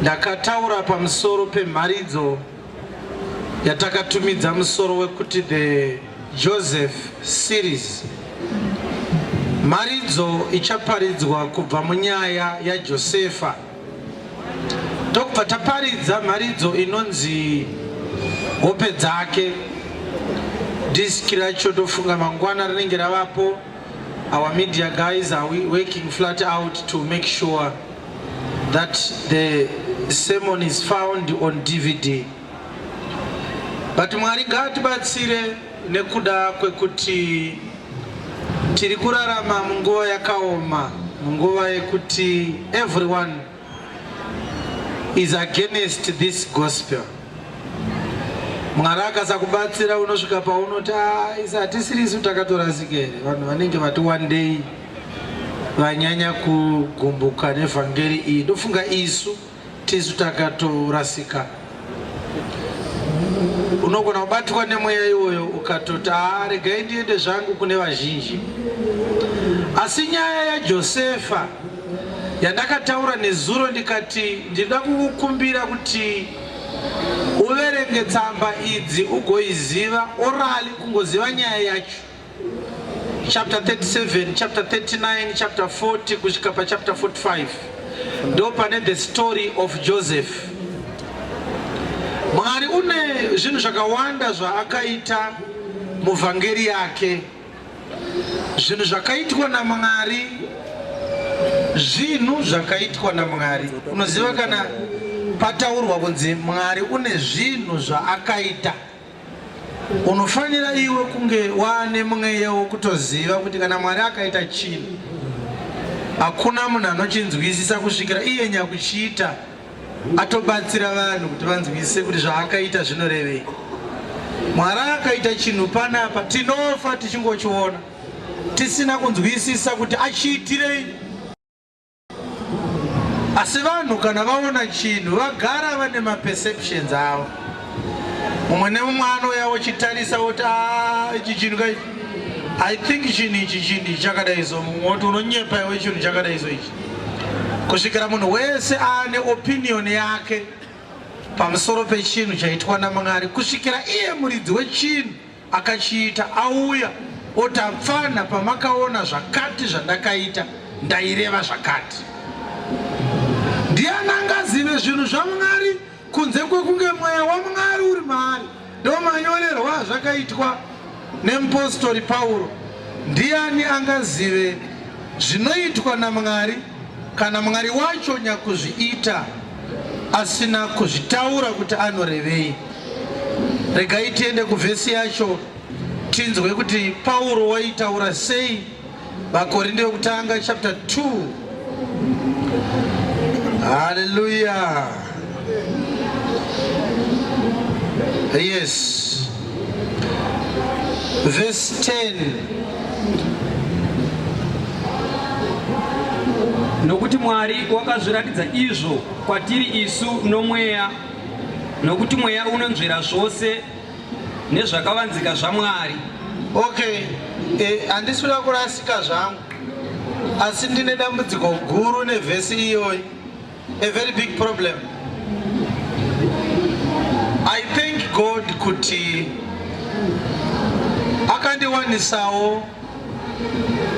Ndakataura pamusoro pemharidzo yatakatumidza musoro wekuti the Joseph series. Mharidzo ichaparidzwa kubva munyaya yaJosefa. Tokubva taparidza mharidzo inonzi hope dzake. Diski racho tofunga mangwana rinenge ravapo. Our media guys are working flat out to make sure that the sermon is found on DVD. But Mwari ngaatibatsire nekuda kwekuti tiri kurarama munguva yakaoma, munguva yekuti everyone is against this gospel. Mwari akasakubatsira unosvika paunoti ah, isa hatisiri isu takatorasika here, vanhu vanenge vati one day vanyanya kugumbuka nevhangeri iyi, ndofunga isu tisu takatorasika. Unogona kubatwa nemweya iwoyo ukatoti ah, regai ndiende zvangu kune vazhinji. Asi nyaya yaJosefa yandakataura nezuro ndikati ndinoda kukukumbira kuti uverenge tsamba idzi ugoiziva orally, kungoziva nyaya yacho, chapter 37, chapter 39, chapter 40 kusvika pachapter 45, ndo pane the story of Joseph. Mwari une zvinhu zvakawanda zvaakaita muvhangeri yake. Zvinhu zvakaitwa naMwari, zvinhu zvakaitwa naMwari. Unoziva kana pataurwa kunzi Mwari une zvinhu zvaakaita, unofanira iwe kunge waane mweya wokutoziva kuti kana Mwari akaita chinhu, hakuna munhu anochinzwisisa kusvikira iye nyakuchiita atobatsira vanhu kuti vanzwisise kuti zvaakaita zvinorevei. Mwari akaita chinhu panapa, tinofa tichingochiona tisina kunzwisisa kuti achiitirei. Asi vanhu kana vaona chinhu vagara vane maperceptions avo. Mumwe nemumwe anouya ochitarisa oti ah, ichi chinhu kai, I think chinhu ichi chinhu ichi chakadai so. Mumwe oti unonyepa iwe, chinhu chakadai so ichi, kusvikira munhu wese aane opinion yake pamusoro pechinhu chaitwa naMwari, kusvikira iye muridzi wechinhu akachiita auya oti apfana, pamakaona zvakati zvandakaita ndaireva zvakati. Ndiani angazive zvinhu zvaMwari kunze kwekunge mweya waMwari uri maari? Ndo manyorerwa azvakaitwa nemupostori Pauro. Ndiani angazive zvinoitwa naMwari kana Mwari wacho nyakuzviita asina kuzvitaura kuti anorevei? Regai tiende kuvhesi yacho tinzwe kuti Pauro waitaura sei. VaKorinde vekutanga chapter 2. Hallelujah. Yes. Verse 10. Nokuti Mwari wakazviratidza izvo kwatiri isu noMweya, nokuti Mweya unonzvera zvose nezvakavanzika zvaMwari. Okay, handisi kuda kurasika zvangu, asi ndine dambudziko guru nevhesi iyoyi, a very big problem. I thank God kuti akandiwanisawo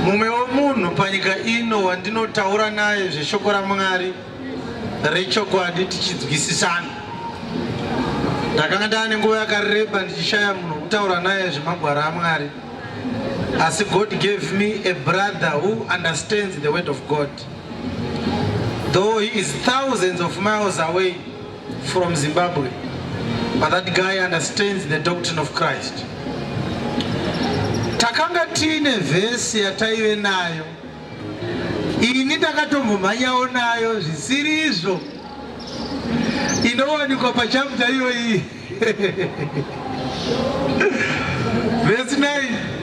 mumwe wemunhu panyika ino wandinotaura naye zveshoko raMwari rechokwadi tichinzwisisana. Ndakanga ndaane nguva yakareba ndichishaya munhu wekutaura naye zvemagwaro aMwari, asi God gave me a brother who understands the word of God, though he is thousands of miles away from Zimbabwe, but that guy understands the doctrine of Christ. Takanga tiine vhesi yataive nayo, ini ndakatombomhanyawo nayo zvisiri izvo, inowanikwa pachapta iyoyi, verse 9,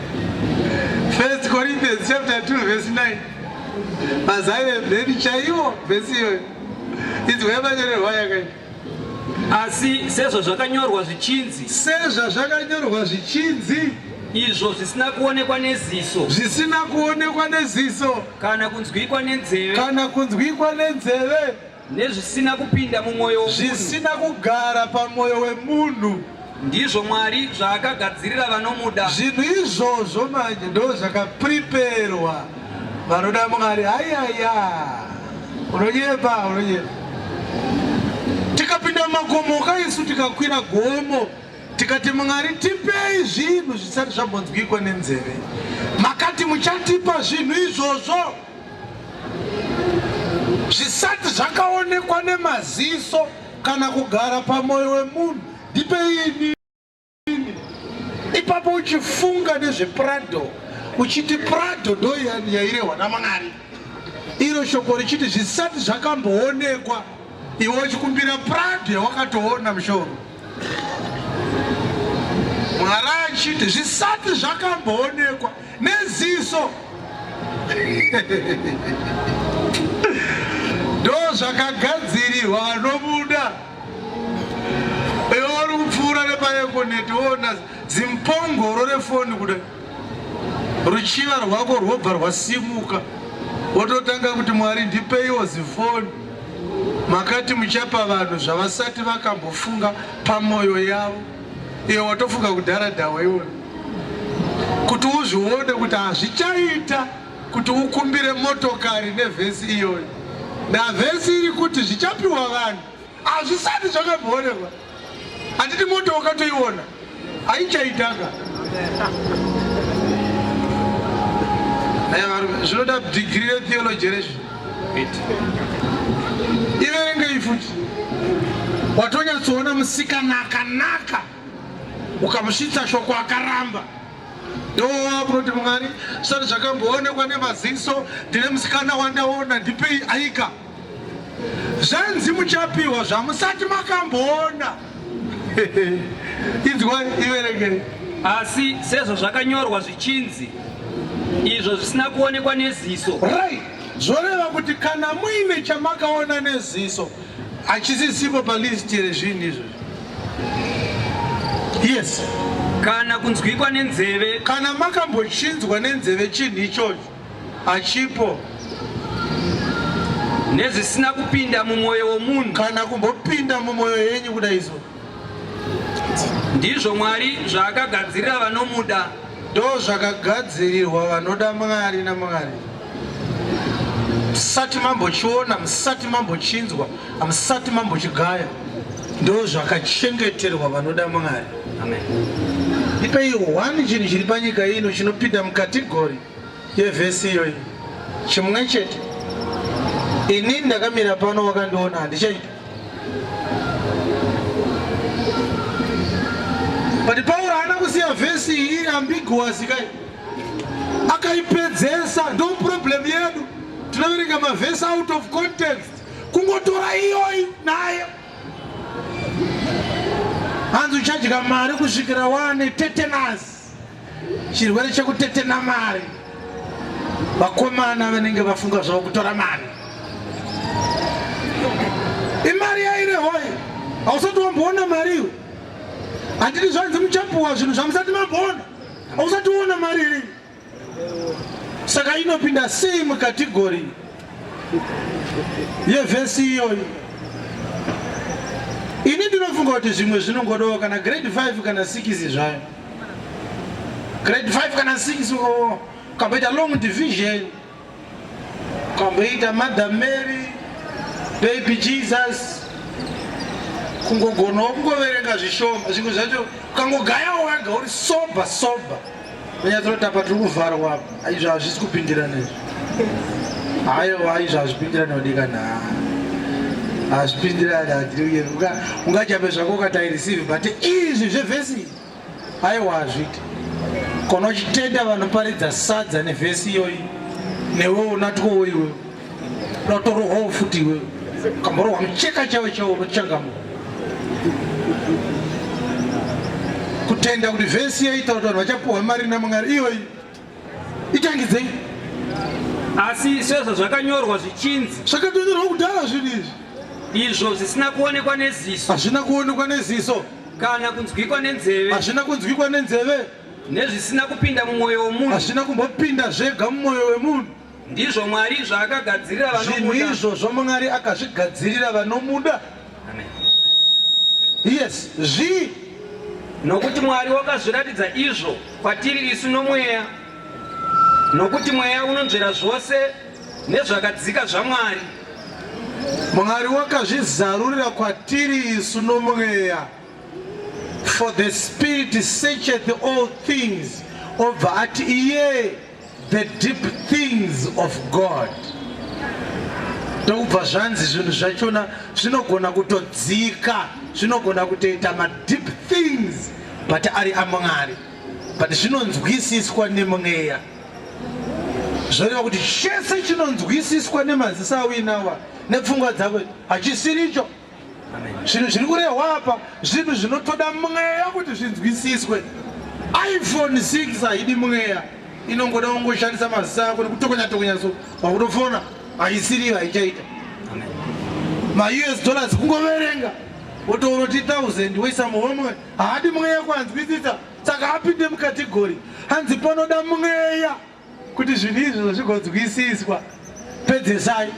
First Corinthians chapter 2 verse 9. Mazaive mheni chaiwo vhesi iyoyo, inzwa yamanyorerwa yakaita. Asi sezvazvakanyorwa zvichinzi, sezvazvakanyorwa zvichinzi, izvo zvisina kuonekwa neziso, zvisina kuonekwa neziso, kana kunzwikwa nenzeve, kana kunzwikwa nenzeve, Nezvisina kupinda mumwoyo womunhu. Zvisina kugara pamwoyo wemunhu. Ndizvo Mwari zvaakagadzirira vanomuda. Zvinhu izvozvo manje ndo zvakapriperwa vanoda Mwari. Hayaya, unonyepa, unonyepa. Tikapinda mumakomo ka isu tikakwira gomo tikati Mwari tipei zvinhu zvisati zvambonzwikwa nenzeve. Makati muchatipa zvinhu izvozvo zvisati zvakaonekwa nemaziso kana kugara pamwoyo wemunhu. Ndipei inini. Ipapo uchifunga nezvePrado, uchiti Prado ndo yairehwa naMwari, iro shoko richiti zvisati zvakamboonekwa, iwe uchikumbira Prado yawakatoona mushoro. Mwari achiti zvisati zvakamboonekwa neziso ndo zvakagadzirirwa vanobuda. Iwe uri kupfuura nepaekoneti woona zimpongoro refoni kudai, ruchiva rwako rwobva rwasimuka, wototanga kuti Mwari ndipeiwo zifoni. Makati muchapa vanhu zvavasati vakambofunga pamwoyo yavo. Iwe watofunga kudhara dhawa iwona, kuti uzvione kuti hazvichaita kuti ukumbire motokari nevhesi iyoyo. Navhesi iri kuti zvichapiwa vanhu hazvisati zvakamboonekwa. Handiti moto wakatoiona haichaitaka. Zvinoda dhigiri retheology rezvi iverengei futi watonyatsoona musikana akanaka ukamusvitsa shoko akaramba ndowakunoti Mwari zvisati zvakamboonekwa nemaziso ndine musikana wandaona ndipei aika zvanzi muchapiwa zvamusati makamboona. Inzwai, iverengei. Asi sezvazvakanyorwa zvichinzi, izvo zvisina kuonekwa neziso. Right, zvoreva kuti kana muine chamakaona neziso hachisisipo palist rezvinhu izvozvo. Yes. Kana kunzwikwa nenzeve. Kana makambochinzwa nenzeve chinhu ichocho hachipo. Nezvisina kupinda mumwoyo womunhu. Kana kumbopinda mumwoyo yenyu kudai izvo. Ndizvo Mwari zvaakagadzirira vanomuda. Ndo zvakagadzirirwa vanoda Mwari naMwari. Musati mambochiona, musati mambochinzwa, hamusati mambochigaya. Ndo zvakachengeterwa vanoda Mwari. Amen. Ndipei one chinhu chiri panyika ino chinopinda mukategori yevhesi iyoyi, chimwe chete. Ini ndakamira pano wakandiona handichaita. But Pauro haana kusiya vhesi iyi iri ambiguous kai, akaipedzesa. Ndo problem yedu, tinoverenga mavhesi out of context, kungotora iyoyi nayo. Hanzi uchadya mari kusvikira wane tetanus, chirwere chekutetena mari. Vakomana vanenge vafunga zvavo kutora mari, imari yairehoi? Hausati wamboona mari iwe. Handiti zvanzi muchapuwa zvinhu zvamusati mamboona? Hausati woona mari iri, saka inopinda sei mukategori yevhesi iyoyi? Ini ndinofunga kuti zvimwe zvinongodawo kana grade 5 kana 6 zvayo, grade 5 kana 6, ukamboita long division, ukamboita Mother Mary, baby Jesus, kungogonawo kungoverenga zvishoma. Zvimwe zvacho ukangogayawo wega uri sober sober, unyatsotapa tiri kuvharwa apa. Izvo hazvisi kupindirana izvo. Haiwa, izvo hazvipindirani wadikana, hazvipindirani. Ungajabe zvako ukati I receive, but izvi zvevhesi aiwa hazviiti. Kana uchitenda vanoparidza sadza nevhesi iyoyi, newe unatwowo iwe unotorohwawo futi iwe, ukamborohwa mucheka chaiwo chaiwo unochangamuka. Kutenda kuti vhesi yaita kuti vanhu vachapuhwa mari naMwari iyoyi, itangidzei. Asi sezvo zvakanyorwa zvichinzi, Zvakatonyorwa kudhara zvinhu izvi. Izvo zvisina kuonekwa neziso, Hazvina kuonekwa neziso, kana kunzwikwa nenzeve, hazvina kunzwikwa nenzeve, nezvisina kupinda mumwoyo womunhu, hazvina kumbopinda zvega mumwoyo wemunhu. Ndizvo Mwari zvaakagadzirira Zvinhu vanomuda. izvozvo Mwari akazvigadzirira vanomuda. Amen. Yes, zvii? Nokuti Mwari wakazviratidza izvo kwatiri isu noMweya, nokuti Mweya unonzvera zvose nezvakadzika zvaMwari. Mwari wakazvizarurira kwatiri isu noMweya. For the Spirit searcheth all things, obva ati iye the deep things of God. Ndokubva zvanzi zvinhu zvachona zvinogona kutodzika, zvinogona kutoita madeep things, but ari aMwari, but zvinonzwisiswa nemweya. Zvoreva kuti chese chinonzwisiswa nemaziso auinawa nepfungwa dzako hachisiricho. Zvinhu zviri kurehwa apa zvinhu zvinotoda mweya kuti zvinzwisiswe. iPhone 6 haidi mweya, inongoda kungoshandisa maziso ako nekutokonya tokonya so wakutofona, haisiriyo, haichaita. MaUS dollars kungoverenga wotoona kuti 1000 woisa muhomwe, haadi mweya kuanzwisisa, saka apinde mukategori hanzi panoda mweya kuti zvinhu izvozvo zvigonzwisiswa. Pedzesai.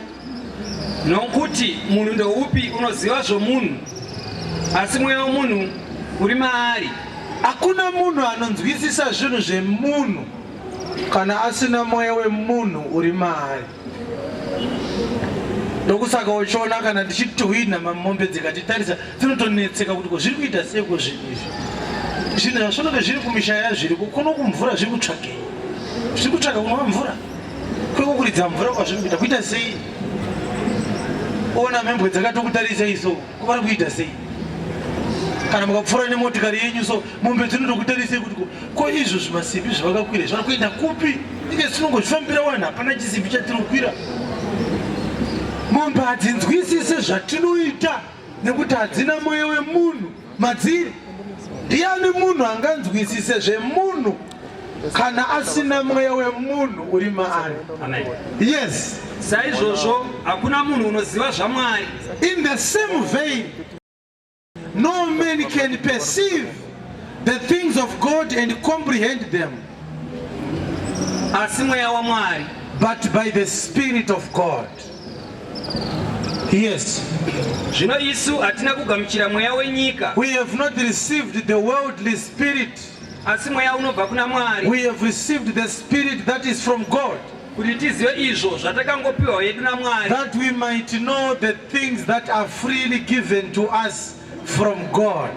Nokuti munhu ndoupi unoziva zvomunhu, asi mweya womunhu uri maari? Hakuna munhu anonzwisisa zvinhu zvemunhu kana asina mweya wemunhu uri maari. Ndokusaka uchiona kana tichituhwina mamombe dzikatitarisa dzinotonetseka kuti ko zviri kuita seiko zvinhu izvi. Zvinhu zvazvinonge zviri kumisha yazviri kuno kumvura zviri kutsvagei? Zviri kutsvaga kunwa mvura? Kweko kuridza mvura kwazviri kuita kuita sei? Ona mhembwe dzakatokutarisa iso ko vari kuita sei? Kana mukapfuura nemotikari yenyu so mombe dzinotokutarisei kuti ko izvo zvimasimbi zvavakakwira zvari kuenda kupi? Inge tinongozvifambira wani, hapana chisimbi chatinokwira. Mombe hadzinzwisise zvatinoita nekuti hadzina mweya wemunhu madziri. Ndiani munhu anganzwisise zvemunhu kana asina mweya wemunhu uri maari? Amen. Yes. Saizvozvo hakuna munhu unoziva zvaMwari. In the same vein, no man can perceive the things of God and comprehend them, asi mweya waMwari. but by the Spirit of God. Yes. Zvino isu hatina kugamuchira mweya wenyika, We have not received the worldly spirit. asi mweya unobva kuna Mwari, We have received the spirit that is from God, kuti tizive izvo zvatakangopiwa hedu naMwari, that we might know the things that are freely given to us from God.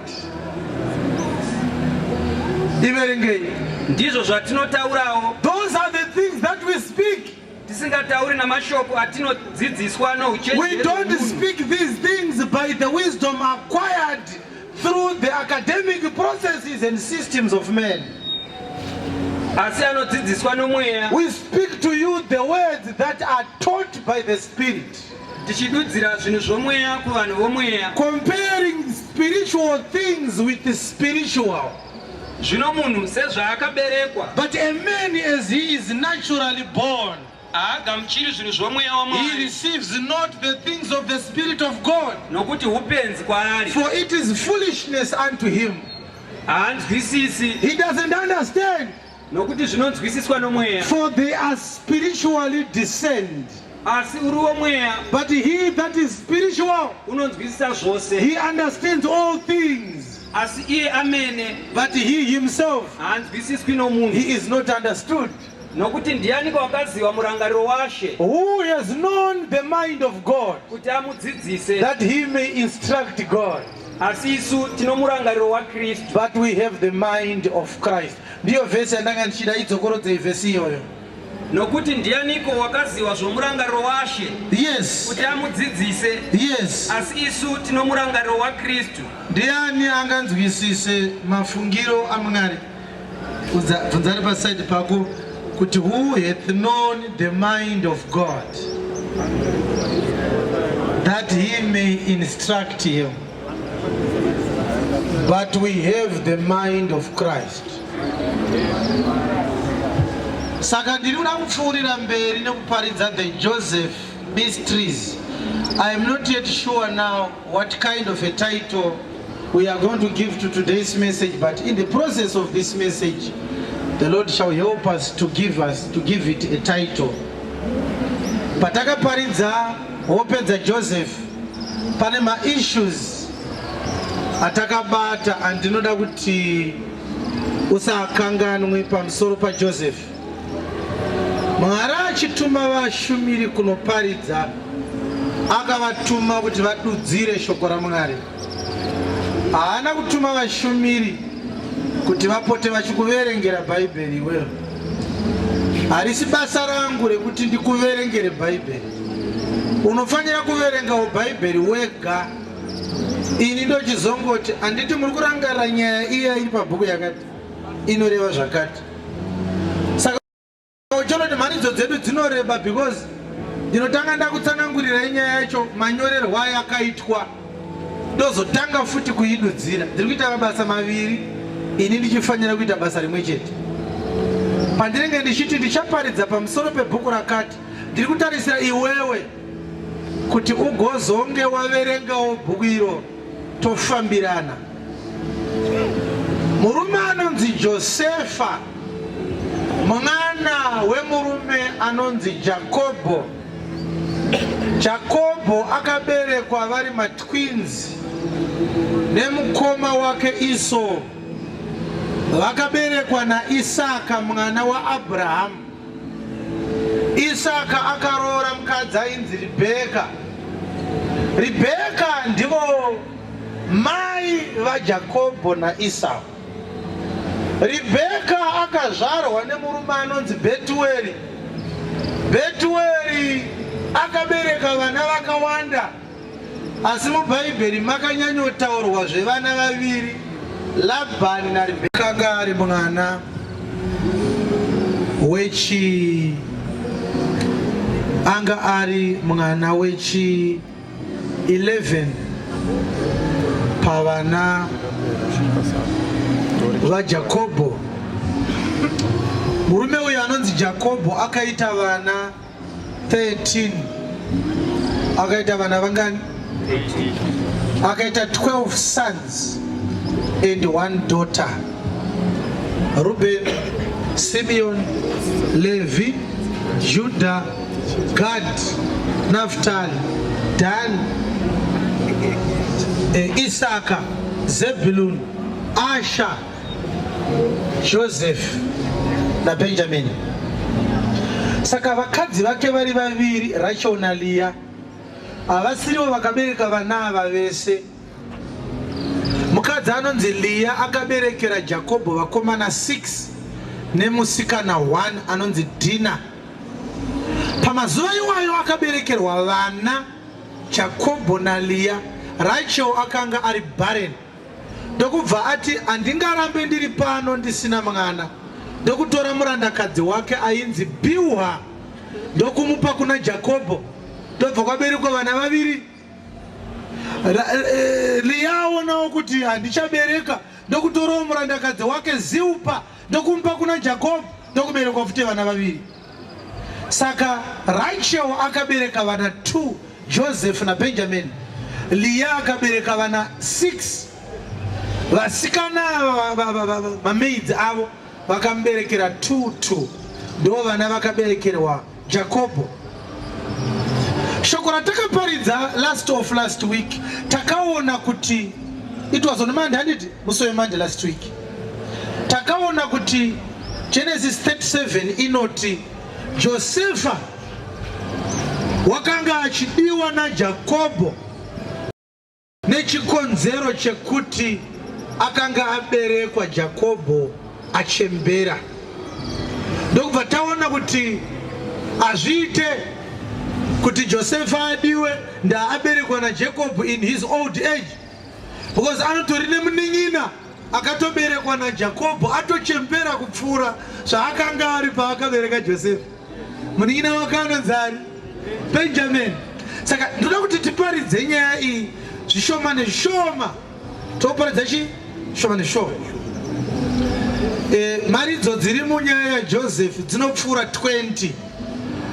Iverengei. Ndizvo zvatinotaurawo, Those are the things that we speak. tisingatauri namashoko atinodzidziswa We nouchenjeri don't hwomunhu, speak these things by the wisdom acquired through the academic processes and systems of men. asi anodzidziswa nomweya, We speak to you the words that are taught by the Spirit, tichidudzira zvinhu zvomweya kuvanhu vomweya. comparing spiritual things with the spiritual. Zvino munhu sezvaakaberekwa, But a man as he is naturally born, haagamuchiri zvinhu zvomweya he waMwari, receives not the things of the Spirit of God, nokuti upenzi kwaari, for it is foolishness unto him. Haanzwisisi, He doesn't understand, nokuti zvinonzwisiswa nomweya. for they are spiritually discerned. Asi uri womweya But he that is spiritual, unonzwisisa zvose, he understands all things. asi iye amene But he himself, haanzwisiswi nomunhu. he is not understood. Nokuti ndianiko wakaziva murangariro waShe, Who has known the mind of God, kuti amudzidzise? that he may instruct God? Asi isu tino murangariro waKristu. But we have the mind of Christ. Ndiyo vhesi yandanga ndichida, idzokorodzei vhesi iyoyo. Nokuti ndianiko wakaziva zvomurangariro waShe, kuti amudzidzise? Asi isu tino murangariro waKristu. Ndiani anganzwisise mafungiro aMwari? Bvunzari paside pako kuti who hath known the mind of God, that he may instruct him? But we have the mind of Christ. Saka ndiri kuda kupfuurira mberi nekuparidza the Joseph Mysteries. I am not yet sure now what kind of a title we are going to give to today's message, but in the process of this message, the Lord shall help us to give it a title. Patakaparidza hope dzaJoseph pane maissues atakabata andinoda kuti usakanganwe pamusoro paJoseph. Mwari achituma vashumiri kunoparidza akavatuma kuti vadudzire shoko raMwari. Haana kutuma vashumiri kuti vapote vachikuverengera Bhaibheri iwewe. Harisi basa rangu rekuti ndikuverengere Bhaibheri. Unofanira kuverengawo Bhaibheri wega. Ini ndochizongoti handiti muri kurangarira nyaya iya iri pabhuku yakati inoreva zvakati. Saka Uchonoti mharidzo dzedu dzinoreba because ndinotanga ndakutsanangurirai nyaya yacho manyorerwo ayakaitwa ndozotanga futi kuidudzira. Ndiri kuita mabasa maviri ini ndichifanira kuita basa rimwe chete. Pandinenge ndichiti ndichaparidza pamusoro pebhuku rakati, ndiri kutarisira iwewe kuti ugozonge waverengawo bhuku iroro tofambirana. Murume anonzi Josefa mwana wemurume anonzi Jakobho. Jakobho akaberekwa vari matwins nemukoma wake Esau. Vakaberekwa naIsaka mwana waAbrahamu. Isaka akaroora mukadzi ainzi Ribheka. Ribheka ndivo mai vaJakobho naEsau. Ribheka akazvarwa nemurume anonzi Bhetueri. Bhetueri akabereka vana vakawanda. Asi muBhaibheri makanyanyotaurwa zvevana vaviri, Labhani naRibheka. Akanga ari mwana wechi anga ari mwana wechi 11 pavana vaJakobho. Murume uyu anonzi Jakobho akaita vana 13 akaita vana vangani? Akaita 12 sons and one daughter. Reuben, Simeon, Levi, Judah, Gad, Naphtali, Dan, Isaka, Zebulun, Asher, Joseph naBenjamin. Saka vakadzi vake vari vaviri Rachel naLeah havasirivo vakabereka vana ava vese. Mukadzi anonzi Leah akaberekera Jakobho vakomana 6 nemusikana 1 anonzi Dina. Pamazuva iwayo akaberekerwa vana Jakobho naLeah. Rachel akanga ari barren. Ndokubva ati, Handingarambe ndiri pano ndisina mwana. Ndokutora murandakadzi wake ainzi Bilha ndokumupa kuna Jakobho. Ndobva kwaberekwa vana vaviri. Leah aonawo kuti handichabereka, ndokutorawo murandakadzi wake Zilpa ndokumupa kuna Jakobho, ndokuberekwa futi vana vaviri. Saka Rachel akabereka vana 2, Joseph naBenjamin. Leah akabereka vana 6. Vasikana ava mamaids avo vakamuberekera 2 2. Ndo vana vakaberekerwa Jakobho. Shoko ratakaparidza last of last week takaona kuti it was on Monday, handiti? Musi weMonday last week. Takaona kuti Genesis 37 inoti Josefa wakanga achidiwa naJakobho nechikonzero chekuti akanga aberekwa Jakobho achembera. Ndokubva taona kuti hazviite kuti Josefa adiwe ndaaberekwa naJacob in his old age because anotori nemunin'ina akatoberekwa naJakobho atochembera kupfuura zvaakanga ari paakabereka Josefa. Munin'ina wake anonzi ani? Benjamin. Saka ndoda kuti tiparidze nyaya iyi zvishoma nezvishoma. Toparidza chi shoma neshoma. E, maridzo dziri munyaya yaJoseph dzinopfuura 20.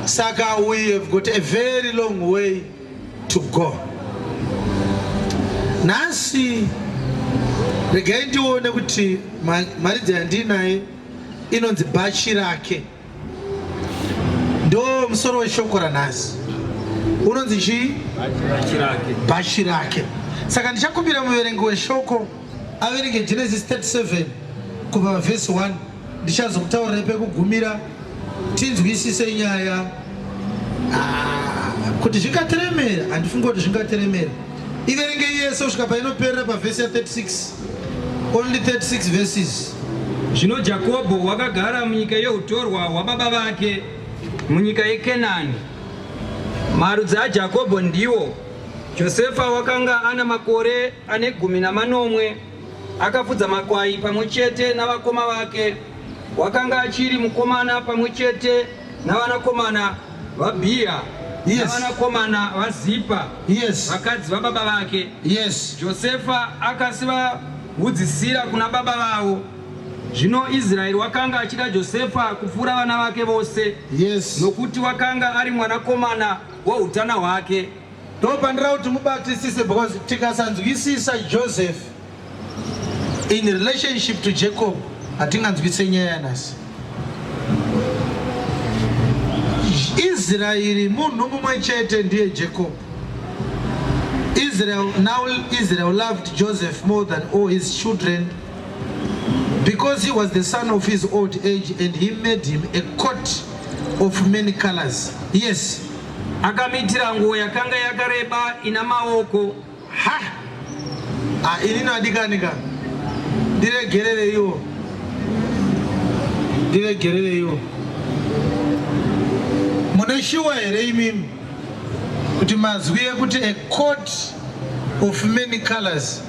Saka we have got a very long way to go. Nhasi regai ndione kuti mharidzo yandiinaye inonzi bhachi rake. Ndo Ndiwo musoro weshoko ranhasi. Unonzi chii? Bhachi rake. Saka ndichakumbira muverengi weshoko averenge Genesis 37 kubva pavhesi 1. Ndichazokutaurirai pekugumira tinzwisise nyaya. Ah, kuti zvingatiremera, handifungi kuti zvingatiremera. Iverenge yese kusvika painoperera pavhesi ya 36. Only 36 verses. Zvino Jakobho wakagara munyika yeutorwa hwababa vake, munyika yeKenani. Marudzi aJakobho ndiwo: Josefa wakanga ana makore ane 17, akafudza makwai pamwe chete navakoma vake. Wakanga achiri mukomana pamwe chete navanakomana vaBhiha navanakomana vaZipa, vakadzi vababa vake. Josefa akasivahudzisira kuna baba vavo. Zvino Israeri wakanga achida Josefa kupfuura vana vake vose, nokuti wakanga ari mwanakomana woutana hwake. Ndopandira kuti mubatisise, because tikasanzwisisa Joseph in relationship to Jacob, hatinganzwise nyaya yanhasi. Israeri munhu mumwe chete, ndiye Jacob. Israel, now Israel loved Joseph more than all his children because he was the son of his old age, and he made him a coat of many colors. Yes. Akamuitira nguo yakanga yakareba ina maoko. Ha, ah, inini adikanika, ndiregerereiwo, ndiregerereiwo. Mune shuwa here imimi kuti mazwi ekuti "a coat of many colors"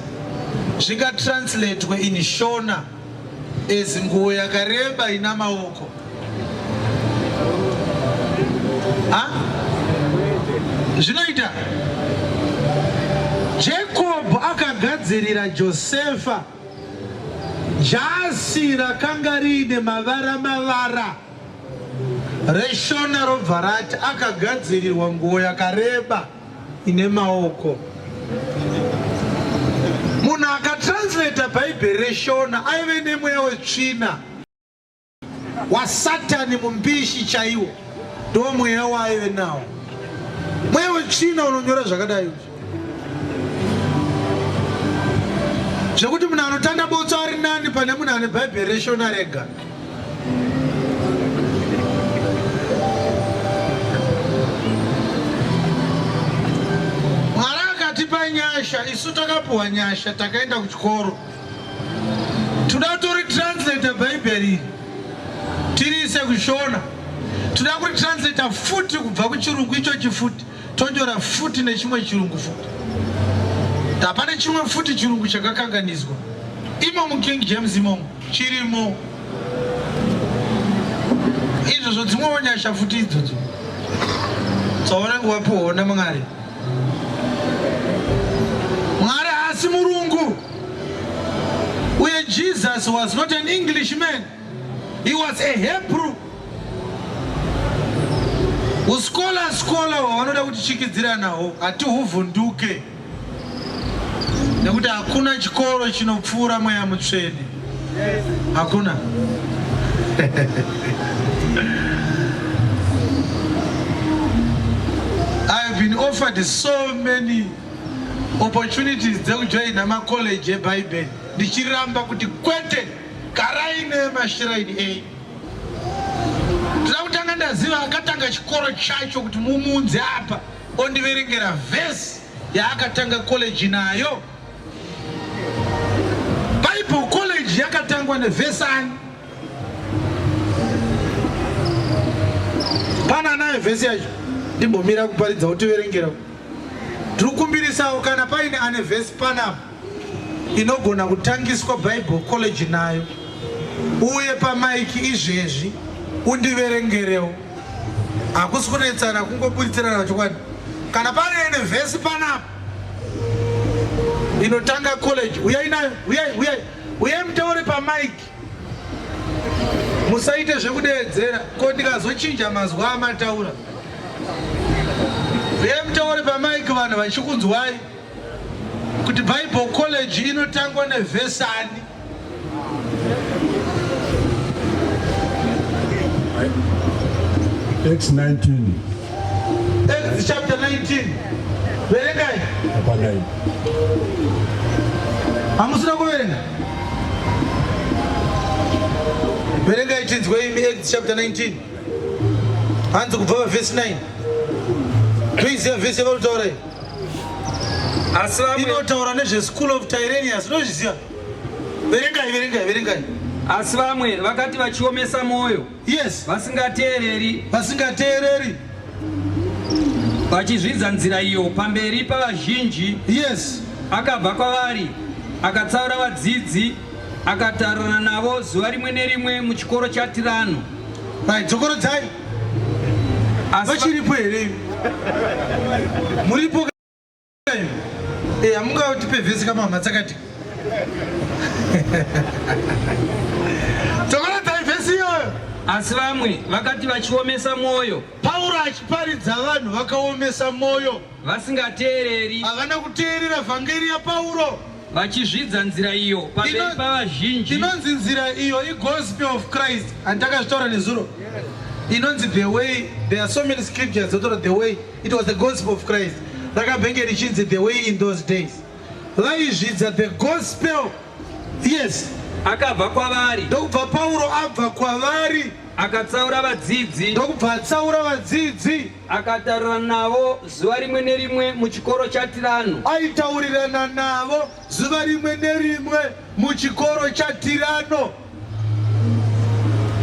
zvingatranslatwe in Shona as nguo yakareba ina maoko? Ha, zvinoita. Jacob akagadzirira Josefa jasi rakanga riine mavara mavara. ReShona robva rati akagadzirirwa nguo yakareba ine maoko. Munhu akatranslata Bhaibheri reShona aive nemweya wetsvina waSatani mumbishi chaiwo. Ndo mweya waaive nawo, mweya wetsvina unonyora zvakadai, zvekuti munhu anotanda botso ari nani pane munhu ane Bhaibheri reShona rega. Mwari akatipa nyasha, isu takapiwa nyasha, takaenda kuchikoro. Toda kutoritranslata Bhaibheri iri tiriise kuShona. Toda kuritranslata futi kubva kuchirungu ichochi futi, tonyora futi nechimwe chirungu futi. Hapane chimwe futi chirungu chakakanganiswa imo muKing James imomo, chirimo izvozvo. Dzimwewo nyasha futi idzodzo dzaunenge wapiwawo naMwari. Mwari haasi murungu, uye Jesus was not an Englishman, he was a Hebrew. Uscholar scholar hwavanoda kutichikidzira naho hatihuvhunduke, nekuti hakuna chikoro chinopfuura Mweya Mutsvene, hakuna. I have been offered so many opportunities dzekujoina macollege eBhaibheri, ndichiramba kuti kwete, garai nemashiraini enyu. Toda kutanga ndaziva akatanga chikoro chacho, kuti mumunzi apa ondiverengera vhesi yaakatanga college nayo. Bible college yakatangwa nevhesi ani? Pana anayo vhesi yacho? Ndimbomira kuparidza, utiverengera. Tiri kukumbirisawo, kana paine ane vhesi panapa inogona kutangiswa Bible college nayo, uye pamaiki izvezvi undiverengerewo. Hakusi kunetsana, kungoburitsirana chokwadi. Kana pane ine vhesi panapa inotanga college, uyai nayo, uyai, uyai, uyai mutaure pamaiki. Musaite zvekudeedzera, ko ndikazochinja mazwi amataura. Uyai mutaure pamaiki, vanhu vachikunzwai, kuti Bible college inotangwa nevhesi ani? Acts 19. Acts chapter 19. Verengai. Apa 9. Hamusina kuverenga? Verengai tinzwe imi Acts chapter 19. Hanzi kubva pavhesi 9. Toiziva vhesi yavari kutaura iyi. Asi vamwe Inotaura nezveschool of Tyrannus. Unozviziva? Verengai, verengai, verengai. Asi vamwe vakati vachiomesa mwoyo, Yes. vasingateereri, Vasingateereri. Vachizvidza nzira iyo pamberi pavazhinji, Yes. akabva kwavari, akatsaura vadzidzi, akataurirana navo zuva rimwe nerimwe muchikoro chaTirano. Right, dzokorodzai. Asi Vachiripo here imi? Muripo ka imi? Eh, hamungatipe vhesi kama matsakati. Dzokorodzai vhesi iyoyo. Asi vamwe vakati vachiomesa mwoyo, Pauro achiparidza vanhu vakaomesa mwoyo, vasingateereri, havana kuteerera vhangeri yaPauro. Vachizvidza nzira iyo pamberi pavazhinji. Inonzi nzira iyo igospel of Christ, andakazvitaura nezuro. Inonzi the way. There are so many scriptures dzotaura the way. It was the gospel of Christ. Rakabhenge richinzi the way in those days. Vaizvidza the gospel. Yes. Akabva kwavari, Ndokubva Pauro abva kwavari, akatsaura vadzidzi, ndokubva atsaura vadzidzi, akataurirana navo zuva rimwe nerimwe muchikoro chaTirano. Aitaurirana navo zuva rimwe nerimwe muchikoro chaTirano.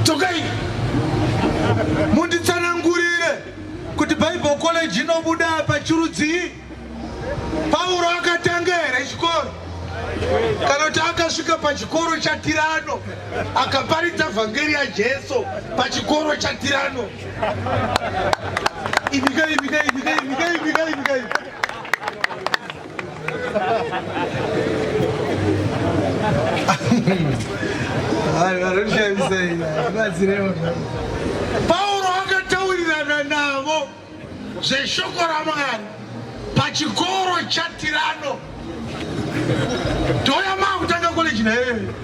Tsokai munditsanangurire kuti Bible College inobuda pachirudzii. Pauro akatanga here chikoro, kana kuti akasvika pachikoro chaTirano akaparidza vhangeri yaJesu pachikoro chaTirano? Imika, imika, imika, imika, imika, imika, imika. Batsirewo. Pauro akataurirana navo zveshoko raMwari pachikoro chaTirano. Toya maakutanga koleji naiyoyo.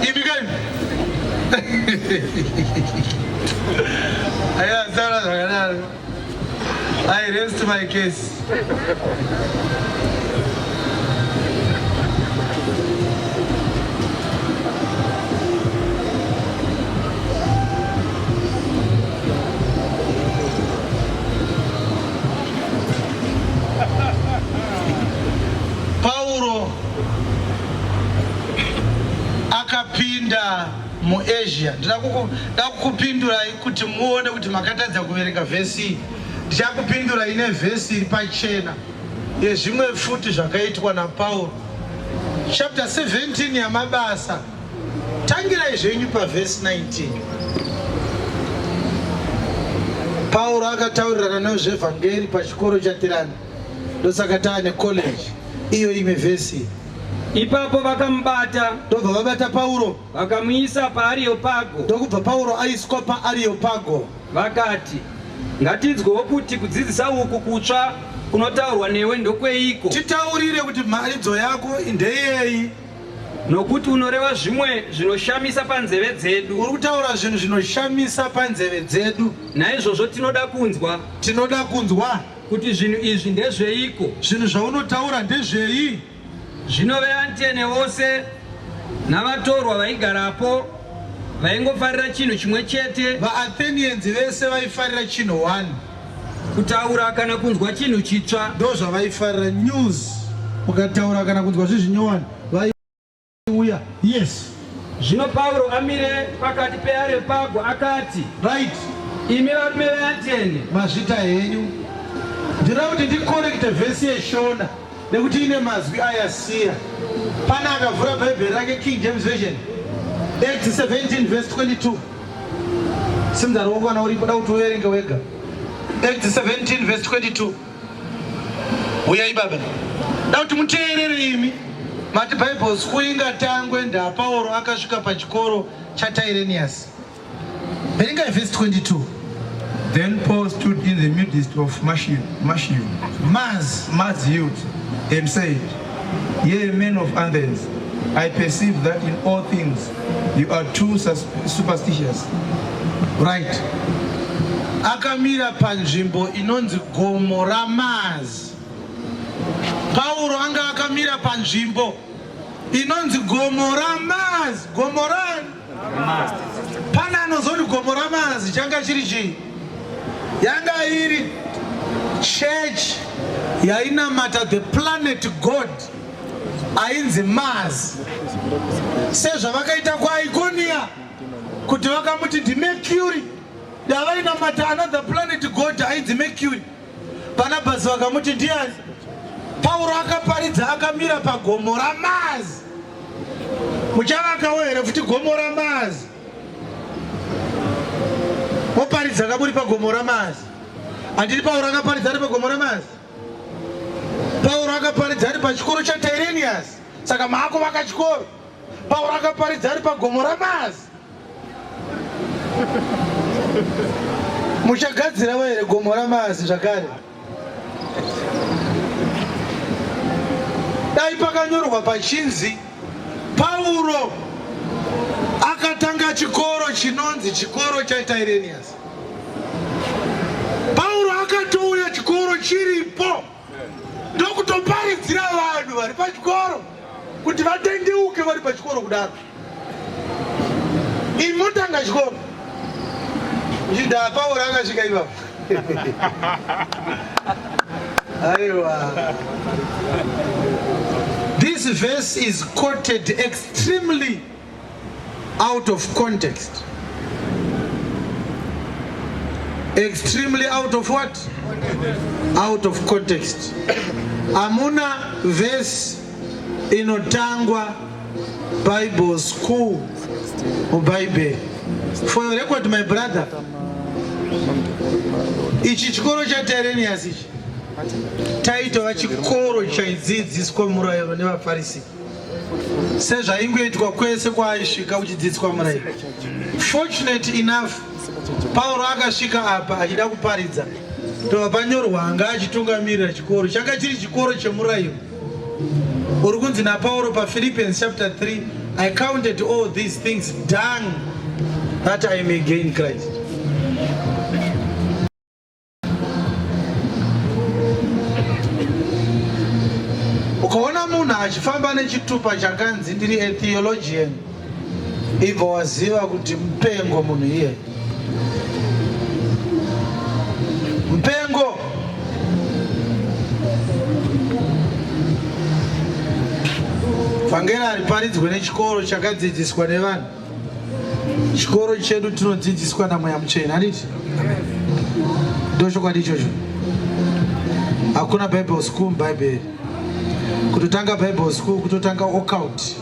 Imika imi. Aiwa, taura zvakadaro. I rest my case. Pauro akapinda muAsia. Ndida kukupindurai kuti muone kuti makatadza kuverenga vhesi iyi. Ndichakupindurai nevhesi iri pachena yezvimwe futi zvakaitwa naPauro. Chapter 17 yaMabasa, tangirai zvenyu pavhesi 19. Pauro akataurirana nezvevhangeri pachikoro chaTirani, ndosaka taane college iyo. Imwe vhesi. Ipapo vakamubata, Ndobva vabata Pauro, vakamuisa paAreopago, ndokubva Pauro aiswa paAreopago, vakati, "Ngatinzwewo kuti kudzidzisa uku kutsva kunotaurwa newe ndokweiko, Titaurire kuti mharidzo yako ndeyei, nokuti unoreva zvimwe zvinoshamisa panzeve dzedu. Uri kutaura zvinhu zvinoshamisa panzeve dzedu. Naizvozvo tinoda kunzwa Tinoda kunzwa kuti zvinhu izvi ndezveiko." zvinhu zvaunotaura ndezvei. Zvino veAtene vose navatorwa vaigarapo vaingofarira chinhu chimwe chete, VaAthenians vese vaifarira chinhu 1, kutaura kana kunzwa chinhu chitsva. Ndo zvavaifarira, news. Mukataura kana kunzwa zvezvinyowani, vaiuya. Yes. Zvino Pauro amire pakati peAreopago akati, Right. "Imi varume veAtene, Mazvita henyu. Ndinoda kuti ndikorekte vhesi yeShona nekuti ine mazwi ayasiya. Pane akavhura Bhaibheri rake, King James Version, Acts 17 verse 22? Simudza ruoko kana uripo, da kuti uverenge wega. Acts 17 verse 22. Uyai baba, da kuti muteerere imi. Mati Bible school ingatangwe ndaPauro akasvika pachikoro chaTyrenius. Verengai verse 22. Then Paul stood in the midst of Martius, Mars. Mars Hill, and said, "Ye men of Athens, I perceive that in all things you are too superstitious. Right. Akamira panzvimbo inonzi gomo raMars. Pauro anga akamira panzvimbo inonzi gomo raMars. Gomo rani? Pane anozoti gomo raMars changa chiri chii? Yanga iri church yainamata the planet god ainzi Mars, sezvavakaita kuIkonia kuti vakamuti ndiMercury, davainamata another planet god ainzi Mercury. Bhanabhasi vakamuti ndiani? Pauro akaparidza akamira pagomo raMars. Muchavakawo here futi gomo raMars? Moparidza kaburi pagomo raMars. Handiti Pauro akaparidza ari pagomo raMars? Pauro akaparidza ari pachikoro chaTyrenius. Saka maakuvaka chikoro. Pauro akaparidza ari pagomo raMars. Muchagadzirawo here gomo raMars zvakare? Dai pakanyorwa pachinzi Pauro akatanga chikoro chinonzi chikoro chaTyrenius. Pauro akatouya chikoro chiripo ndokutoparidzira vanhu vari pachikoro kuti vatendeuke vari pachikoro kudaro. Imi motanga chikoro muchida Pauro akasvika ipapo. Aiwa. This verse is quoted extremely out of context. Extremely out of what? Out of context. Amuna verse inotangwa Bible school muBhaibheri. For your record my brother, ichi chikoro chaTyrenius ichi taitova chikoro chaidzidziswa murayiro nevaFarisi sezvaingoitwa kwese kwaaisvika uchidzidziswa murayiro. Fortunate enough, Pauro akasvika apa achida kuparidza, tova panyorwa anga achitungamirira chikoro changa chiri chikoro chemurayiro uri kunzi naPauro paPhilippians chapter 3, I counted all these things dung that I may gain Christ. Ukaona munhu achifamba nechitupa chakanzi ndiri a theologian, ibva waziva kuti mupengo munhu iye. Mupengo. Vhangeri hariparidzwe nechikoro chakadzidziswa nevanhu. Chikoro chedu tinodzidziswa naMweya Mutsvene, handiti? Ndochokwadi ichocho. Hakuna Bible school muBhaibheri. Kutotanga Bible school kutotanga occult.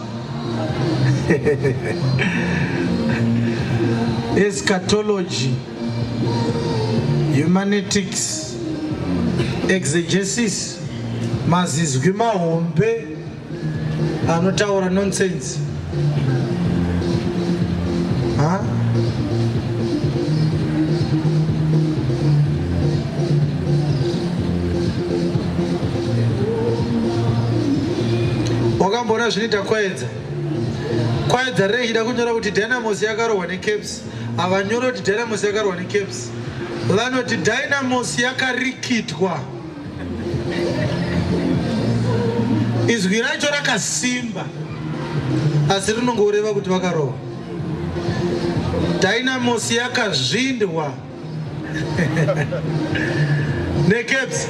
Eschatology, humanetics, exegesis, mazizwi mahombe anotaura nonsense. Ha? Wakamboona zvinoita Kwaedza? Kwaedza rechida kunyora kuti Dynamos yakarohwa neCaps. Havanyori kuti Dynamos yakarohwa neCaps. Vanoti Dynamos yakarikitwa. Izwi racho rakasimba asi rinongoreva kuti vakarohwa. Dynamos yakazvindwa neCaps.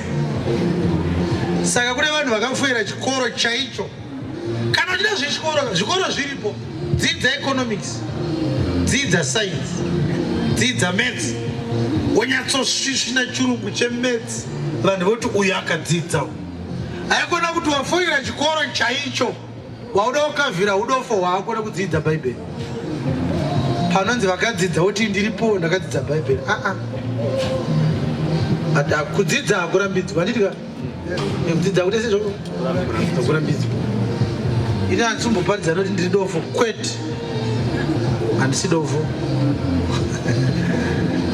Saka kune vanhu vakafoira chikoro chaicho. Kana uchida zvechikoro, zvikoro zviripo. Dzidza economics, dzidza science, dzidza maths, wonyatsosvisvina chirungu chemaths, vanhu voti uyu akadzidza. Haikona kuti wafoira chikoro chaicho wauda kukavhira udofo hwako nekudzidza Bhaibheri. Panonzi vakadzidza woti ndiripo ndakadzidza Bhaibheri. Aa, kudzidza hakurambidzwa, handiti ka? Nekudzidza kuti sezvo hakurambidzwa. Ini handisi kumboparidza noti ndiri dofo, kwete, handisi dofo.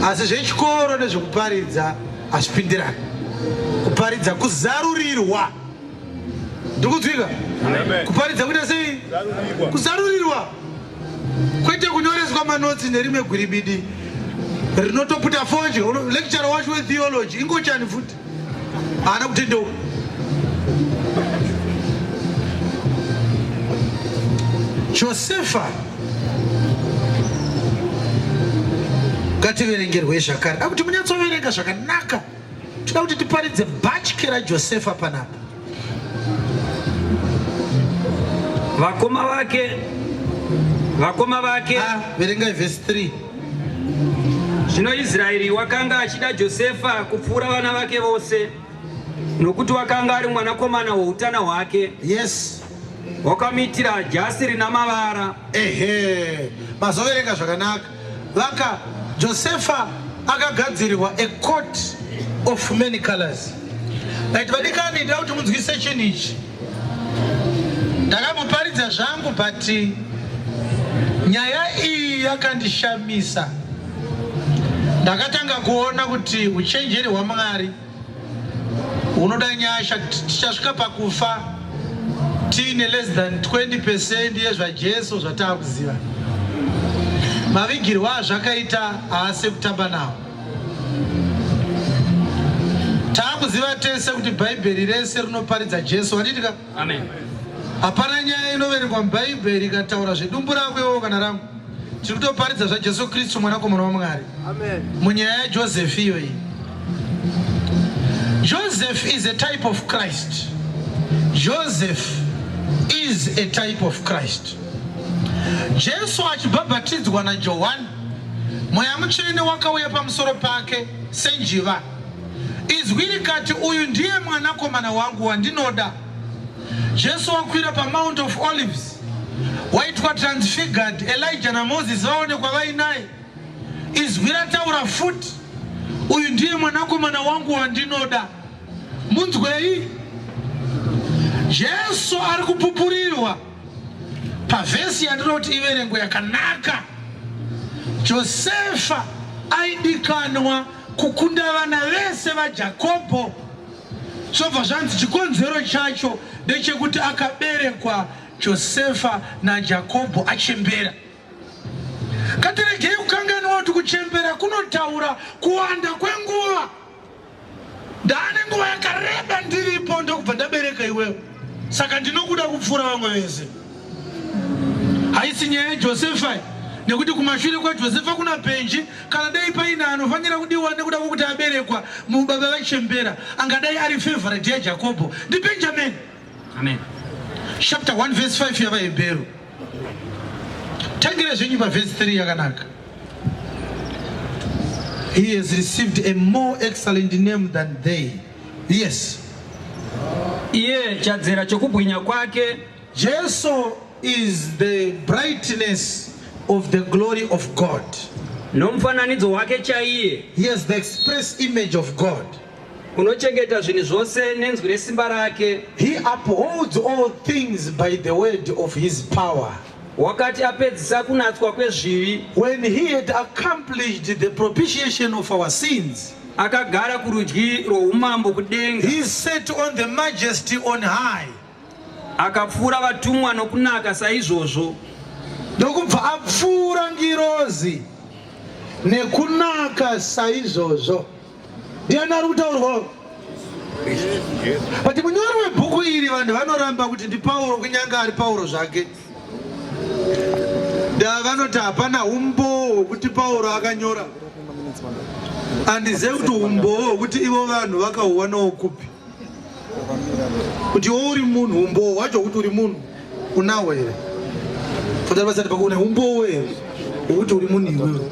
Asi zvechikoro nezvekuparidza hazvipindirani. Kuparidza kuzarurirwa. Ndikudzwika? Kuparidza kuita sei? Kuzarurirwa. Kwete kunyoreswa manotsi nerimwe gwiribidi. Rinotoputa fodya, lecturer wacho wetheology ingochani futi haana kutendeuka. Josefa ngativerengerwe zvakare, da kuti munyatsoverenga zvakanaka. Toda kuti tiparidze bhatye raJosefa panapa. Vakoma vake vakoma vake Ah, verengai vhesi 3. Zvino Israeri wakanga achida Josefa kupfuura vana vake vose, nokuti wakanga ari mwanakomana woutana hwake. Yes. Wakamuitira jasi rina mavara. Ehe, mazoverenga zvakanaka. Vaka Josefa akagadzirirwa a coat of many colors. Right, vadikani, ndida kuti munzwise chinhu ichi. Ndakamboparidza zvangu but nyaya iyi yakandishamisa. Ndakatanga kuona kuti uchenjeri hwaMwari hunoda nyasha. Tichasvika pakufa tiine less than 20 percent yezvaJesu zvataakuziva. Mavigirwo azvakaita haasi ekutamba nawo. Taakuziva tese kuti Bhaibheri rese rinoparidza Jesu, handiti ka? Amen. Hapana nyaya inoverengwa muBhaibheri ikataura zvedumbu rako iwewo kana rangu. Tiri kutoparidza zvaJesu Kristu mwanakomana waMwari. Amen. Munyaya yaJoseph iyoyi. Joseph is a type of Christ. Joseph is a type of Christ. Jesu achibhabhatidzwa naJohani, Mweya Mutsvene wakauya pamusoro pake senjiva. Izwi rikati, Uyu ndiye mwanakomana wangu wandinoda. Jesu wakwira paMount of Olives, waitwa transfigured, Elijah naMoses vaonekwa vainaye. Izwi rataura futi, Uyu ndiye mwanakomana wangu wandinoda. Munzwei. Jesu ari kupupurirwa pavhesi yandinoti iverengwe yakanaka. Josefa aidikanwa kukunda vana vese vaJakobho. Zvobva zvanzi chikonzero chacho ndechekuti akaberekwa Josefa naJakobho achembera. Ngatiregei kukanganwa kuti kuchembera kunotaura kuwanda kwenguva. Ndaane nguva yakareba ndiripo ndokubva ndabereka iwewe, saka ndinokuda kupfuura vamwe vese. Haisi nyaya yaJosefa nekuti kumashure kwaJosefa kuna Benji. Kana dai paine anofanira kudiwa nekuda kwokuti aberekwa mubaba vachembera, angadai ari favorite yaJakobho ndiBenjamin. Amen. Chapter 1 verse 5 yavaHebheru. Tangire zvenyu pavhesi 3 yakanaka. He has received a more excellent name than they. Yes. Iye chadzera chokubwinya kwake. Jesu is the brightness of the glory of God. Nomufananidzo wake chaiye. He is the express image of God. Unochengeta zvinhu zvose nenzwi resimba rake. He upholds all things by the word of his power. Wakati apedzisa kunatswa kwezvivi. When he had accomplished the propitiation of our sins. Akagara kurudyi rwoumambo kudenga. He sat on the majesty on high. Akapfuura vatumwa nokunaka saizvozvo. Ndokubva apfuura ngirozi nekunaka saizvozvo. Ndiani ari kutaurwa? But munyori webhuku iri vanhu vanoramba kuti ndiPauro kunyange ari Pauro zvake. Ndaa vanoti hapana umbowo hwekuti Pauro akanyora. Handizive kuti umbowo hwekuti ivo vanhu vakauwanawo kupi. Kuti iwe uri munhu, umbowo hwacho hwekuti uri munhu unawo here? Fanira vasati pakuona umbowo here hwekuti uri munhu iwewe.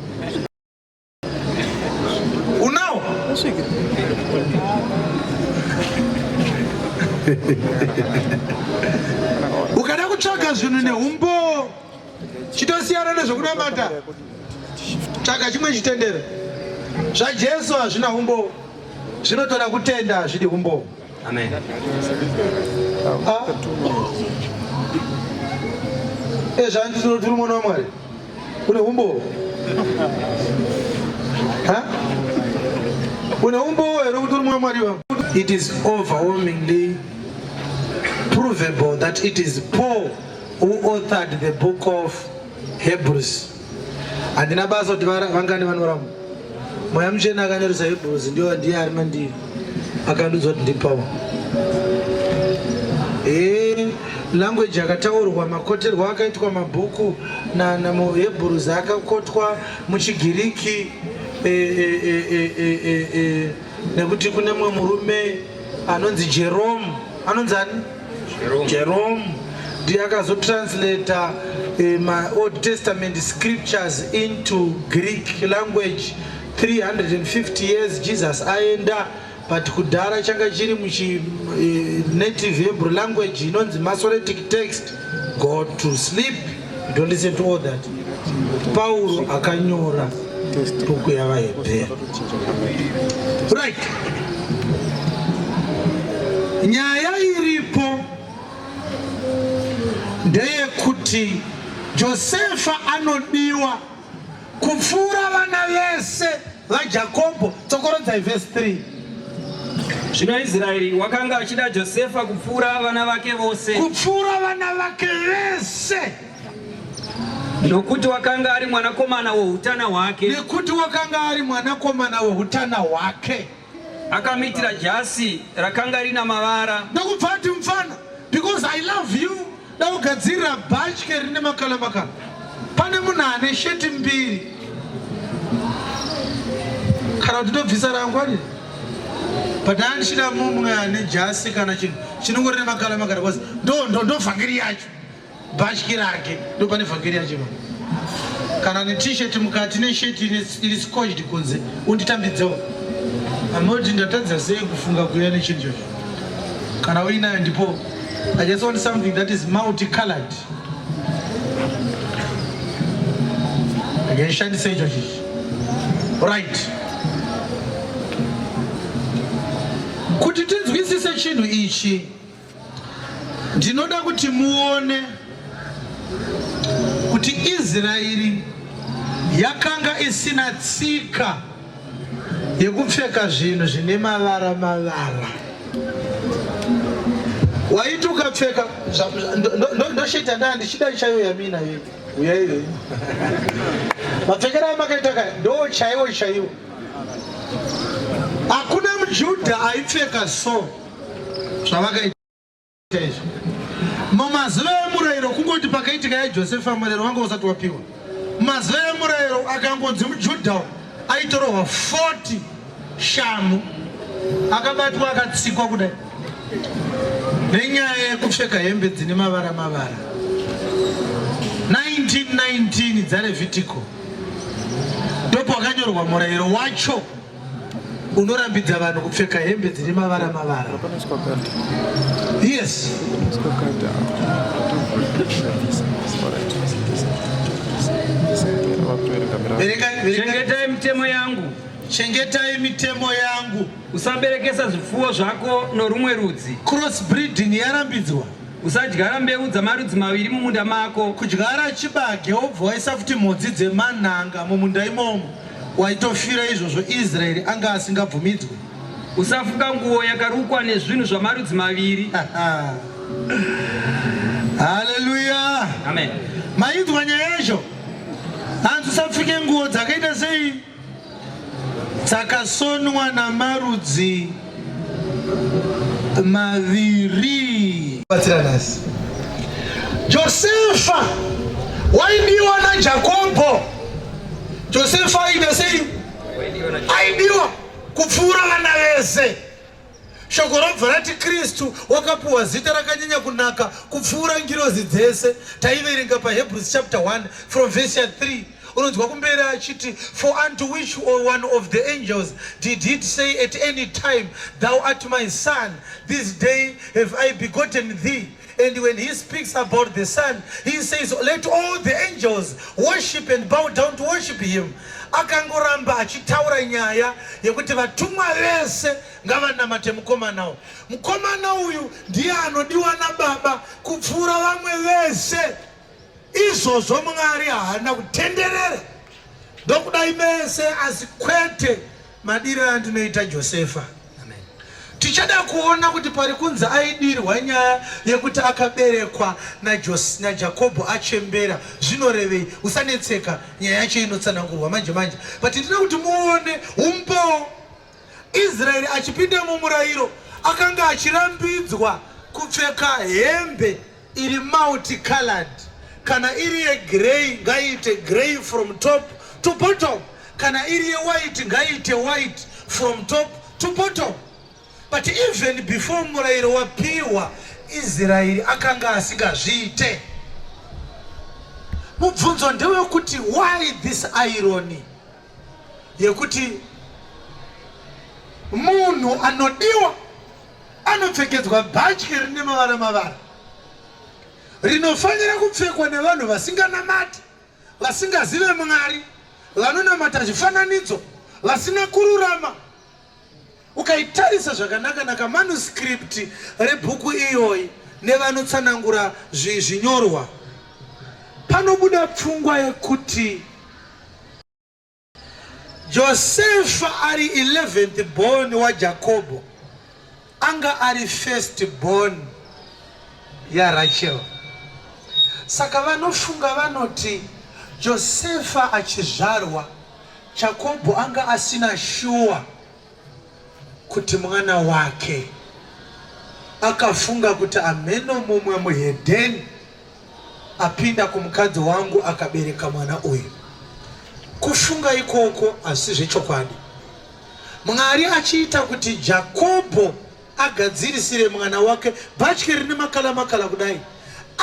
Unawo? Ukada kutsvaga zvinhu neumbowo chitosiyana nezvekunamata. Tsvaga chimwe chitendero. ZvaJesu hazvina umbowo. Zvinotoda kutenda hazvidi umbowo. Amen. Ah. Ezvanzi tinoti uri mwana waMwari. Une umbowo? Ha? Une umbowo here kuti uri mwana waMwari iwe? It is overwhelmingly provable that it is Paul who authored the book of Hebrews. Handina basa kuti vangani vanoramba. Mweya Mutsvene akanyoresa Hebrews ndiyo ndiye ari mandiri akandiudza kuti ndiPaul. Eh, language yakataurwa makoterwo akaitwa mabhuku na, na muHebrews akakotwa muchiGiriki eh, eh, eh, eh, eh, eh, eh, nekuti kune mumwe murume anonzi Jerome anonzi ani? Jerome, Jerome ndiye akazotranslata eh, maOld Testament scriptures into Greek language 350 years Jesus aenda but kudhara changa chiri muchi eh, native Hebrew language inonzi Masoretic text. Go to sleep, you don't listen to all that. Pauro akanyora bhuku yavaHebheru. Right, nyaya iripo ndeyekuti Josefa anodiwa kupfuura vana vese vaJakobho. Tsokorodzai vhesi 3. Zvino Israeri wakanga achida Josefa kupfuura vana vake vose, kupfuura vana vake vese, nokuti wakanga ari mwanakomana woutana hwake. Nekuti wakanga ari mwanakomana weutana hwake. Akamuitira jasi rakanga rina mavara. Ndokubva ati, mufana, because I love you, ndakugadzirira bhatye rine makala makala. Pane munhu ane sheti mbiri kana kuti ndobvisa rangu ani, but handichida mumwe ane jasi kana chinhu chinongori nemakala makala, because ndo ndo ndo vhangeri yacho. Bhatye rake ndo pane vhangeri yacho ipapo. Kana ne-t-shirt mukati nesheti iri scotched kunze, unditambidzewo. Amoti ndatadza sei kufunga kuuya nechinhu ichocho? Kana uinayo ndipo. I just want something that is multicolored. Ngaishandise icho chichi. Right, kuti tinzwisise chinhu ichi, ndinoda kuti muone kuti Israeri yakanga isina tsika yekupfeka zvinhu zvine mavara mavara. Waiti ukapfeka ndosheta ndaa ndichida chaiyo yamina iyo uya iyoyo mapfekero amakaita kaya ndo chaiwo chaiwo. Hakuna muJudha aipfeka so zvavakaita izvi mumazuva emurayiro. Kungoti pakaitika yaJosefa, murayiro wanga usati wapiwa. Mumazuva emurayiro akangonzi muJudha aitorohwa 40 shamu, akabatwa akatsikwa kudai nenyaya yekupfeka hembe dzine mavara mavara. 1919 dzaLevhitico ndopakanyorwa murayiro wacho unorambidza vanhu kupfeka hembe dzine mavara mavara. Yes, verengai, verengai. Chengetai mitemo yangu. Chengetai mitemo yangu. Usaberekesa zvipfuwo zvako norumwe rudzi. Cross breeding yarambidzwa. Usadyara mbeu dzamarudzi maviri mumunda mako. Kudyara chibage wobva waisa futi mhodzi dzemanhanga mumunda imomo, waitofira izvozvo. Israeri anga asingabvumidzwe. Usafuka nguo yakarukwa nezvinhu zvamarudzi maviri. Haleluya. Amen. Mainzwa nyaya yacho? Hanzi usapfeke nguo dzakaita sei? Dzakasonwa namarudzi maviri. Batsira nhasi. Josefa waidiwa naJakobho. Josefa aida sei? Aidiwa kupfuura vana vese. Shoko robva rati Kristu wakapiwa zita rakanyanya kunaka kupfuura ngirozi dzese. Taiverenga paHebrews chapter 1 from verse ya3. Unonzwa kumberi achiti, "For unto which one of the angels did he say at any time, Thou art my son, this day have I begotten thee?" And when he speaks about the Son, he says, "Let all the angels worship and bow down to worship him." Akangoramba achitaura nyaya yekuti vatumwa vese ngavanamate mukomana. Mukomana uyu ndiye anodiwa nababa kupfuura vamwe vese. Izvozvo Mwari haana kutenderera. Ndokudai mese, asi kwete madiro andinoita Josefa. Tichada kuona kuti pari kunzi aidirwa nyaya yekuti akaberekwa naJakobho achembera zvinorevei. Usanetseka, nyaya yacho inotsanangurwa manje manje. But ndinoda kuti muone umbowo. Israeri achipinda mumurayiro akanga achirambidzwa kupfeka hembe iri multi colored. Kana iri yegrey ngaiite grey from top to bottom, kana iri yewhite ngaiite white from top to bottom. But even before murayiro wapiwa, Israeri akanga asingazviite. Mubvunzo ndewekuti why this irony yekuti munhu anodiwa anopfekedzwa bhatyi rine mavara mavara rinofanira kupfekwa nevanhu vasinganamati, vasingazive Mwari, vanonamata zvifananidzo, vasina kururama. Ukaitarisa zvakanaka-naka manuscript rebhuku iyoyi nevanotsanangura zvinyorwa, panobuda pfungwa yekuti Josefa ari 11th born waJakobho anga ari first born yaRachel. Saka vanofunga vanoti Josefa achizvarwa Jakobho anga asina shuwa kuti mwana wake. Akafunga kuti amheno mumwe muhedheni apinda kumukadzi wangu akabereka mwana uyu. Kufunga ikoko asi zvechokwadi. Mwari achiita kuti Jakobho agadzirisire mwana wake bhatye rine makala makala kudai,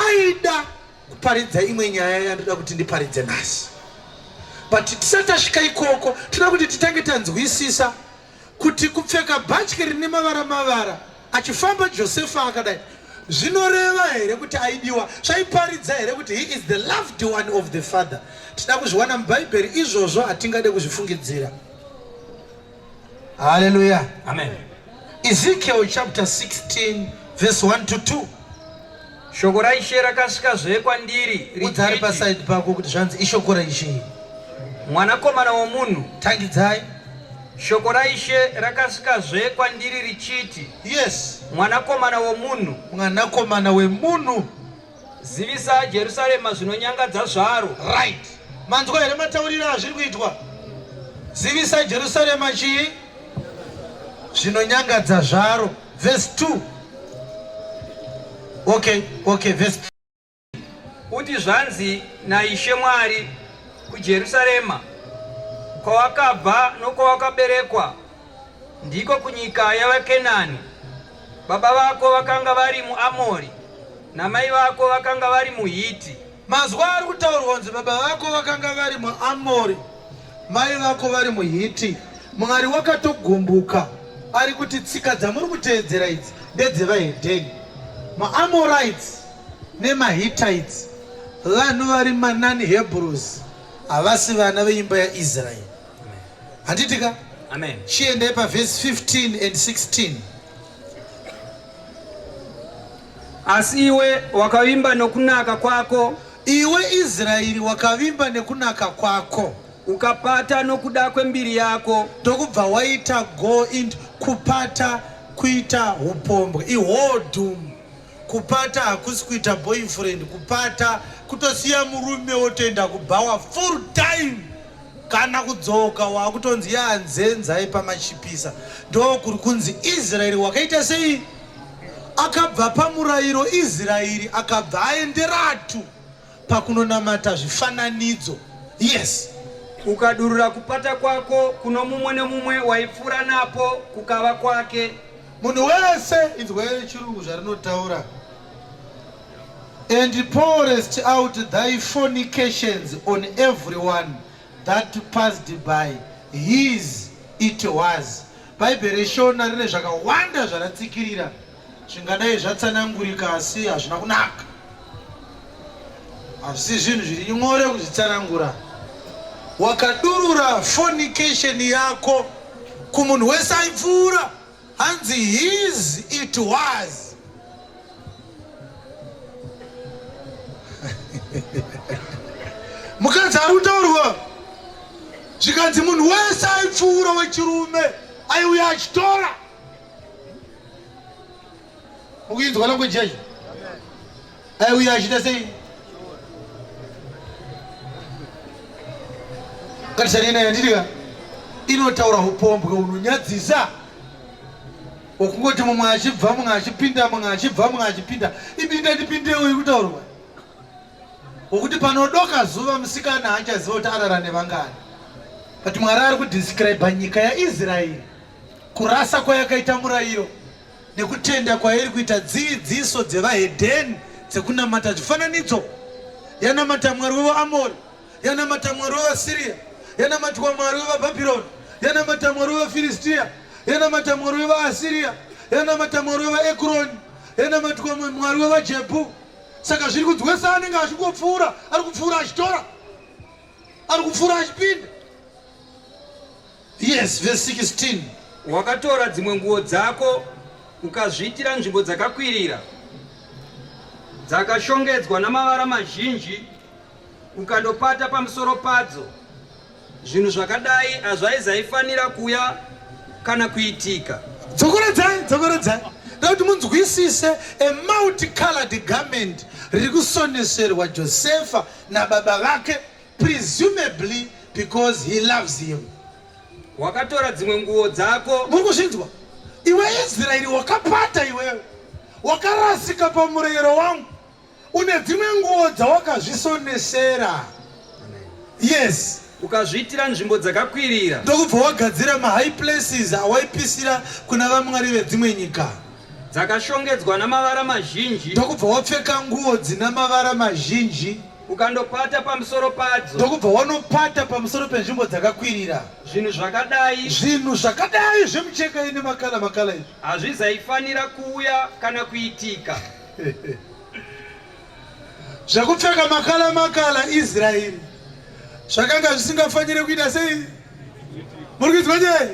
aida kuparidza imwe nyaya yandoda kuti ndiparidze nhasi. But tisati tasvika ikoko, tinoda kuti titange tanzwisisa kuti kupfeka bhatye rine mavara mavara achifamba Josefa akadai zvinoreva here kuti aidiwa? Zvaiparidza here kuti he is the loved one of the father? Tida kuzviwana muBhaibheri izvozvo, hatingade kuzvifungidzira. Haleluya, amen. Ezekiel chapter 16 verse 1 to 2. Shoko raIshe rakasvikazve kwandiri Udza ari pasaidi pako kuti zvanzi ishoko raIshe. Mwanakomana womunhu, tangidzai. Shoko raIshe rakasvikazve kwandiri richiti, Yes. Mwanakomana womunhu, mwanakomana wemunhu, zivisa Jerusarema zvinonyangadza zvaro. Right. Manzwa here matauriro azviri kuitwa? Zivisa Jerusarema chii? Zvinonyangadza zvaro. Verse 2. Okay, okay, verse 3. Uti zvanzi naIshe Mwari kuJerusarema, kwawakabva nokwawakaberekwa, ndiko kunyika yavaKenani. Baba vako vakanga vari muAmori, namai vako vakanga vari muHiti. Mazwa ari kutaurwa kunzi baba vako vakanga vari muAmori, mai vako vari muHiti. Mwari wakatogumbuka ari kuti tsika dzamuri kuteedzera idzi ndedzevahedheni. MaAmorites nemaHittites vanhu vari manon-Hebrews, havasi vana veimba yaIsraeri. Handiti ka? Amen. Chiendai pavhesi 15 and 16. Asi iwe wakavimba nokunaka kwako. Iwe Israeri wakavimba nekunaka kwako. Ukapata nokuda kwembiri yako. Ndokubva waita go into kupata, kuita upombwe, iwhoredom. Kupata hakusi kuita boyfriend, kupata kutosiya murume wotoenda kubhawa full time. Kana kudzoka wakutonzi yanzenza yepamachipisa. Ndokuri kunzi Israeri wakaita sei? Akabva pamurayiro Israeri akabva aenderatu pakunonamata zvifananidzo. Yes. Ukadurura kupata kwako kuno mumwe nemumwe waipfuura napo kukava kwake. Munhu wese inzwai chirungu zvarinotaura. And pourest out thy fornications on everyone that passed by, his it was. Bhaibheri reShona rine zvakawanda zvaratsikirira zvingadai zvatsanangurika asi hazvina kunaka. Hazvisi zvinhu zviri nyore kuzvitsanangura. Wakadurura fornication yako kumunhu wese aipfuura, hanzi his it was. Mukadzi ari kutaurwa zvikanzi munhu wese aipfuura wechirume aiuya achitora. Mukuinzwa language yacho? Aiuya achiita sei? Ngatishanei nayo handiti ka? Inotaura upombwe hunonyadzisa hwokungoti mumwe achibva mumwe achipinda mumwe achibva mumwe achipinda. Ipinda ndipindewo iri kutaurwa. Wokuti panodoka zuva musikana haachaziva kuti arara nevangani. But Mwari ari kudescribe nyika yaIsraeri kurasa kwayakaita murayiro nekutenda kwairi kuita dzidziso dzevahedheni dzekunamata zvifananidzo. Yanamata mwari wevaAmori, yanamata mwari wevaSiria, yanamatwa mwari wevaBhabhironi, yanamata mwari wevaFiristia, yanamata mwari wevaAsiria, yanamata mwari wevaEkroni, yanamatwa mwari wevaJebhu. Saka zviri kunzi wese anenge achingopfuura ari kupfuura achitora, ari kupfuura achipinda. Yes, verse 16. Wakatora dzimwe nguo dzako ukazviitira nzvimbo dzakakwirira dzakashongedzwa namavara mazhinji, ukandopata pamusoro padzo. Zvinhu zvakadai hazvaizaifanira kuya kana kuitika. Dzokoredzai, dzokoredzai. Ndoda kuti munzwisise a multicolored garment riri kusoneserwa Josefa nababa vake presumably because he loves him. Wakatora dzimwe nguo dzako. Muri kuzvinzwa? Iwe Israeri wakapata iwewe. Wakarasika pamurayiro wangu. Une dzimwe nguo dzawakazvisonesera. Yes. Ukazviitira nzvimbo dzakakwirira. Ndokubva wagadzira mahigh places awaipisira kuna vamwari vedzimwe nyika. Dzakashongedzwa namavara mazhinji. Ndokubva wapfeka nguo dzina mavara mazhinji. Ukandopata pamusoro padzo. Ndokubva wanopata pamusoro penzvimbo dzakakwirira. Zvinhu zvakadai. Zvinhu zvakadai zvemucheka ine makala makala izvi. Hazvizaifanira kuuya kana kuitika. Zvekupfeka makala makala Israeri zvakanga zvisingafanire kuita sei? Muri kuinzwa nyaya?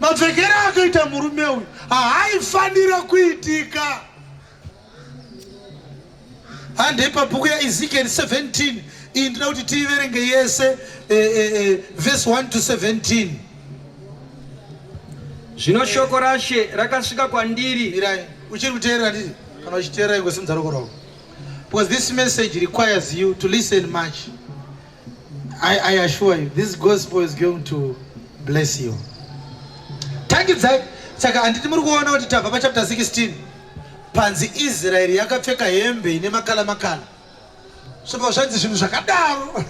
Mapfekero akaita murume uyu haaifanira kuitika. Handei pabhuku yaEzekiel 17 iyi ndinoda kuti tiiverenge yese verse 1 to 17. Zvino shoko raShe rakasvika kwandiri. Mirai, uchiri kuteerera nditi? Kana uchiteerera ingosimudza ruoko rwako. Because this message requires you to listen much. I assure you, this gospel is going to bless you. Tangidzai, saka handiti muri kuona kuti tabva pachapter 16 panzi Israeri yakapfeka hembe ine makala makala. Zvobva zvanzi zvinhu zvakadaro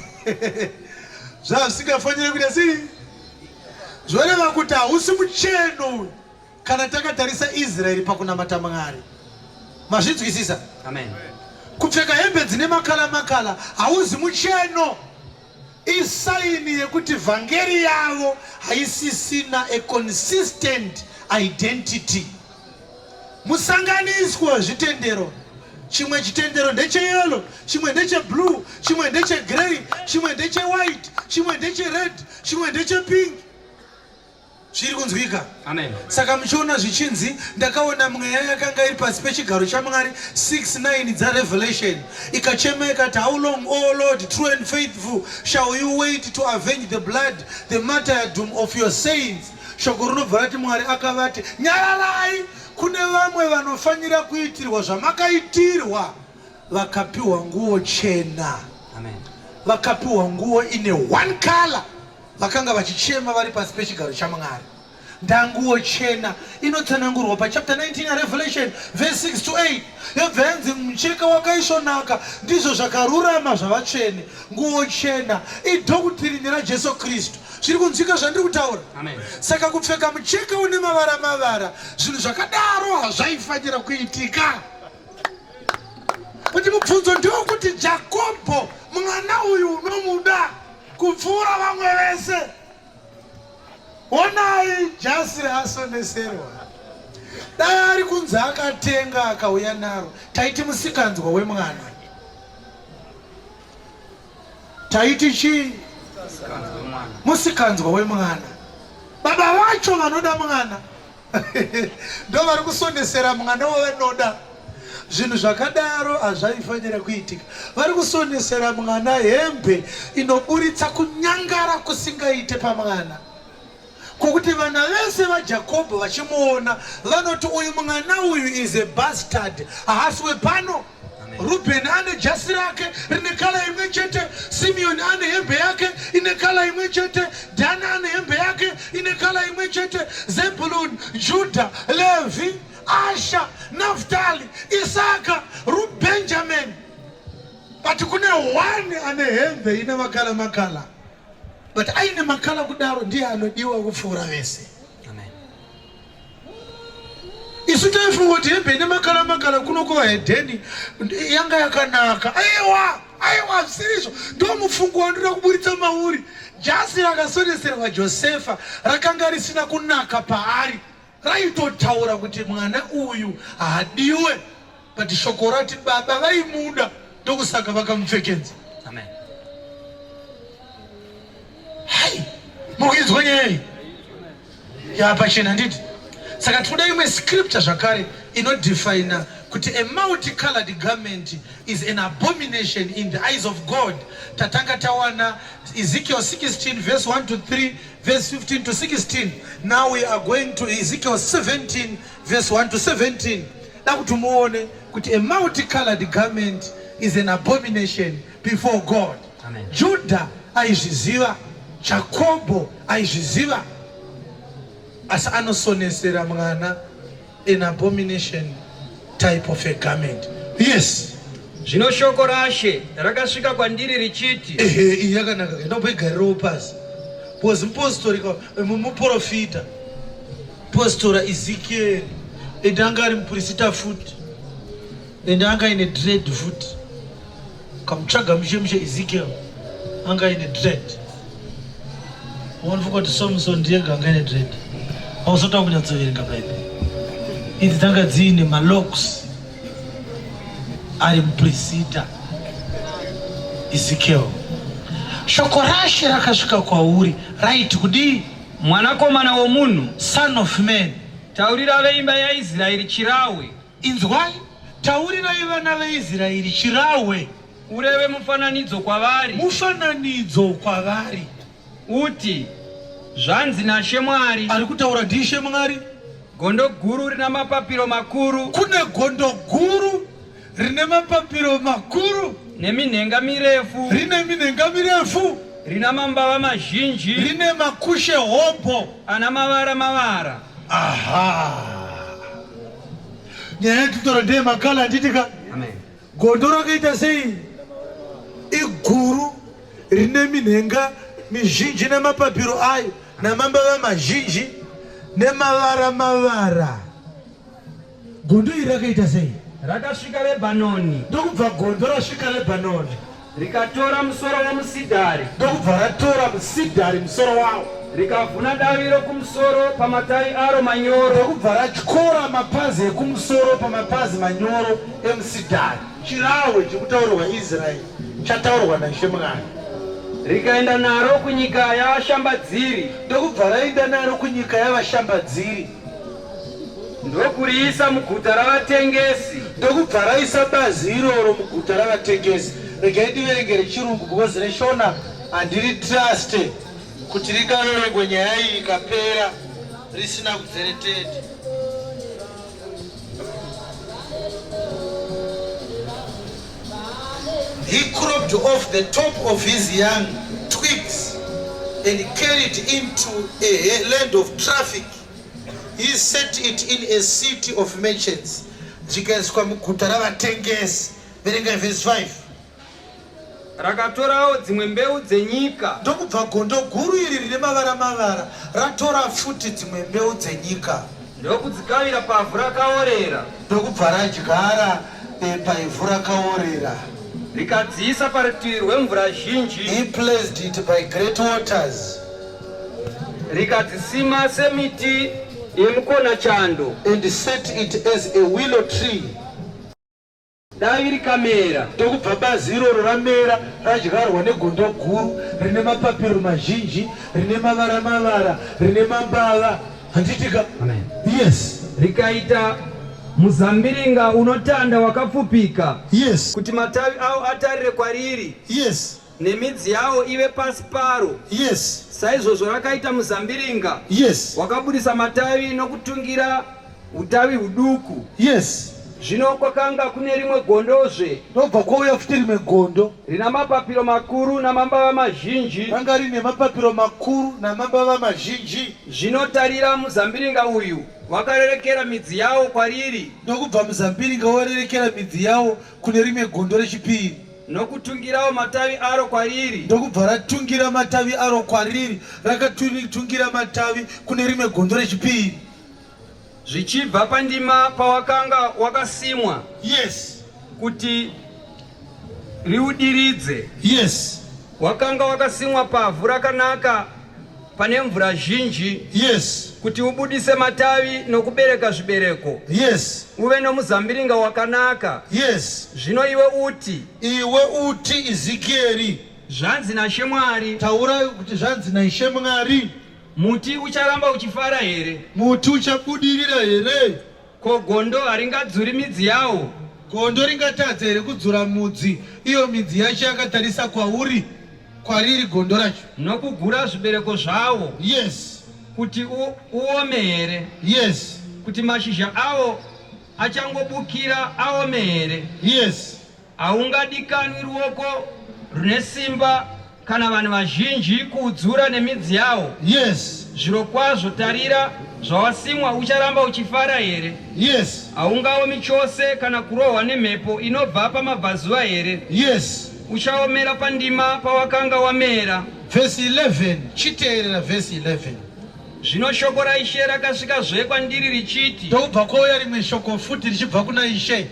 zvazvisingafanire kuita sei? Zvoreva kuti hausi mucheno uyu kana takatarisa Israeri pakunamata Mwari. Mazvinzwisisa? Amen. Kupfeka hembe dzine makala makala hauzi mucheno. Isaini yekuti vhangeri yavo haisisina a consistent identity. Musanganiswa wezvitendero. Chimwe chitendero ndecheyellow, chimwe ndecheblue, chimwe ndechegrey, chimwe ndechewhite, chimwe ndechered, chimwe ndechepink. Zviri kunzwika? Amen. Saka muchiona zvichinzi ndakaona mweya yakanga iri pasi pechigaro chaMwari 6 9 dzaRevelation ikachema ikati how long o Lord true and faithful shall you wait to avenge the blood the martyrdom of your saints. Shoko rinobva rati Mwari akavati nyararai kune vamwe vanofanira kuitirwa zvamakaitirwa vakapiwa nguo chena. Amen. Vakapiwa nguo ine one color. Vakanga vachichema vari pasi pechigaro chaMwari. Ndanguo chena inotsanangurwa pachapter 19 yaRevelation verse 6 to 8 yobva yanzi mucheka wakaisvonaka ndizvo zvakarurama zvavatsvene. Nguo chena idhokutirini raJesu Kristu. Zviri kunzwika zvandiri kutaura? Amen. Saka kupfeka mucheka une mavara mavara zvinhu zvakadaro hazvaifanira kuitika. Kuti mubvunzo ndewokuti Jakobho mwana uyu unomuda kupfuura vamwe vese. Honai jasi raasoneserwa. Dai ari kunzi akatenga akauya naro, taiti musikanzwa wemwana. Taiti chii? Musikanzwa wemwana. Baba vacho vanoda mwana ndo vari kusonesera mwana wavanoda. Zvinhu zvakadaro hazvaifanira kuitika. Vari kusonesera mwana hembe inoburitsa kunyangara kusingaite pamwana. Kwokuti vana vese vaJakobho vachimuona vanoti uyu mwana uyu is a bastard, haasi wepano. Rubheni ane jasi rake rine kala imwe chete, Simeoni ane hembe yake ine kala imwe chete, Dhani ane hembe yake ine kala imwe chete, Zebuluni, Judha, Levhi, Asha, Naftali, Isaka, Rubenjamini. But kune one ane hembe ine makala makala. But aine makala kudaro ndiye anodiwa kupfuura vese. Amen. Isu taifunga kuti hembe ine makala makala kuno kuvahedheni yanga yakanaka. Aiwa, aiwa, hazvisirizvo. Ndo mufungo wandinoda kuburitsa mauri. Jasi rakasoneserwa Josefa rakanga risina kunaka paari. Raitotaura kuti mwana uyu haadiwe. But shoko rati baba vaimuda ndokusaka vakamupfekedza. Amen. Hai, mukuinzwa nyaya iyi? Yapachena nditi. Saka tinoda imwe scripture zvakare inodefina kuti a multicolored garment is an abomination in the eyes of God. Tatanga tawana Ezekiel 16 verse 1 to 3 verse 15 to 16. Now we are going to Ezekiel 17 verse 1 to 17. Da kuti muone kuti a multicolored garment is an abomination before God. Amen. Judah aizviziva, Jakobho aizviziva, asi anosonesera mwana an abomination type of a garment. Yes. Zvino shoko raShe rakasvika kwandiri richiti, Ehe, iyi yakanaka ndomboigarirawo pasi because mupostori muprofita postora Ezekiel ende anga ari mupurisita futi ende anga aine dread futi kamutsvaga mushe mushe Ezekiel anga aine dread unofunga kuti Samson ndiyega anga aine dread ausota kunyatsoverenga bhaibheri idzi dzanga dziine malocks ari mupurisita Ezekiel shoko raShe rakasvika kwauri raiti kudii? Mwanakomana womunhu, Son of man, taurira veimba yaIsraeri chirahwe. Inzwai, taurirai vana veIsraeri chirahwe. Ureve mufananidzo kwavari. Mufananidzo kwavari. Uti, zvanzi naShe Mwari. Ari kutaura ndiShe Mwari. Gondo guru rina mapapiro makuru. Kune gondo guru rine mapapiro makuru. Neminhenga mirefu. Rine minhenga mirefu. Rina mambava mazhinji. Rine makushe hobho. Ana mavara mavara. Aha. Nyaya yatitaura ndeye makala handiti ka? Amen. Gondo rakaita sei? Iguru rine minhenga mizhinji nemapapiro ayo namambava mazhinji nemavara mavara. Gondo iri rakaita sei? Rakasvika Lebhanoni. Ndokubva gondo rasvika Lebhanoni. Rikatora musoro womusidhari. Ndokubva ratora musidhari musoro wawo. Rikavhuna davi rokumusoro pamatavi aro manyoro. Ndokubva ratyora mapazi ekumusoro pamapazi manyoro emusidhari. Chirahwe chikutaurwa Israeri chataurwa naIshe Mwari. Rikaenda naro kunyika yavashambadziri. Ndokubva raenda naro kunyika yavashambadziri. Ndokuriisa muguta ravatengesi. Ndokubva raisa bazi iroro muguta ravatengesi. Regai ndiverenge rechirungu because reshona handiri trust kuti ringaverengwe nyaya iyi ikapera risina kubveretete. He cropped off the top of his young twigs and carried into a land of traffic. He set it in a city of merchants. Zvikaiswa muguta ravatengesi. Verengai verse 5. Rakatorawo dzimwe mbeu dzenyika. Ndokubva gondo guru iri rine mavara mavara ratora futi dzimwe mbeu dzenyika. Ndokudzikavira pavhu rakaorera. Ndokubva radyara paivhu rakaorera. Rikadziisa parutivi rwemvura zhinji. He placed it by great waters. Rikadzisima semiti yemukonachando. And set it as a willow tree. Davi rikamera. Ndokubva bazi iroro ramera radyarwa negondo guru rine mapapiro mazhinji, rine mavara mavara, rine mambava. Handitika? Amen. Yes. Rikaita muzambiringa unotanda wakapfupika. Yes. Kuti matavi awo atarire kwariri. Yes. Nemidzi yawo ive pasi paro. Yes. Saizvozvo rakaita muzambiringa. Yes. Wakabudisa matavi nokutungira utavi huduku. Yes. Zvino kwakanga kune rimwe gondozve. Ndobva kwauya futi rimwe gondo. Rina mapapiro makuru namambava mazhinji. Ranga rine mapapiro makuru namambava mazhinji. Zvino tarira muzambiringa uyu wakarerekera midzi yawo kwariri. Ndokubva muzambiringa warerekera midzi yawo kune rimwe gondo rechipiri. Nokutungirawo matavi aro kwariri. Ndokubva ratungira matavi aro kwariri, rakatungira matavi kune rimwe gondo rechipiri. Zvichibva pandima pawakanga wakasimwa. Yes. Kuti riudiridze. Yes. Wakanga wakasimwa pavhu rakanaka pane mvura zhinji. Yes. Kuti ubudise matavi nokubereka zvibereko. Yes. Uve nomuzambiringa wakanaka. Yes. Zvino iwe uti. Iwe uti Ezekieri. Zvanzi naShe Mwari. Taura kuti zvanzi naIshe Mwari. Muti ucharamba uchifara here? Muti uchabudirira here? Ko gondo haringadzuri midzi yawo? Gondo ringatadza here kudzura mudzi, iyo midzi yacho yakatarisa kwauri, kwariri gondo racho? Nokugura zvibereko zvawo? Yes. Kuti uome here? Yes. Kuti mashizha awo achangobukira aome here? Yes. Haungadikanwi ruoko rune simba kana vanhu vazhinji kuudzura nemidzi yawo. Yes. Zvirokwazvo tarira zvawasimwa ucharamba uchifara here? Yes. Haungaomi chose kana kurohwa nemhepo inobva pamabvazuva here? Yes. Uchaomera pandima pawakanga wamera. Vhesi 11, chiteerera vhesi 11. Zvino shoko raIshe rakasvikazve kwandiri richiti. Ndokubva kwauya rimwe shoko futi richibva kuna Ishe.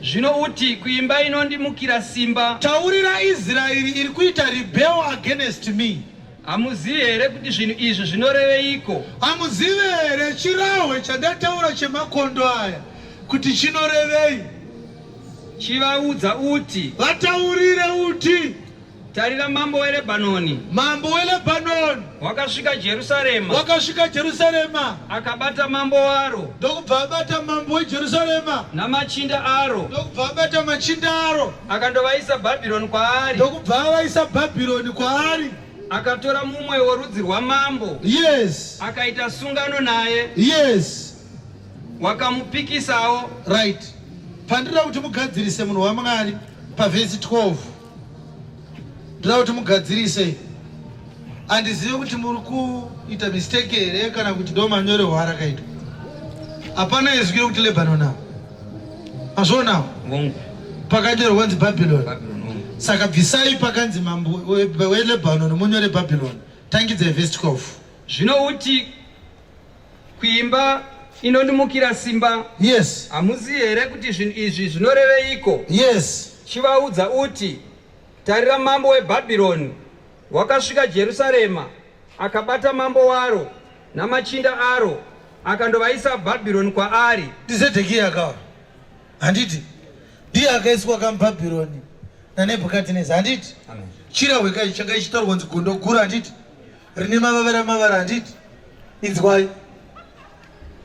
Zvino uti kuimba inondimukira simba. Taurira Israeri iri kuita rebel against me. Hamuzivi here kuti zvinhu izvi zvinoreveiko? Hamuzivi here chirahwe chandataura chemakondo aya kuti chinorevei? Chivaudza uti. Vataurire uti. Tarira mambo weLebhanoni. Mambo weLebhanoni. Wakasvika Jerusarema. Wakasvika Jerusarema. Akabata mambo waro. Ndokubva abata mambo weJerusarema. Namachinda aro. Ndokubva abata machinda aro. Akandovaisa Bhabhironi kwaari. Ndokubva avaisa Bhabhironi kwaari. Akatora mumwe worudzi rwamambo. Yes. Akaita sungano naye. Yes. Wakamupikisawo. Right. Pandinoda kuti mugadzirise munhu waMwari pavhesi 12. Ndoda kuti mugadzirise. Handizivi kuti muri kuita mistake here kana kuti ndo manyorerwo arakaitwa. Hapana izwi rekuti Lebanon apa. Mazvionawo? Pakanyorwa kwanzi Babylon. Saka bvisai pakanzi mambo weLebanon munyore Babylon. Tangidzai vhesi 12. Zvino uti kuimba inondimukira simba. Yes. Hamuzivi here kuti zvinhu izvi zvinoreveiko? Yes. Chivaudza uti, tarira mambo weBhabhironi wakasvika Jerusarema, akabata mambo waro namachinda aro, akandovaisa Bhabhironi kwaari. NdiZedhekiya akawa, handiti? Ndiye akaiswa kamuBhabhironi naNebhukadhineza, handiti? Chirahwe kai changa ichitaurwa kunzi gondo guru, handiti? Rine mavavara mavara, handiti? Inzwai.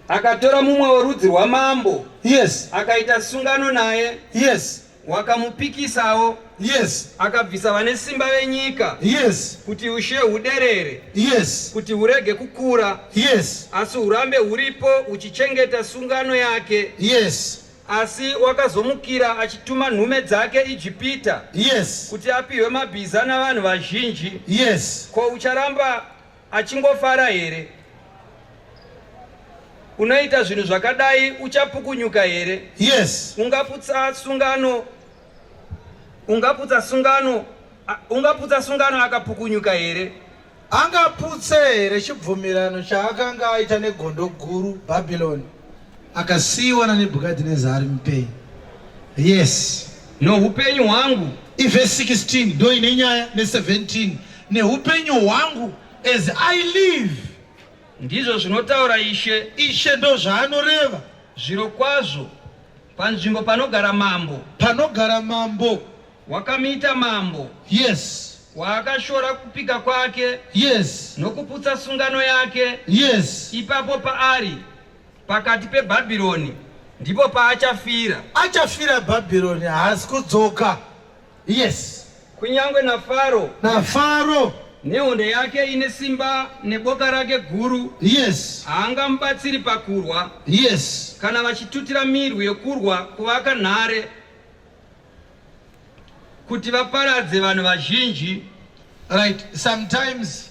Akatora mumwe worudzi rwamambo. Yes. Akaita sungano naye. Yes. Wakamupikisawo. Yes. Akabvisa vane simba venyika. Yes. Kuti ushe huderere. Yes. Kuti hurege kukura. Yes. Asi hurambe huripo huchichengeta sungano yake. Yes. Asi wakazomukira achituma nhume dzake Ijipita. Yes. Kuti apihwe mabhiza navanhu vazhinji. Yes. Ko ucharamba achingofara here? Unoita zvinhu zvakadai uchapukunyuka here? Yes. Ungaputsa sungano, ungaputsa sungano, ungaputsa sungano akapukunyuka here? Angaputse here chibvumirano chaakanga aita negondo guru Bhabhironi akasiyiwa naNebhukadhineza ari mupenyu? Yes. Noupenyu hwangu. Ivhesi 16 ndo ine nyaya ne17. Neupenyu hwangu as I live. Ndizvo zvinotaura Ishe. Ishe ndo zvaanoreva. Zvirokwazvo panzvimbo panogara mambo. Panogara mambo. Wakamuita mambo. Yes. Waakashora kupika kwake. Yes. Nokuputsa sungano yake. Yes. Ipapo paari pakati peBhabhironi ndipo paachafira. Achafira Bhabhironi, haasi kudzoka. Yes. Kunyange naFaro. NaFaro. Nehondo yake ine simba neboka rake guru. Yes. Haangamubatsiri pakurwa. Yes. Kana vachitutira mirwi yokurwa kuvaka nhare kuti vaparadze vanhu vazhinji. Right. Sometimes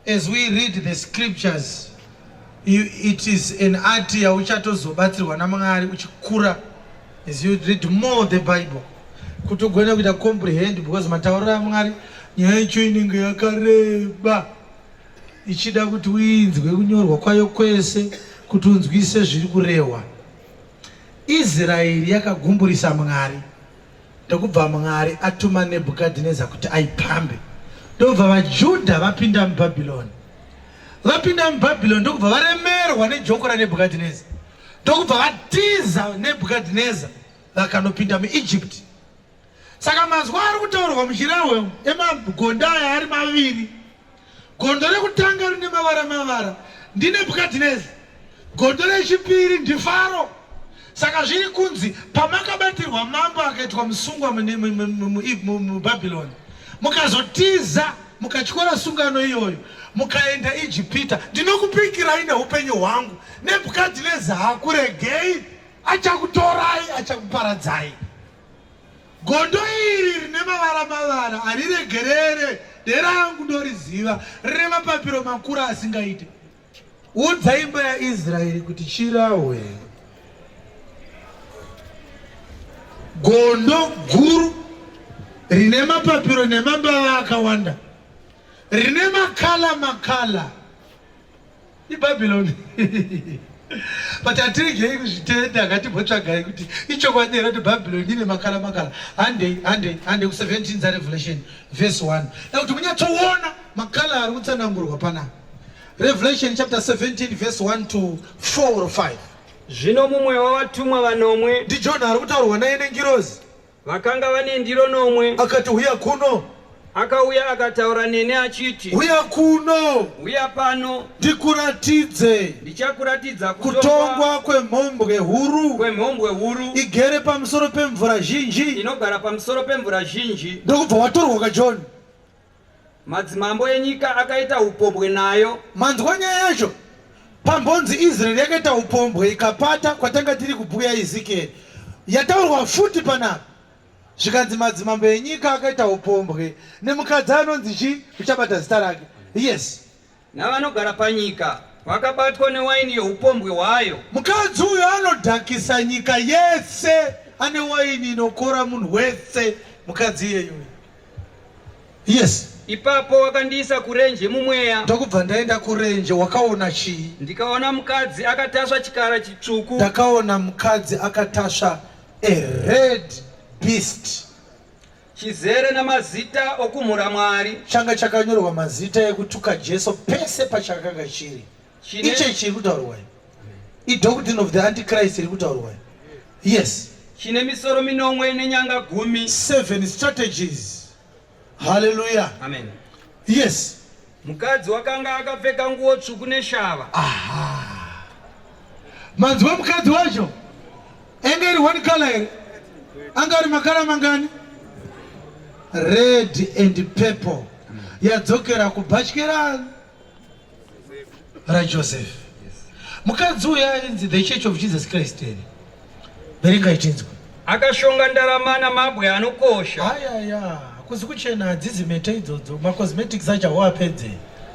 as we read the scriptures you, it is an art yauchatozobatsirwa naMwari uchikura as you read more the Bible kuti ugone kuita comprehend because matauriro aMwari nyaya yacho inenge yakareba ichida kuti uinzwe kunyorwa kwayo kwese kuti unzwise zviri kurehwa. Israeri yakagumburisa Mwari ndokubva Mwari atuma Nebhukadhineza kuti aipambe. Ndobva vaJudha vapinda muBhabhiloni. Vapinda muBhabhiloni ndokubva varemerwa nejoko raNebhukadhineza. Ndokubva vatiza Nebhukadhineza vakanopinda muEgypt. Saka mazwi ari kutaurwa muchirahwe emagondo aya ari maviri. Gondo rekutanga rine mavara mavara ndiNebhukadhineza, gondo rechipiri ndiFaro. Saka zviri kunzi pamakabatirwa mambo akaitwa musungwa muBhabhiloni, mukazotiza mukatyora sungano iyoyo mukaenda Ijipita, ndinokupikirai neupenyu hwangu, Nebhukadhineza haakuregei, achakutorai, achakuparadzai. Gondo iri rine mavara mavara hariregerere nderangu ndoriziva rine mapapiro makuru asingaite. Udza imba yaIsraeri kuti chirahwe. Gondo guru rine mapapiro nemambava akawanda rine makala makala ibhabhiloni but hatiregei kuzvitenda ngatimbotsvagai kuti ichokwadi here kuti bhabhiloni ine makala makala handei handei handei ku17 dzarevelation verse 1 nekuti munyatsoona makala ari kutsanangurwa panapa revelation chapter 17 verse 1 to 4 or 5 Zvino mumwe wavatumwa vanomwe ndiJona ari kutaurwa naye nengirozi Vakanga vane ndiro nomwe. Akati, Huya kuno. Akauya akataura neni achiti, Huya kuno. Huya pano. Ndikuratidze. Ndichakuratidza kutongwa kwemhombwe huru. Kwemhombwe huru. Igere pamusoro pemvura zhinji. Inogara pamusoro pemvura zhinji. Ndokubva watorwa kaJohn. Madzimambo enyika akaita upombwe nayo. Manzwa nyaya yacho? Pambonzi Israeri yakaita upombwe ikapata kwatanga tiri kubhuku yaEzekieri. Yataurwa futi panapa. Zvikanzi madzimambo enyika akaita upombwe nemukadzi anonzi chii? Uchabata zita rake. Yes. Navanogara panyika vakabatwa newaini youpombwe hwayo. Mukadzi uyo anodhakisa nyika yese, ane waini inokora munhu wese, mukadzi iyeyu. Yes. Ipapo wakandiisa kurenje mumweya. Ndokubva ndaenda kurenje, wakaona chii? Ndikaona mukadzi akatasva chikara chitsvuku. Ndakaona mukadzi akatasva a red beast. Chizere namazita okumhura Mwari. Changa chakanyorwa mazita ekutuka Jesu pese pachakanga chiri. Iche chiri kutaurwa. Idoctrine of the Antichrist iri kutaurwa. Yes. Chine misoro minomwe nenyanga gumi. Seven strategies. Hallelujah. Amen. Yes. Mukadzi wakanga akapfeka nguo tsvuku neshava. Aha. Manzwa mukadzi wacho? Enge iri one color here? Anga ari makala mangani? Red and purple. Yadzokera kubhatyera raJoseph. Mukadzi uyu ainzi the Church of Jesus Christ here? Verengai tinzwe. Akashonga ndarama namabwe anokosha. Ayaya, hakuzi kuchena hadzizi mhete idzodzo, macosmetics acho hauapedze.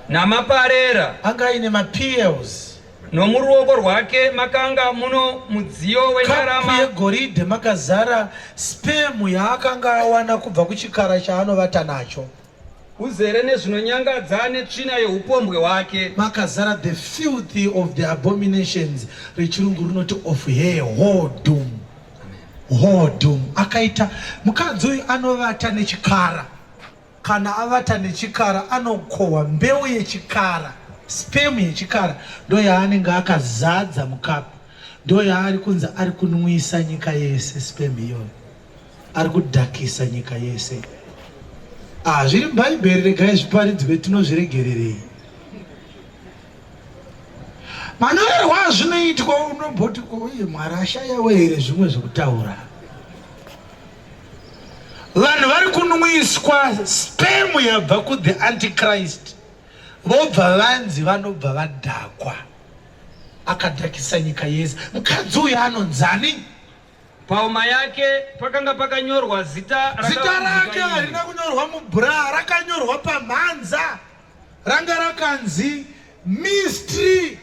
Namaparera. Anga aine mapearls. Nomuruoko rwake makanga muno mudziyo wendarama. Kapu yegoridhe makazara sperm yaakanga awana kubva kuchikara chaanovata nacho. Uzere nezvinonyangadza netsvina yeupombwe hwake. Makazara the filthy of the abominations rechirungu rinoti of her whoredom. Whoredom. Akaita mukadzi uyu anovata nechikara. Kana avata nechikara anokohwa mbeu yechikara, sperm yechikara ndoyaanenge akazadza mukapu. Ndoyaari kunzi ari kunwisa nyika yese sperm iyoyo. Ari kudhakisa nyika yese. Ah, zviri muBhaibheri regai zviparidzwe tinozviregererei. Manyorerwo azvinoitwa unomboti ko iye Mwari ashayawo here zvimwe zvekutaura. Vanhu vari kunwiswa sperm yabva ku the antichrist vobva vanzi vanobva vadhakwa. Akadhakisa nyika yese. Mukadzi uyu anonzani? Pahuma yake pakanga pakanyorwa zita Zita rake harina kunyorwa mubra, rakanyorwa pamhanza. Ranga rakanzi Mystery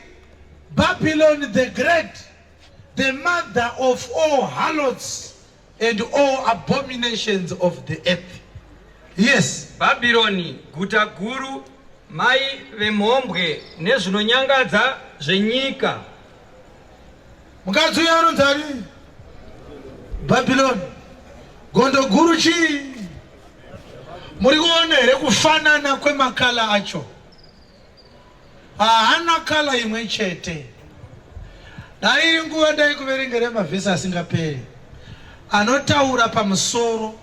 Babylon the Great, the mother of all harlots and all abominations of the earth. Yes. Bhabhironi, guta guru, mai vemhombwe nezvinonyangadza zvenyika. Mukadzi uyo anonzi ani? Babylon. Gondo guru chii? Muri kuona here kufanana kwemakala acho? Haana kala imwe chete. Dai iri nguva ndaikuverengera mavhesi asingaperi anotaura pamusoro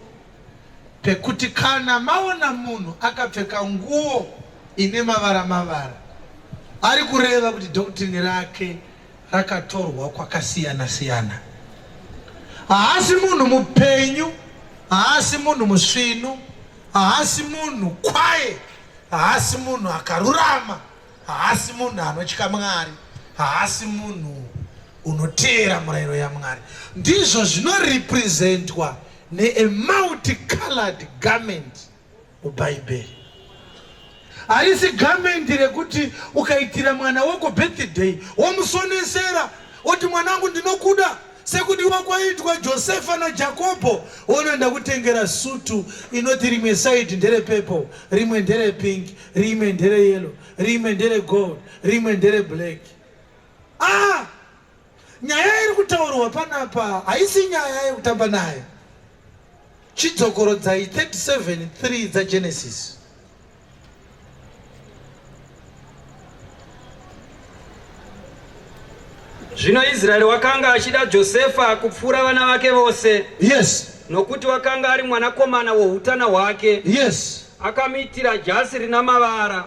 pekuti kana maona munhu akapfeka nguo ine mavara mavara ari kureva kuti doctrine rake rakatorwa kwakasiyana siyana. Haasi munhu mupenyu, haasi munhu musvinu, haasi munhu kwaye, haasi munhu akarurama, haasi munhu anotya Mwari, haasi munhu unoteera murayiro yaMwari. Ndizvo zvinorepresentwa nea multicolored garment muBhaibheri. Harisi garment rekuti ukaitira mwana wako birthday womusonesera oti mwanangu ndinokuda sekudiwa kwaitwa Josefa naJakobho, wonoenda kutengera sutu inoti rimwe side ndere purple, rimwe ndere pink, rimwe ndere yellow, rimwe ndere gold, rimwe ndere black. Ah! Nyaya iri kutaurwa panapa haisi nyaya yekutamba nayo. Chidzokorodzai 37:3 dzaGenesis. Zvino Israeri wakanga achida Josefa kupfuura vana vake vose. Yes. Nokuti wakanga ari mwanakomana woutana hwake. Yes. Akamuitira jasi rina mavara.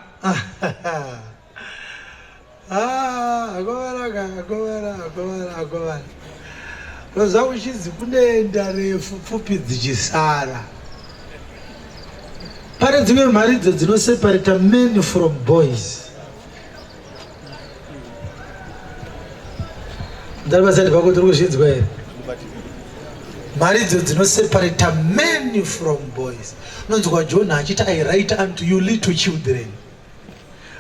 Ah, agovara ka, agovara, agovara, agovara. Roza uchinzi kune refu pfupi dzichisara. Pane dzimwe mharidzo dzinoseparata men from boys. Ndari pasati pako tiri kuzvinzwa here? Mharidzo dzinoseparata men from boys. Unonzwa John achiti I write unto you little children.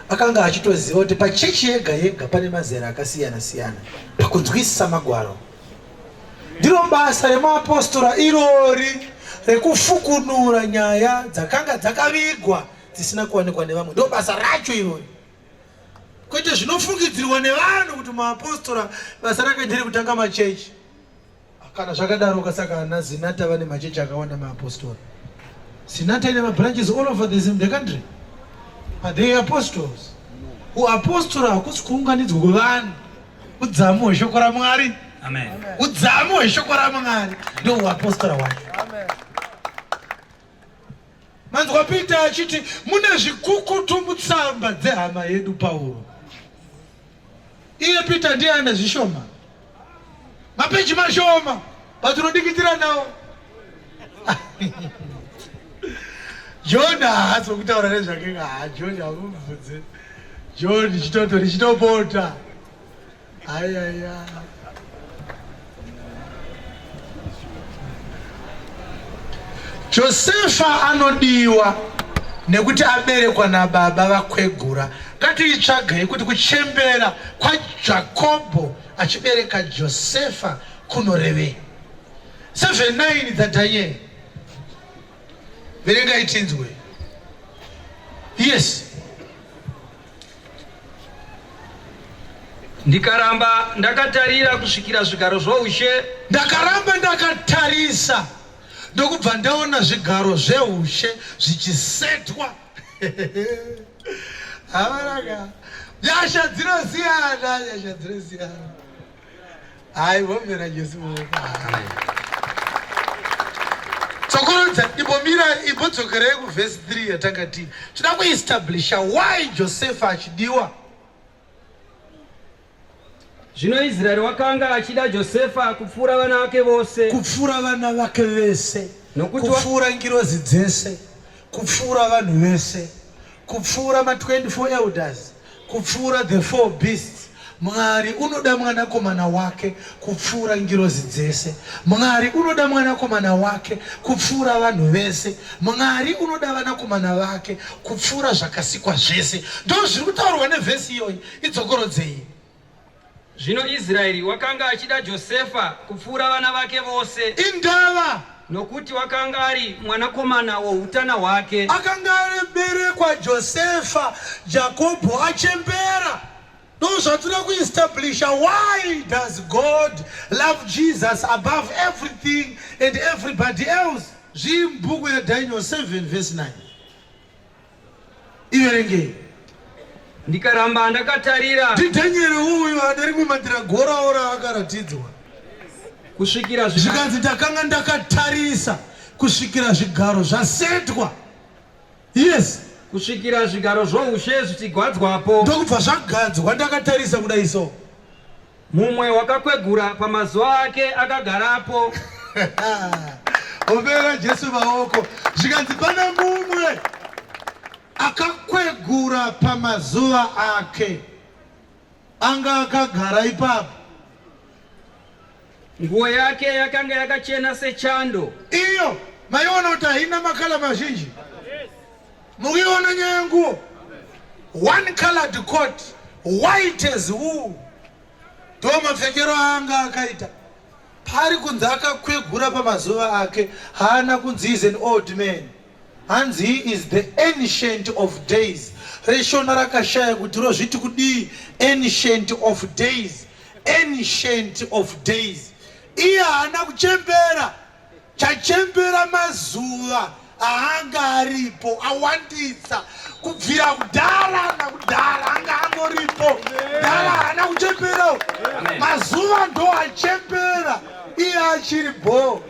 Akanga achitoziva kuti pachechi yega yega pane mazera akasiyana siyana pakunzwisisa magwaro. Ndiro basa remuapostora irori rekufukunura nyaya dzakanga dzakavigwa dzisina kuwanikwa nevamwe. Ndo basa racho irori, kwete zvinofungidzirwa nevanhu kuti muapostora basa rake ndere kutanga machechi. Kana zvakadaro saka ana Zinata vane machechi akawanda maapostora. Zinata ine mabranches all over the, the country. Are they apostles? Uapostora hakusi kuunganidzwa kwevanhu. Udzamu hweshoko raMwari. Amen. Udzamu hweshoko raMwari ndo uapostora hwacho. Manzwa Peter achiti mune zvikukutu mutsamba dzehama yedu Pauro. Iye Peter ndiye ane zvishoma, mapeji mashoma, but unodikitira nawo. John haasi wekutaura nezvake, ha John hamubvunze. John chitoto richitopota. Ayaya. Josefa anodiwa nekuti aberekwa nababa vakwegura. Ngatiitsvagei kuti kuchembera kwaJakobho achibereka Josefa kunorevei. 7:9 dzaDanieri. Verengai tinzwe. Yes. Ndikaramba ndakatarira kusvikira zvigaro zvoushe. Ndakaramba ndakatarisa ndokubva ndaona zvigaro zveushe zvichisetwa. Havaraka. Nyasha dzinosiyana, nyasha dzinosiyana. Hayi, vomera Jesu maoko. Tsokorodza imbomira imbodzokerei kuvhesi 3 yatanga tiri. Tinoda kuestablisha why Josefa achidiwa. Zvino Israeri wakanga achida Josefa kupfuura vana vake vose. Kupfuura vana vake vese. Kupfuura ngirozi dzese, kupfuura vanhu vese, kupfuura ma24 elders, kupfuura the four beasts. Mwari unoda mwanakomana wake kupfuura ngirozi dzese. Mwari unoda mwanakomana wake kupfuura vanhu vese. Mwari unoda vanakomana vake kupfuura zvakasikwa zvese. Ndozviri kutaurwa nevhesi iyoyi. Idzokorodzei. Zvino Israeri wakanga achida Josefa kupfuura vana vake vose. Indava. Nokuti wakanga ari mwanakomana woutana hwake. Akanga aberekwa Josefa, Jakobho achembera. Ndozvatinoda kuestablisha. Why does God love Jesus above everything and everybody else? Zviri mubhuku yaDaniel 7 verse 9. Iverengei. Ndikaramba ndakatarira. NdiDaniel uyu ane rimwe mandiragora raakaratidzwa. Kusvikira zvikanzi ndakanga ndakatarisa kusvikira zvigaro zvasetwa. Yes. Kusvikira zvigaro zvoushe zvichigadzwapo. Ndokubva zvagadzwa ndakatarisa kudai so. Mumwe wakakwegura pamazuva ake akagarapo. Ombera Jesu maoko. Zvikanzi pane mumwe akakwegura pamazuva ake anga akagara ipapo. Nguo yake yakanga yakachena sechando. Iyo maiona kuti haina makala mazhinji. Mukuiona nyaya yenguo? One colored coat, white as wool. Ndo mapfekero aanga akaita. Paari kunzi akakwegura pamazuva ake, haana kunzi is an old man. Hanzi he is the ancient of days. Reshona rakashaya kuti rozviti kudii ancient of days. Ancient of days. Iye haana kuchembera. Chachembera mazuva aanga aripo awandisa kubvira kudhara nakudhara anga angoripo dhara haana kuchembera mazuva ndo achembera iye achiri bhoo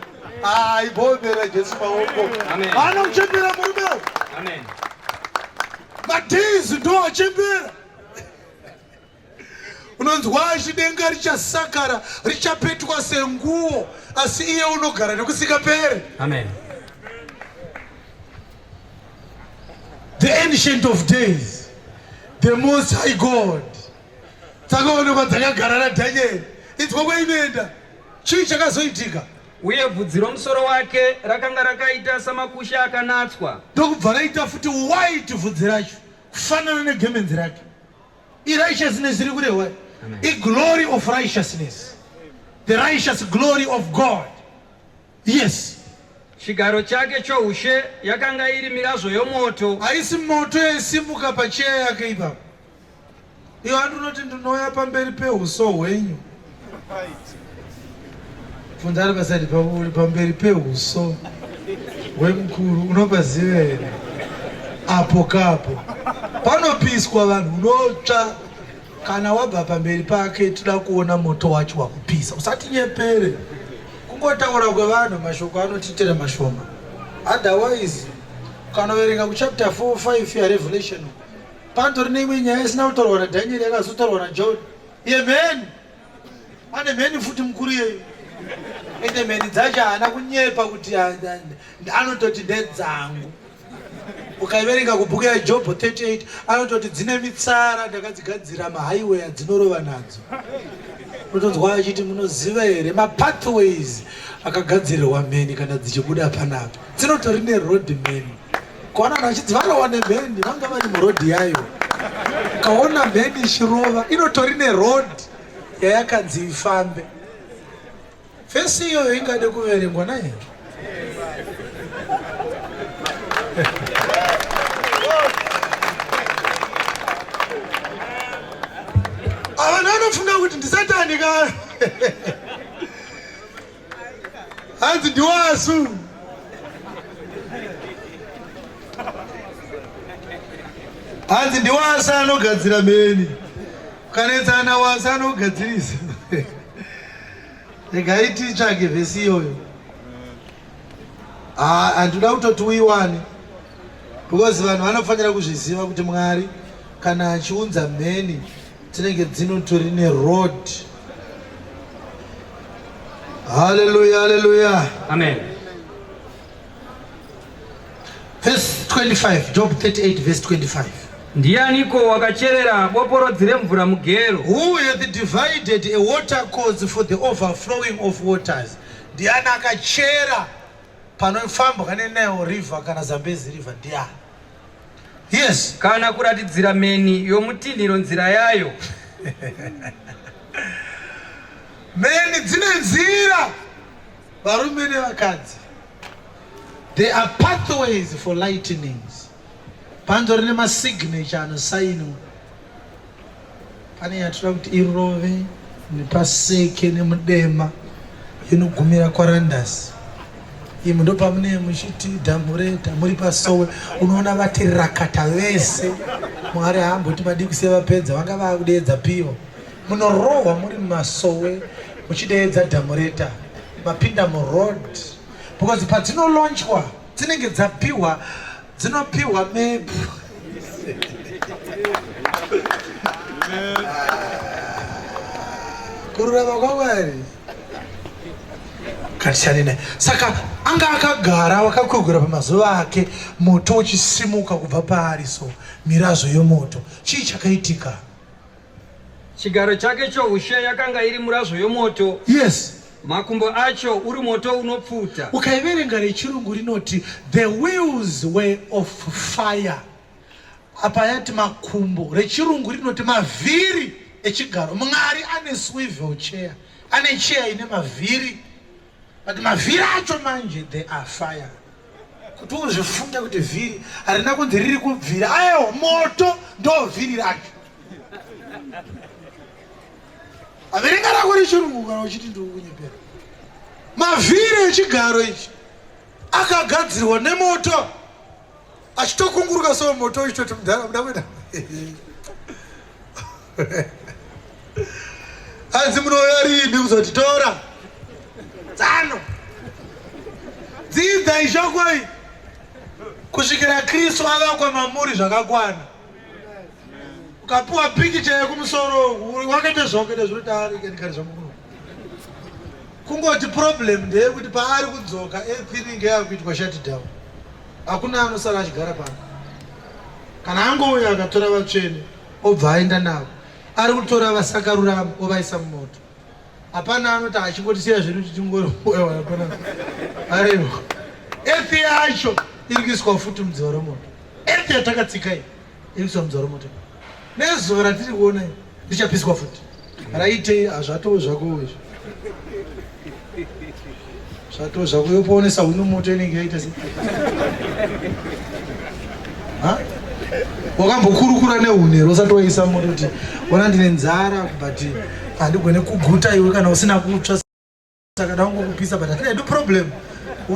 aibhombera Jesu maoko haana kuchembera murume madays ndo achembera Unonzwa achi denga richasakara richapetwa senguo asi iye unogara nekusingaperi. Amen. The ancient of days, the most high God. Dzakaonekwa dzakagara naDaniel. Inzwa kwainoenda. Chii chakazoitika? Uye bvudzi romusoro wake rakanga rakaita samakushe akanatswa. Ndokubva raita futi white bvudzi racho kufanana negemenzi rake. Irighteousness iri kurehwa iglory of righteousness, the righteous glory of God. Yes. Chigaro chake choushe yakanga iri mirazvo yomoto. Haisi moto yaisimuka pacheya yake ipapo. Iyo andinoti ndinouya pamberi peuso hwenyu. Bvunza ari pasaidi pavo uri pamberi pehuso hwemukuru unopaziva here? Apo kapo panopiswa vanhu unotsva kana wabva pamberi pake toda kuona moto wacho wakupisa usatinyepere kungotaura kwevanhu mashoko anotiitira mashoma otherwise ukanoverenga kuchapter 4 5 yarevelation panotori neimwe nyaya isina kutaurwa nadhanieri yakazotaurwa najohn yemheni Ane mheni futi mukuru iyeyu. Ende mheni dzacho haana kunyepa kuti anototi ndedzangu. Ukaiverenga kubhuku yaJobho 38 anototi dzine mitsara ndakadzigadzira mahighway adzinorova nadzo. Unotonzwa achiti munoziva here mapathways akagadzirirwa mheni kana dzichibuda panapa. Dzinotori neroad mheni. Kuona vanhu vachinzi varohwa nemheni vanga vari muroad yayo. Ukaona mheni ichirova inotori neroad yayakanzi ifambe. Fesi iyoyo ingade kuverengwa naye. Vanhu vanofunga kuti ndisatani ka. Hanzi ndiwasu. Hanzi ndiwasa anogadzira mheni. Ukanetsana wasa anogadzirisa. Regai titsvage vhesi iyoyo. Ah, handinoda kutoti uiwane because vanhu vanofanira kuzviziva kuti Mwari kana achiunza mheni dzinenge dzinotori neroad. Haleluya, haleluya. Amen. Verse 25, Job 38 verse 25. Ndianiko wakacherera boporodzi remvura mugero? Who hath divided a water course for the overflowing of waters? Ndiani akachera panofambwa neNile River kana Zambezi River? Ndiani? Yes. Kana kuratidzira mheni yomutinhiro nzira yayo. Mheni dzine nzira, varume nevakadzi. There are pathways for lightnings. Panzori nemasignature anosainwa. Pane yatoda kuti irove nepaseke nemudema inogumira kwaRandasi. Imi ndopamune muchiti dhamureta muri pasowe unoona vati rakata vese. Mwari haamboti madii kusiya vapedza vanga vakudeedza piyo. Munorohwa muri mumasowe muchideedza dhamureta mapinda muroad because padzinolaunchwa dzinenge dzapiwa dzinopiwa map. Kururama kwaMwari katishane naye. Saka anga akagara wakakwegura pamazuva ake, moto uchisimuka kubva paari, so mirazvo yomoto. Chii chakaitika? Chigaro chake choushe yakanga iri murazvo yomoto. Yes. Makumbo acho uri moto unopfuta. Ukaiverenga rechirungu rinoti the wheels were of fire. Apa yati makumbo. Rechirungu rinoti mavhiri echigaro. Mwari ane swivel chair. Ane chair ine mavhiri. But mavhiri acho manje they are fire. Kuti uzvifunge kuti vhiri harina kunzi riri kubvira. Ayo moto ndo vhiri racho. Averenga rako rechirungu kana uchiti ndiri kunyepera. Mavhiri echigaro ichi akagadzirwa nemoto achitokunguruka so moto uchitoti mudhara muda kuenda. Hanzi munouya riini kuzotitora? Tsano. Dzidza ishoko iyi kusvikira Kristu avakwa mamuri zvakakwana. Ukapiwa pikicha yekumusoro wakaita zvawakaita zvinotaarikani zvangu kuno. Kungoti problem ndeyekuti paari kudzoka earth inenge yakuitwa shutdown. Hakuna anosara achigara pano. Kana angouya akatora vatsvene obva aenda navo. Ari kutora vasakarurama ovaisa mumoto. Hapana anoti achingotisiya zvedu tichingori hapana. Ariwo. Earth yacho iri kuiswa futi mudziva romoto. Earth yatakatsika iyi iri kuiswa mudziva romoto. Nezuva ratiri kuona iri richapiswa futi. Raitei hazvatoo zvako izvi. Zvatoo zvako yopoonesa huni moto inenge yaita sei? Ha? Wakambokurukura nehuni here usati waisa moto kuti ona ndine nzara but handigone kuguta iwe kana usina kutsva saka da kungokupisa but hatina hedu problem.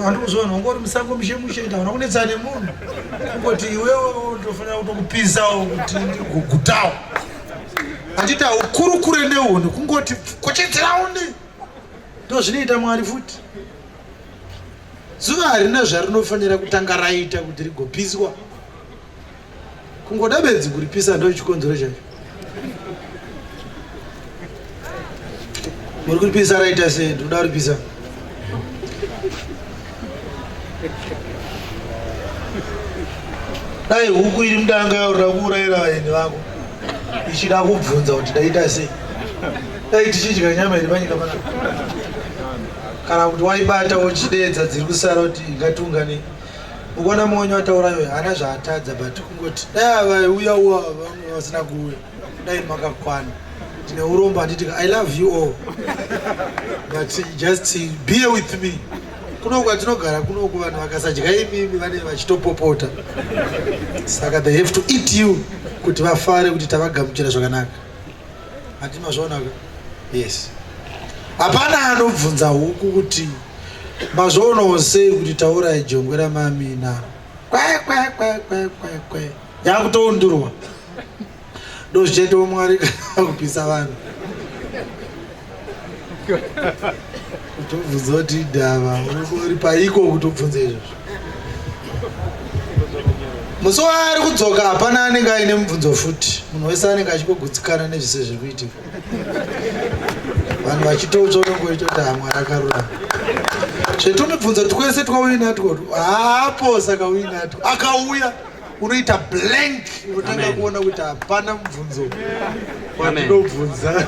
Handikuzviona wanga uri musango mushe mushe hauna kunetsana nemunhu kungoti iwewe ndofanira kutokupisawo kuti ndigogutawo. Handiti haukurukure nehuni kungoti kochedzerawo ndi ndozvinoita Mwari futi. Zuva harina zvarinofanira kutanga raita kuti rigopiswa. Kungoda bedzi kuripisa ndo chikonzero chacho. Muri kuripisa raita sei? Ndinoda kuripisa. Dai huku iri mudanga yaurira kuurayira vaeni vako ichida kubvunza kuti ndaita sei. Dai tichidya nyama iri panyika panapa. Kana kuti waibata wochideedza dziri kusara kuti ngatiunganei. Ukuona mumwe wataura iwe haana zvaatadza but kungoti dai ava uya uwa vamwe vasina kuuya dai makakwana. Ndine urombo handiti I love you all but just be with me. Kuno kwatinogara kunoku vanhu vakasadya imimi vanenge vachitopopota. Saka they have to eat you kuti vafare kuti tavagamuchira zvakanaka. Handiti mazviona ka? Yes. Hapana anobvunza huku kuti mazvionawo sei kuti taurai jongwe ramami naro. Kwe kwe kwe kwe kwe kwe. Yakutoundurwa. Ndozvichaitawo Mwari kana kupisa vanhu. Kutobvunza kuti ndava uri paiko kutobvunza izvozvo. Musi waari kudzoka hapana anenge aine mubvunzo futi. Munhu wese anenge achingogutsikana nezvese zviri kuitika. Vanhu vachitoutsva unenge uchitoti ha Mwari akarurama. Zvetumibvunzo twese twauinatwo haapo, saka uinatwo akauya unoita blank, unotanga kuona kuti hapana mubvunzo wandinobvunza.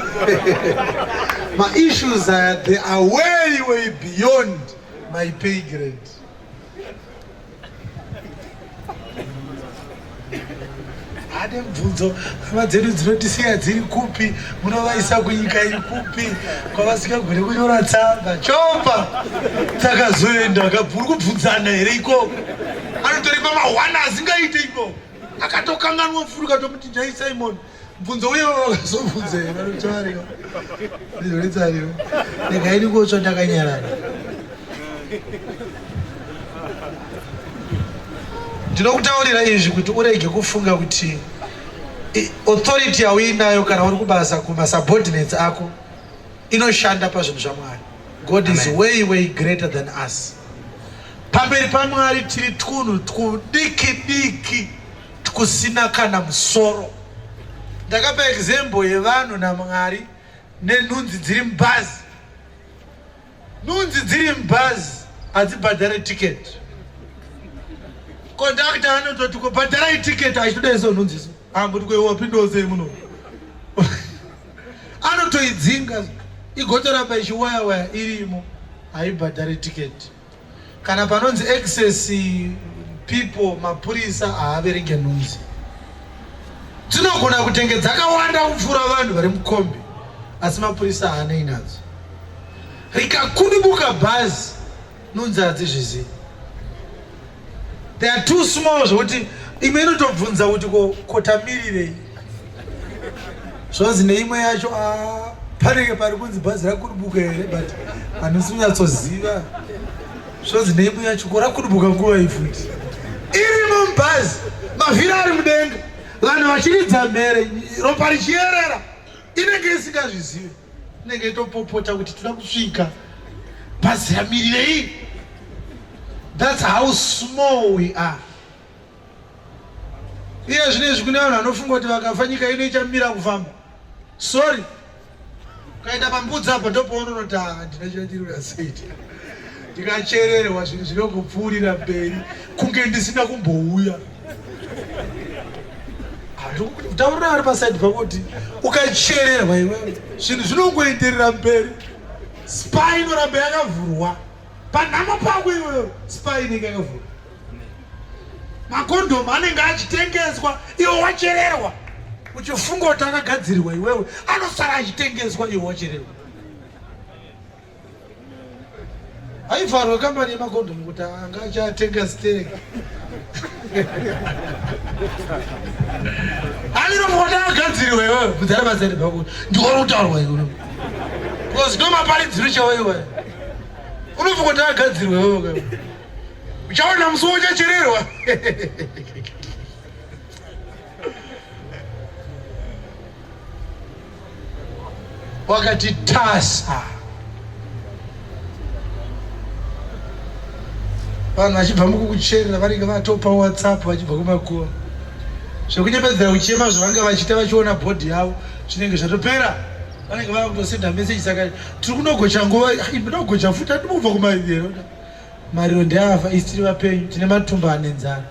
Maissues aya, they are way way beyond my pay grade. Ane mubvunzo, hama dzedu dzinotisiya dziri kupi? Munovaisa kunyika iri kupi kwavasingagone kunyora tsamba? Chopa takazoenda uri kubvunzana here ikoko? Anotori pamahwana asingaite ikoko, akatokanganwa mfuru katomuti nhai Simon, mubvunzo uye wakazobvunza here? Vanotaariwa ndizoritsariwa ndikaini kotsva ndakanyarara. Ndinokutaurira izvi kuti urege kufunga kuti authority yauinayo kana uri kubasa kumasubordinates ako inoshanda pazvinhu zvaMwari. God is way way greater than us. Pamberi paMwari tiri twunhu twudiki diki twusina kana musoro. Ndakapa example yevanhu naMwari nenhunzi dziri mubhazi. Nhunzi dziri mubhazi hadzibhadhare tiketi. Kondakta anototi ko bhadharai tiketi, achitoda iso nhunzi iso amboti ko wapindawo sei muno? Anotoidzinga igotoramba ichiwaya waya irimo, haibhadhare tiketi. Kana panonzi excess people, mapurisa haaverenge nhunzi. Dzinogona kutenge dzakawanda kupfuura vanhu vari mukombi, asi mapurisa haanei nadzo. Rikakudubuka bhazi, nhunzi hadzizvizivi. They are too small zvokuti imwe inotobvunza kuti kotamirirei. Zvonzi neimwe yacho, ah, panenge pari kunzi bhazi rakudubuka here, but handisi kunyatsoziva. Zvonzi neimwe yacho, ko rakudubuka nguva iyi futi? Irimo mubhazi, mavhiri ari mudenga, vanhu vachiridza mhere, ropa richiyerera, inenge isingazvizivi, inenge itopopota kuti toda kusvika, bhazi ramirirei. That's how small we are. Iye zvino izvi kune vanhu vanofunga kuti vakafa nyika ino ichamira kufamba. Sorry, ukaenda pambudzi apa ndopaunonoti handina chandiri asaita, ndikachererwa zvinhu zvinongopfuurira mberi kunge ndisina kumbouya. Taurira vari pasaidi pako kuti ukachererwa iwewe zvinhu zvinongoenderera mberi. Spa inoramba yakavhurwa panhamo pako iwewe, spa inenge yakavhurwa, makondomu anenge achitengeswa iwe wachererwa, uchifunga kuti akagadzirirwa iwewe, anosara achitengeswa iwe wachererwa. Haivharwe kambani yemakondomu kuti anga achatenga stereki aninofunga kuti akagadzirirwa iwewe. Bvunzana mazari pako, ndiori kutaurwa iwe, because ndo maparidziro chavo iwe. Unofunga kuti akagadzirirwa iwewe, uchaona musi uchachererwa. Wakati tasa vanhu vachibva mukukucherera vanenge vatopa WhatsApp vachibva kumakuva, zvekunyepedzera kuchema zvavanga vachiita vachiona bhodhi yavo zvinenge zvatopera, vanenge vava kutosenda meseji. Saka tiri kunogocha nguva inogocha futi, andimubva kumariro, mariro ndeafa, isi tiri vapenyu, tine matumba ane nzara.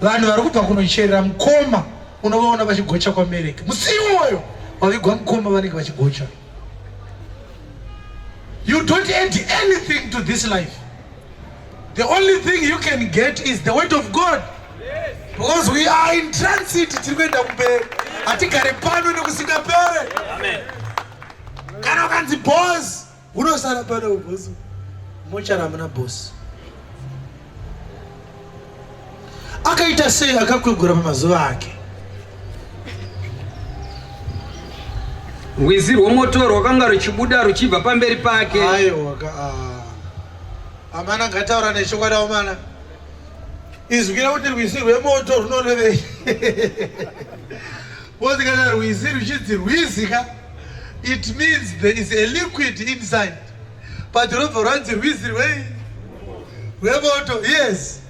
Vanhu vari kubva kunocherera mukoma unovaona vachigocha kwaMereki musi iwoyo wavigwa mukoma, vanenge vachigocha. You don't add anything to this life. The only thing you can get is the word of God, because we are in transit. Tiri kuenda kumberi, hatigare pano nekusingapere. Kana ukanzi boss, unosara pano boss, mochara muna boss. Akaita sei akakwegura pamazuva ake? Rwizi rwomoto rwakanga ruchibuda ruchibva pamberi pake. Aiwa ka, ah. Amana, ngataura nechokwadi amana. Izwi rekuti rwizi rwemoto runorevei? Because kana rwizi ruchinzi rwizi ka, it means there is a liquid inside, but rwobva rwanzi rwizi rwei? Rwemoto. Yes.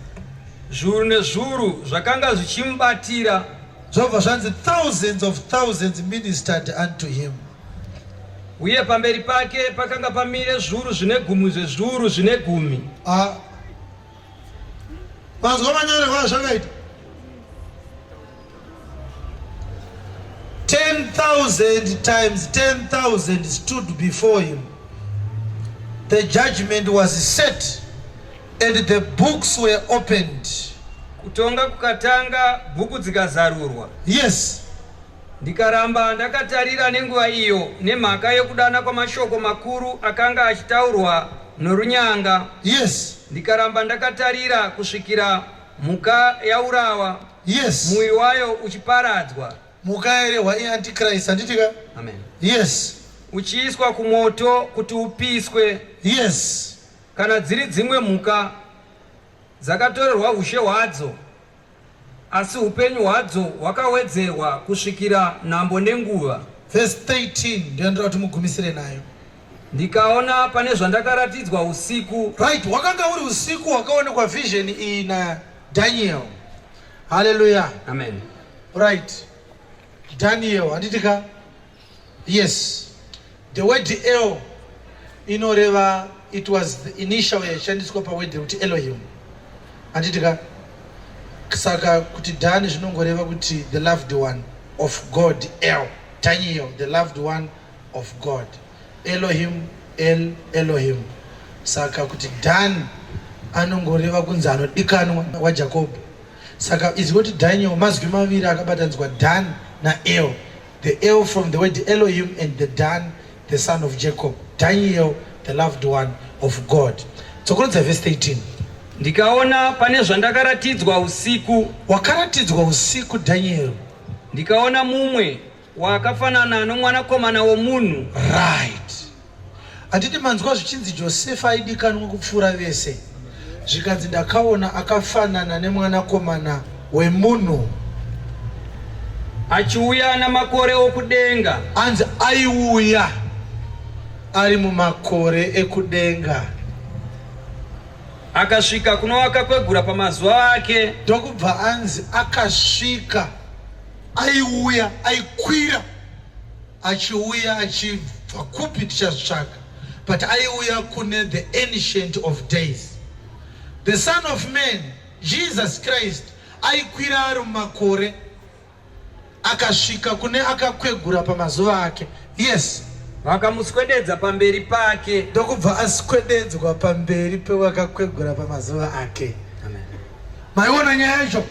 Zviuru nezviuru zvakanga zvichimubatira. Zvobva zvanzi thousands of thousands ministered unto him. Uye pamberi pake pakanga pamire zviuru zvine gumi zvezviuru zvine gumi. Ah. Manzwa manyorerwo azvakaita? 10,000 times 10,000 stood before him. The judgment was set and the books were opened. Kutonga kukatanga, bhuku dzikazarurwa. Yes. Ndikaramba ndakatarira nenguva iyo nemhaka yokudana kwamashoko makuru akanga achitaurwa norunyanga. Yes. Ndikaramba ndakatarira kusvikira mhuka yaurawa. Yes. Muviri wayo uchiparadzwa. Mhuka yairehwa iantichrist handiti ka? Amen. Yes. Uchiiswa kumoto kuti upiswe. Yes. Kana dziri dzimwe mhuka dzakatorerwa ushe hwadzo. Asi upenyu hwadzo hwakawedzerwa kusvikira nhambo nenguva. Verse 13 ndiyo kuti mugumisire nayo. Ndikaona pane zvandakaratidzwa usiku. Right, wakanga uri usiku wakaonekwa vision iyi na Daniel. Hallelujah. Amen. Right. Daniel, handiti ka? Yes. The word El inoreva it was the initial yaishandiswa paword rekuti Elohim. Handiti ka? Saka kuti Dan zvinongoreva kuti the loved one of God El. Daniel, the loved one of God. Elohim, El Elohim. Saka kuti Dan anongoreva kunzi anodikanwa waJacob. Saka izwi kuti Daniel mazwi maviri akabatanidzwa Dan naEl. The El from the word Elohim and the Dan, the son of Jacob. Daniel, the loved one of God. Tsokorodza verse 13. Ndikaona pane zvandakaratidzwa usiku. Wakaratidzwa usiku Daniel. Ndikaona mumwe wakafanana nomwanakomana womunhu. Right. Handiti manzwa zvichinzi Josefa aidikanwa kupfuura vese. Zvikanzi ndakaona akafanana nemwanakomana wemunhu. Achiuya namakore okudenga. Anzi aiuya ari mumakore ekudenga. Akasvika kuno wakakwegura pamazuva ake. Ndokubva anzi akasvika aiuya aikwira achiuya achibva kupi tichazvitsvaga but aiuya kune the ancient of days the son of man jesus christ aikwira ari mumakore akasvika kune akakwegura pamazuva ake yes vakamuswededza pamberi pake ndokubva aswededzwa pamberi pewakakwegura pamazuva ake Maiona nyaya yacho?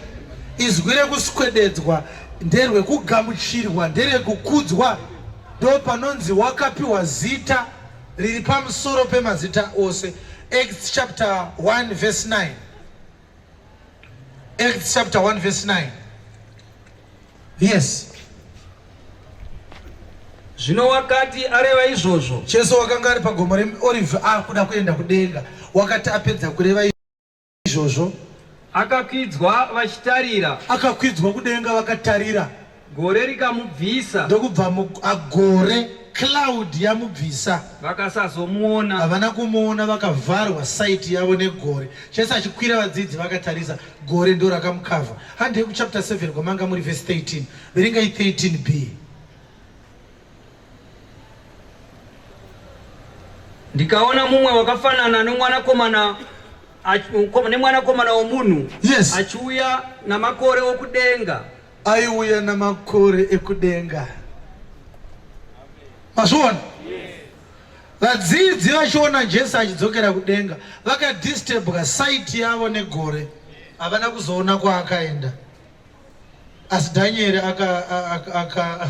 Izwi rekuswededzwa nderwekugamuchirwa, nderekukudzwa. Ndo panonzi wakapiwa zita riri pamusoro pemazita ose. Acts chapter 1 verse 9. Acts chapter 1 verse 9. Yes. Zvino wakati areva izvozvo, Jesu wakanga ari pagomo reOrivhi akuda kuenda kudenga. Wakati apedza kureva izvozvo akakwidzwa vachitarira. Akakwidzwa kudenga vakatarira. Gore rikamubvisa. Ndokubva gore cloud yamubvisa. Vakasazomuona. Havana kumuona vakavharwa sight yavo negore. Jesu achikwira vadzidzi vakatarisa gore ndo rakamukavha. Handei kuchapter 7 kwamanga muri verse 13. Verengai 13b. Ndikaona mumwe wakafanana nomwanakomana nemwanakomana womunhu yes. achiuya namakore okudenga. Aiuya namakore ekudenga. Mazviona? Vadzidzi vachiona Jesu achidzokera kudenga vakadisturbwa sight yavo negore, havana kuzoona kwaakaenda. Asi Danieri aka aka, aka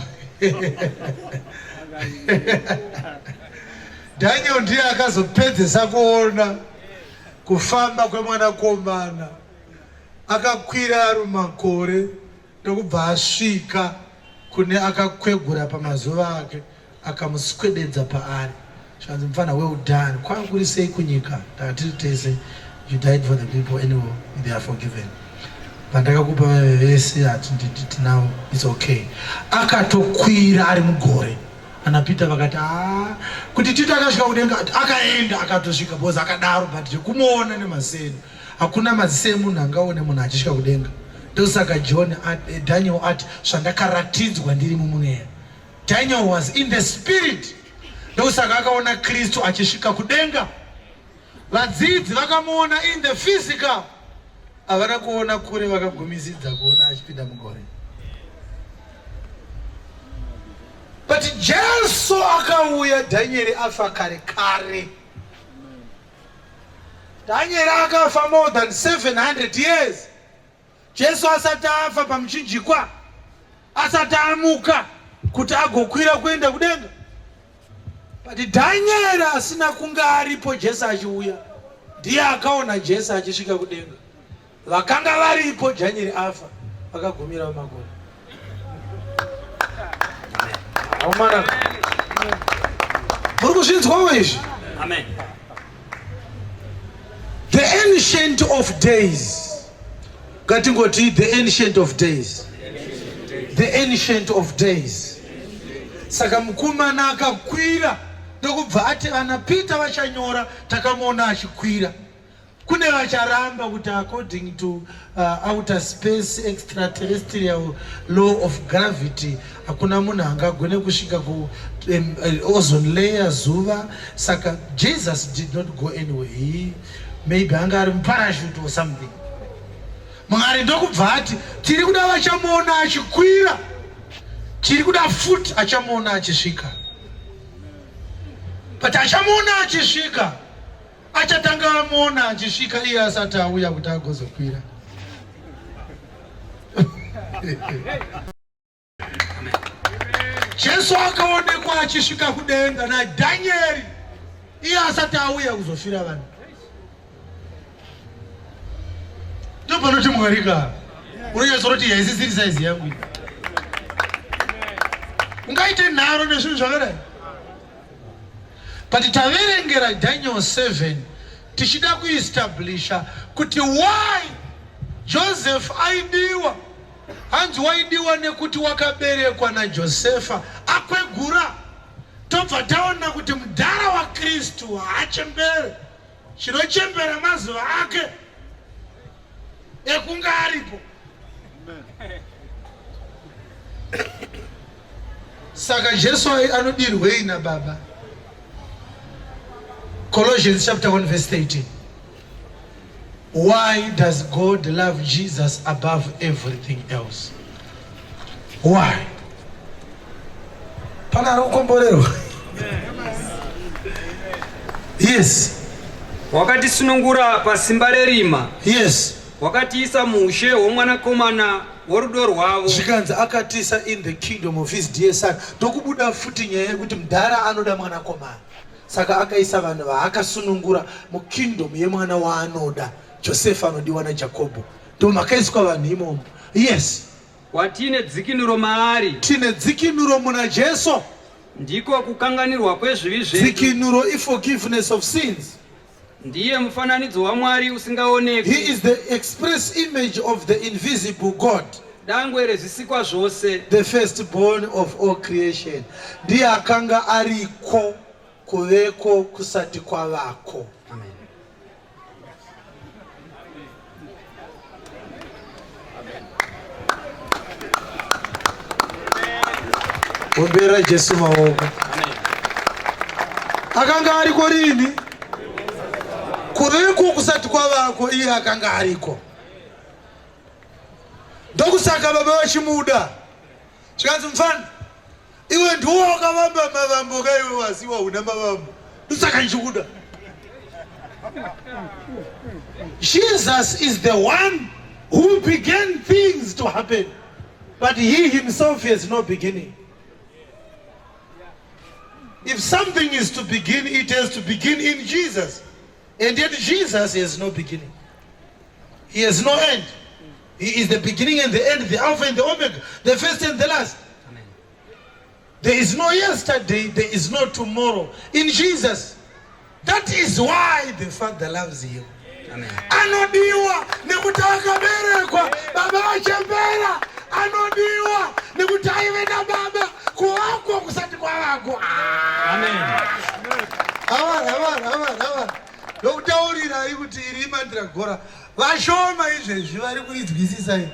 Daniel ndiye akazopedzesa kuona kufamba kwemwanakomana akakwira ari mumakore ndokubva asvika kune akakwegura pamazuva ake akamuswededza paari zvikanzi mfana well done kwanga kuri sei kunyika ndakatiri tese you died for the people anyway they are forgiven vandakakupa vaive vese hatinavo its okay akatokwira ari mugore ana peter vakati a kuti tito akasvika kudenga akaenda akatosvika because akadaro but zvekumuona nemaseni hakuna maziso emunhu angaone munhu achisvika kudenga ndosaka john daniel ati zvandakaratidzwa ndiri mumweya Daniel was in the spirit. Ndokusaka akaona Kristu achisvika kudenga. Vadzidzi vakamuona in the physical, havana kuona kure, vakagumisidza kuona achipinda mugore. But Jesu akauya Dhanieri afa kare kare. Dhanieri akafa more than 700 years. Jesu asati afa pamuchinjikwa, asati amuka kuti agokwira kuenda kudenga. But Dhanieri asina kunge aripo Jesu achiuya, ndiye akaona Jesu achisvika kudenga. Vakanga varipo Dhanieri afa vakagumira mumakore. Aumana. Muri kuzvinzwawo izvi? Amen. The ancient of days. Ngatingoti the ancient of days. The ancient of days. Saka mukomana akakwira ndokubva ati vana Peter vachanyora takamuona achikwira. Kune vacharamba kuti according to outer space extraterrestrial law of gravity hakuna munhu angagone kusvika ku ozone layer zuva saka Jesus did not go anywhere. He maybe anga ari muparachute or something. Mwari ndokubva ati tiri kuda vachamuona achikwira, tiri kuda futi achamuona achisvika, but achamuona achisvika achatanga amuona achisvika iye asati auya kuti agozokwira. Jesu akaonekwa achisvika kudenga naDhanieri iye asati auya kuzofira vanhu. Ndopanoti Mwari ka unonyatsoroti yaisisiri saizi yangu iyi. Ungaite nharo nezvinhu zvakadai. But taverengera Daniel 7 tichida kuestablisha kuti why Joseph aidiwa. Hanzi waidiwa nekuti wakaberekwa naJosefa akwegura. Tobva taona kuti mudhara waKristu haachembere. Chinochembera mazuva ake ekunge aripo. Saka Jesu anodirwei nababa? Colossians chapter 1 verse 13. Why does God love Jesus above everything else? Why? Pana ari kukomborerwa. Yes. Wakatisunungura pasimba rerima. Yes. Wakatiisa muushe hwomwanakomana worudo rwavo. Zvikanzi akatiisa in the kingdom of his dear son. Ndokubuda futi nyaya yekuti mudhara anoda mwanakomana. Saka akaisa vanhu vaakasunungura mukingdom yemwana waanoda. Josefa anodiwa naJakobho. Ndomakaiswa vanhu imomo. Yes. Watine dzikinuro maari. Tine dzikinuro muna Jesu. Ndiko kukanganirwa kwezvivi zvedu. Dzikinuro iforgiveness of sins. Ndiye mufananidzo waMwari usingaonekwi. He is the express image of the invisible God. Dangwe rezvisikwa zvose. The firstborn of all creation. Ndiye akanga ariko kuveko kusati kwavako. Amen. Ombera Jesu maoko. Akanga ariko rini? Kuveko kusati kwavako iye akanga ariko. Ndokusaka baba vachimuda. Zvikanzi mfana, iwe ndiwo wakavamba mavambo ka iwe wasiwa una mavambo. Ndosaka ndichikuda. Jesus is the one who began things to happen, but he himself has no beginning. If something is to begin, it has to begin in Jesus. And yet Jesus has no beginning. He has no end. He is the beginning and the end, the Alpha and the Omega, the first and the last. Amen. There is no yesterday, there is no tomorrow. In Jesus. That is why the Father loves him. Amen. Anodiwa nekuti akaberekwa baba vachembera. Anodiwa nekuti aive nababa kuvakwa kusati kwavako. Amen. Avar, avar, avar, avar. Ndokutaurirai kuti iri imandiragora. Vashoma izvezvi vari kuidzwisisa iyi.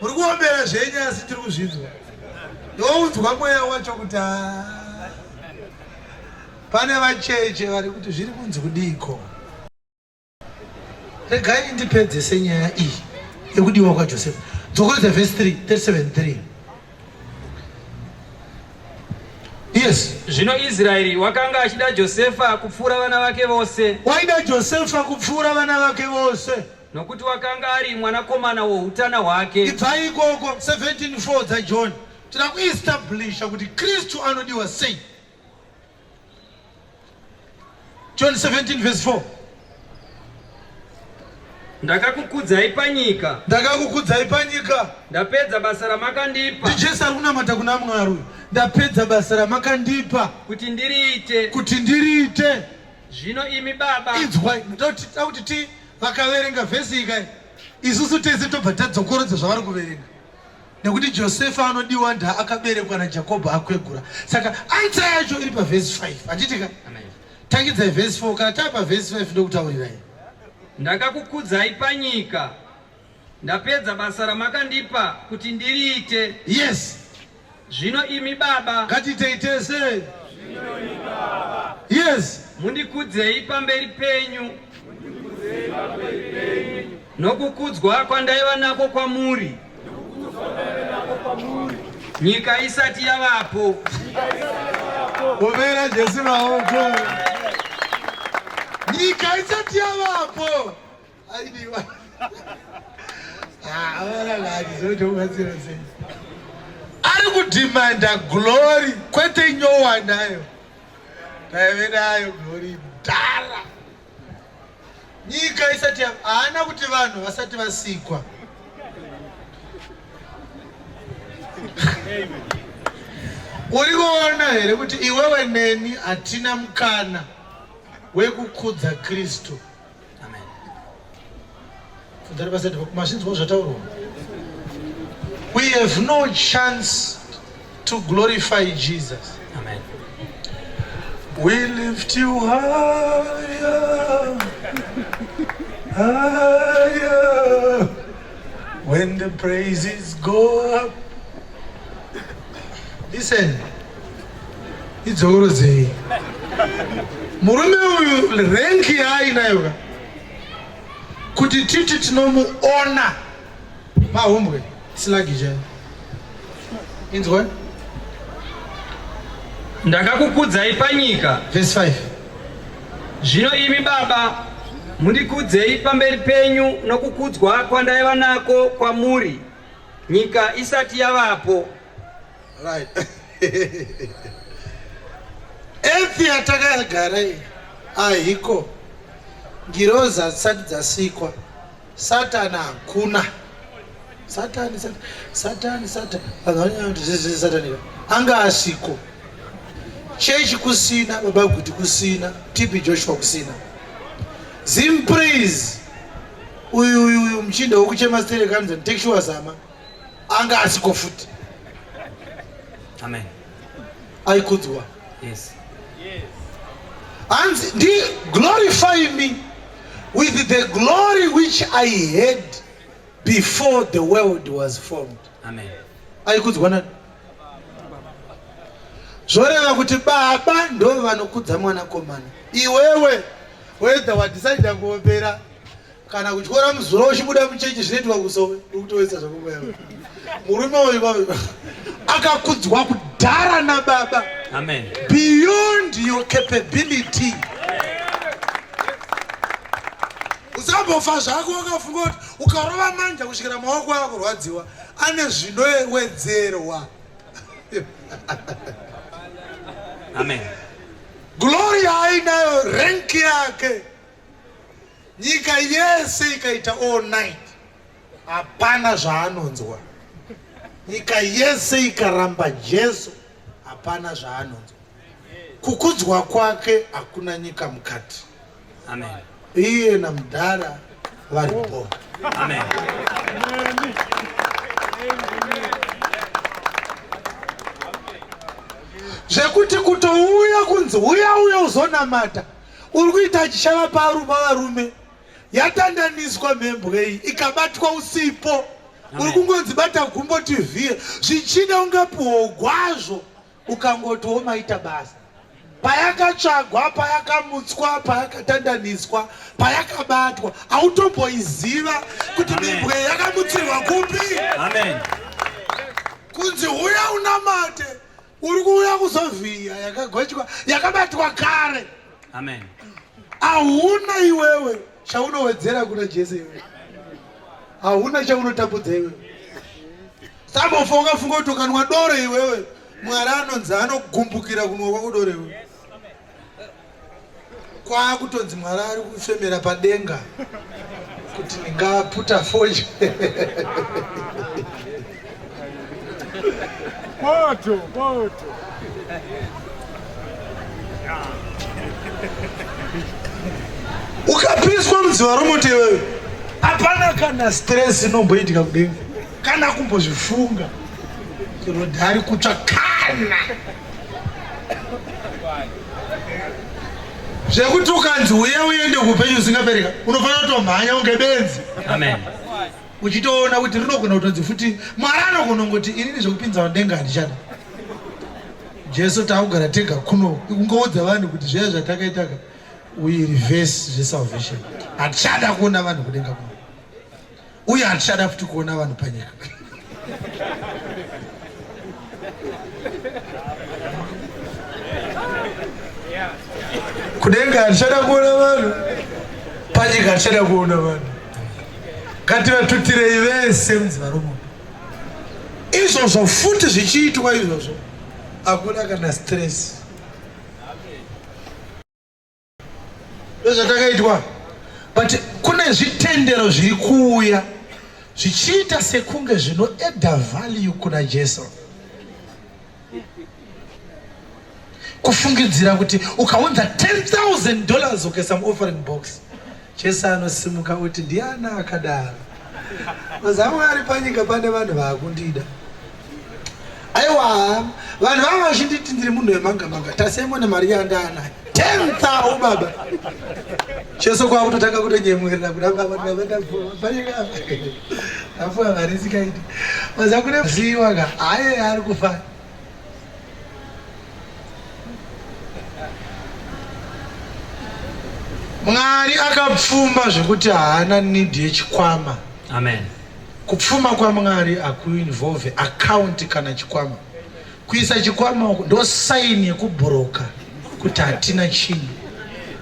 Muri kuombera zvenyu asi tiri kuzvinzwa. Ndoudzwa mweya wacho kuti. Pane vacheche vari kuti zviri kunzi kudiiko? Regai ndipedzese nyaya iyi yekudiwa kwaJosefa. Dzokorodza vhesi 3, 37 3. Yes. Zvino Israeri wakanga achida Josefa kupfuura vana vake vose. Waida Josefa kupfuura vana vake vose. Nokuti wakanga ari mwanakomana woutana hwake. Ibvai ikoko 17:4 dzaJohn. Tinoda kuestablisha kuti Kristu anodiwa sei. John 17 verse 4. Ndakakukudzai panyika. Ndakakukudzai panyika. Ndapedza basa ramakandipa. NdiJesu ari kunamata kuna Mwari uyu. Ndapedza basa ramakandipa. Kuti ndiriite. Kuti ndiriite. Zvino imi Baba. Inzwai, ndoda kuti ti vakaverenga vhesi iyi kai. Isusu tese tobva tadzokorodza zvavari kuverenga. Nekuti Josefa anodiwa nda akaberekwa naJakobho akwegura. Saka answer yacho iri pavhesi 5. Handiti ka? Amen. Tangidzai vhesi 4 kana taa pavhesi 5 ndokutaurirai. Ndakakukudzai panyika. Ndapedza basa ramakandipa kuti ndiriite. Yes. Zvino imi Baba. Ngatiitei tese. Yes. Mundikudzei pamberi penyu. Nokukudzwa kwandaiva nako kwamuri. Nyika isati yavapo. Omera Jesu maoko. Nyika isati yavapo. Aidiwa. Ah, Ari kudhimanda glory kwete nyowa nayo. Taive nayo glory dhara. Nyika isati haana kuti vanhu vasati vasikwa. Uri kuona here kuti iwewe neni hatina mukana wekukudza Kristu? Amen. Funzani pasati mazvinzwa zvataurwa. We have no chance to glorify Jesus. Amen. We lift you higher, higher. When the praises go up. Listen. Idzokorodzei. Murume uyu rank yaainayo ka kuti titi tinomuona mahumbwe silagi chaiyo. Inzwa. Ndakakukudzai panyika. Verse 5. Zvino imi Baba, mundikudzei pamberi penyu nokukudzwa kwandaiva nako kwamuri nyika isati yavapo. Right. Earth yatakagara iyi ahiko ngirozi hadzisati dzasikwa satani hakuna satani satani satani vanhu vanonyanya kuti zvezve satani anga asiko chechi kusina baba guti kusina tb joshua kusina zimprise uyu uyu uyu muchinda wekuchema sterek anzi tekishuwa zama anga asiko futi amen aikudzwa yes hanzi ndi glorify me with the glory which i had before the world was formed amen aikudzwa nani zvoreva kuti baba ndo vanokudza mwanakomana iwewe whether wadecida kuombera kana kutyora muzura uchibuda muchechi zvinoitwa kusowe urikutoisa zvakumweya murume uyu akakudzwa kudhara nababa amen beyond your capability usambofa zvako wakafunga kuti ukarova manja kusvikira maoko akurwadziwa ane zvinowedzerwa amen glory ainayo rank yake nyika yese ikaita all night hapana zvaanonzwa nyika yese ikaramba jesu hapana zvaanonzwa kukudzwa kwake hakuna nyika mukati amen iye namudhara varipo amen zvekuti kutouya kunzi uya uya uzonamata uri kuita chishava paru pavarume yatandaniswa mhembwe iyi ikabatwa usipo uri kungonzi bata gumbo tivhiye zvichida ungapiwo gwazvo ukangotiwo maita basa. Payakatsvagwa, payakamutswa, payakatandaniswa, payakabatwa, hautomboiziva kuti mimbwe yakamutsirwa kupi. Amen. Kunzi huya unamate, uri kuuya kuzovhiya yakagochwa, yakabatwa kare. Amen. Hauna iwewe chaunowedzera kuna Jesu iwewe. Hauna chaunotapudza iwewe. Sambofa ukafunga kuti ukanwa doro iwewe Mwari anonzi anogumbukira kunwa kwako doro iwewe. Kwakutonzi Mwari ari kufemera padenga kuti ndingaputa fodya. Moto, moto. Ukapiswa mudziva romoto iwewe hapana kana stress inomboitika kudenga kana kumbozvifunga rodhari kutsva kana zvekuti ukanzi uye uende kuupenyu usingapereka unofanira kutomhanya unge benzi. Amen. Uchitoona kuti rinogona kutonzi futi Mwari anogona kungoti inini zvekupinza vandenga handichada. Jesu takugara tega kuno kungoudza vanhu kuti zviya zvatakaitaka we reverse zvesalvation. Hatichada kuona vanhu kudenga kuno uye hatichada futi kuona vanhu panyika. Kudenga hatichada kuona vanhu, panyika hatichada kuona vanhu. Ngativatutirei vese mudziva romoto. Izvozvo futi zvichiitwa izvozvo hakuna kana stress. Ndozvatakaitwa. But kune zvitendero zviri kuuya zvichiita sekunge zvinoedha value kuna Jesu. Kufungidzira kuti ukaunza 10,000 dollars ukaisa muoffering box, Jesu anosimuka oti ndiani akadaro? Mazamu ari panyika pane vanhu vaakundida. Aiwa, vanhu vanga vachinditi ndiri munhu wemanga manga. Tasemo nemari yandaanayo. 10,000 baba. Jesu kwakutotanga kutonyemwerera kuda baba baba ndapfuwa panyika apa. Ndapfuwa mari isikaiti. Mazamu kune ziwa ka. Haye ari kufa. Mwari akapfuma zvekuti haana need yechikwama. Amen. Kupfuma kwaMwari hakuinvolve account kana chikwama. Kuisa chikwama uku ndo sign yekubhuroka kuti hatina chinhu.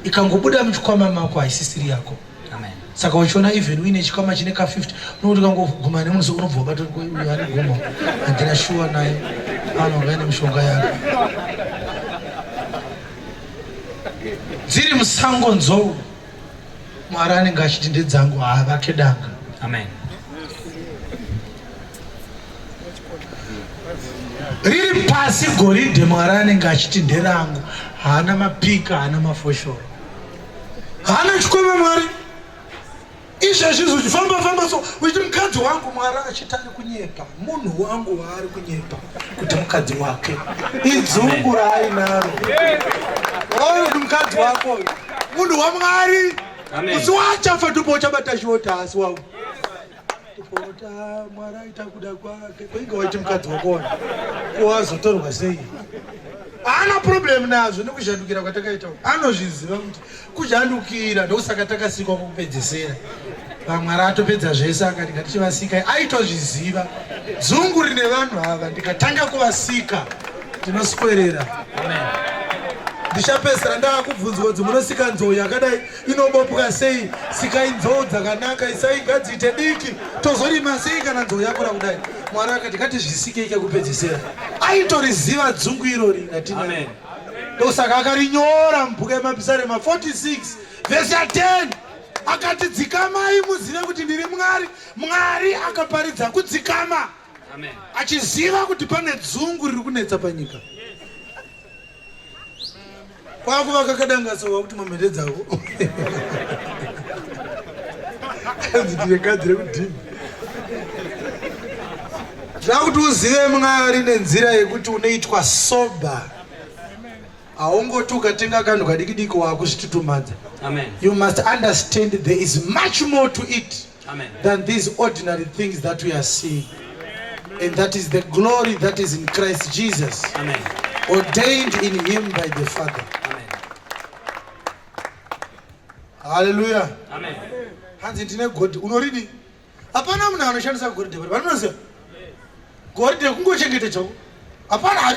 Ikangobuda muchikwama mako haisisiri yako. Amen. Saka uchiona even uine chikwama chine ka 50 unokuti kangoguma nemunhu so unobva wabata uyu ane gomo handina shuwa naye anonga ane mishonga yake. Dziri musango nzou Mwari anenge achiti ndedzangu haavake danga. Amen. Riri pasi goridhe Mwari anenge achiti nderangu haana mapika haana mafoshoro. Haana chikwama Mwari. Izvezvi izvi uchifamba famba so uchiti mukadzi wangu Mwari achiti ari kunyepa munhu wangu waari kunyepa kuti mukadzi wake idzungu raainaro. Waona kuti mukadzi wako munhu waMwari musi waachafa ndipo uchabata chiota asi wangu Pota Mwari aita kuda kwake kwainge waiti mukadzi wako wani ko wazotorwa sei? Haana problem nazvo nekuzhandukira kwatakaita uku. Anozviziva kuti kuzhandukira ndokusaka takasikwa kwekupedzesera. Vamwari atopedza zvese akati ngatichivasikai aitozviziva dzungu rine vanhu ava ndikatanga kuvasika ndinoswerera. Ndichapedzisira ndakubvunzwa kuti munosika nzou yakadai inobopwa sei sikai nzou dzakanaka isai ngadziite diki tozorima sei kana nzou yakura kudai mwari akati ngatizvisikei kekupedzisira aitoriziva dzungu irori ratina ndosaka akarinyora mubhuku yemapisarema 46 vhesi ya 10 akati dzikamai muzive kuti ndiri mwari mwari akaparidza kudzikama achiziva kuti pane dzungu riri kunetsa panyika Kwakuvaka kadanga so wakuti mamhete dzako. Hanzi tine kadzi rekudhini. Zvakuti uzive Mwari nenzira yekuti unoitwa sober. Haungoti ukatenga kanhu kadiki diki wakuzvitutumadza. Amen. You must understand there is much more to it. Amen. Than these ordinary things that we are seeing. And that is the glory that is in Christ Jesus. Amen. Ordained in him by the Father. Amen. Hallelujah. Amen. Hanzi ndine goridhe unorini? Hapana munhu anoshandisa goridhe pari. Vanoziva? Goridhe kungochengeta chako. Hapana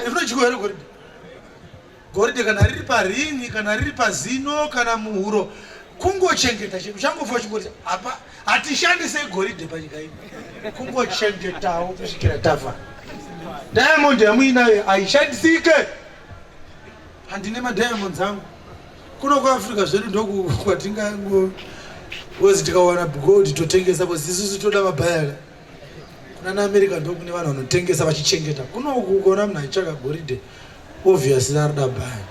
rinodyiwa here goridhe? Goridhe kana riri paringi, kana riri pazino, kana muhuro kungochengeta chete. Uchangofa uchingoti apa hatishandise goridhe panyika ino. Kungochengetawo kusvikira tafa. Diamond yamuinayo haishandisike. Handine madiamonds angu. Kuno kuAfrica zvedu ndokwatingango because tikawana gold totengesa because isusu toda mabhayaka. Kuna naAmerica ndokune vanhu vanotengesa vachichengeta. Kuno uku ukaona munhu achitsvaka goridhe obviously arida bhaya.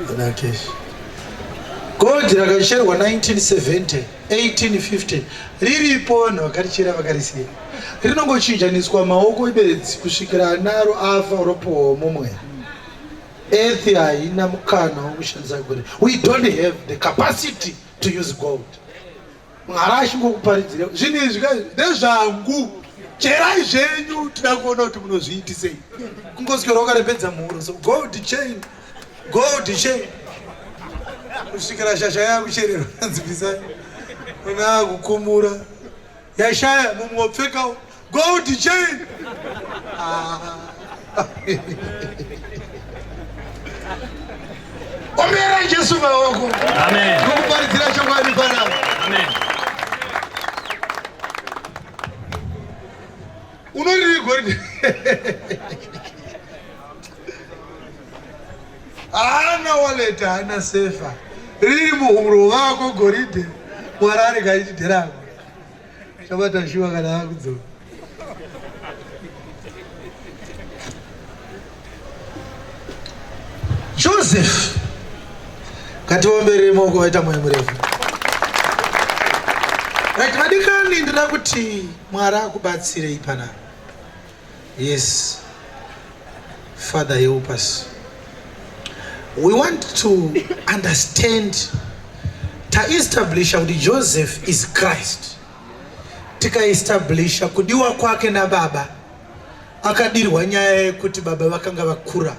Kuna cash. Gold rakacherwa 1970, 1850 riripo vanhu vakarichera vakarisiya. Rinongochinjaniswa maoko bedzi kusvikira anaro afa ropuwawo mumwe. Earth haina mukana wekushandisa gold. We don't have the capacity to use gold. Mwari achingokuparidzira zvinhu izvi ndezvangu, cherai zvenyu, tida kuona kuti munozviitisei. Kungoswera wakarembedza muhuro so gold chain, gold chain kusvikira shasha yakuchererwa nzibisai una kukumura yashaya mumwe wopfekawo gold chain. Ah. Omera Jesu maoko. Amen. Ndokuparidzira chokwadi panapa. Amen. Unoriri goridhe? Haana wallet, haana sefa. Riri muhuro vako goridhe. Mwari arega achidherako. Chabata shuwa kana akudzoka. Joseph ngatiomberere maoko vaita mwoyo murefu. Right, vadikani, ndinoda kuti Mwari akubatsirei panapa. Yes, Father help us. We want to understand taestablisha kuti Joseph is Christ. Tikaestablisha kudiwa kwake nababa, akadirwa nyaya yekuti baba vakanga vakura.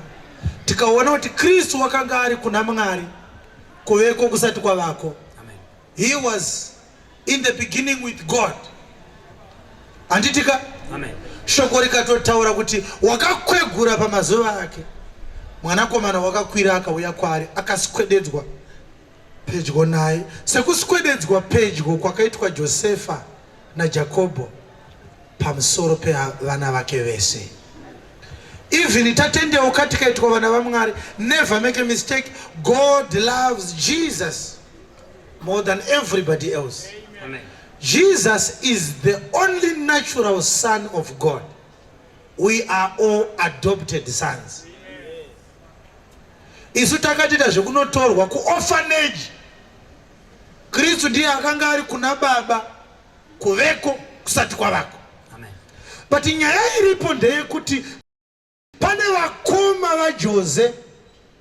Tikaona kuti Kristu wakanga ari kuna Mwari kuveko kusati kwavako. Amen. He was in the beginning with God. Handitika? Amen. Shoko rikatotaura kuti wakakwegura pamazuva ake, mwanakomana wakakwira akauya kwaari, akaswededzwa pedyo naye sekuswededzwa pedyo kwakaitwa Josefa naJakobho pamusoro pevana vake vese. Even tatendeuka tikaitwa vana vaMwari, never make a mistake, God loves Jesus more than everybody else. Amen. Jesus is the only natural son of God. We are all adopted sons. Isu takatiita zvekunotorwa kuorphanage. Kristu ndiye akanga ari kuna baba kuveko kusati kwavako. Amen. But nyaya iripo ndeyekuti pane vakoma vaJose,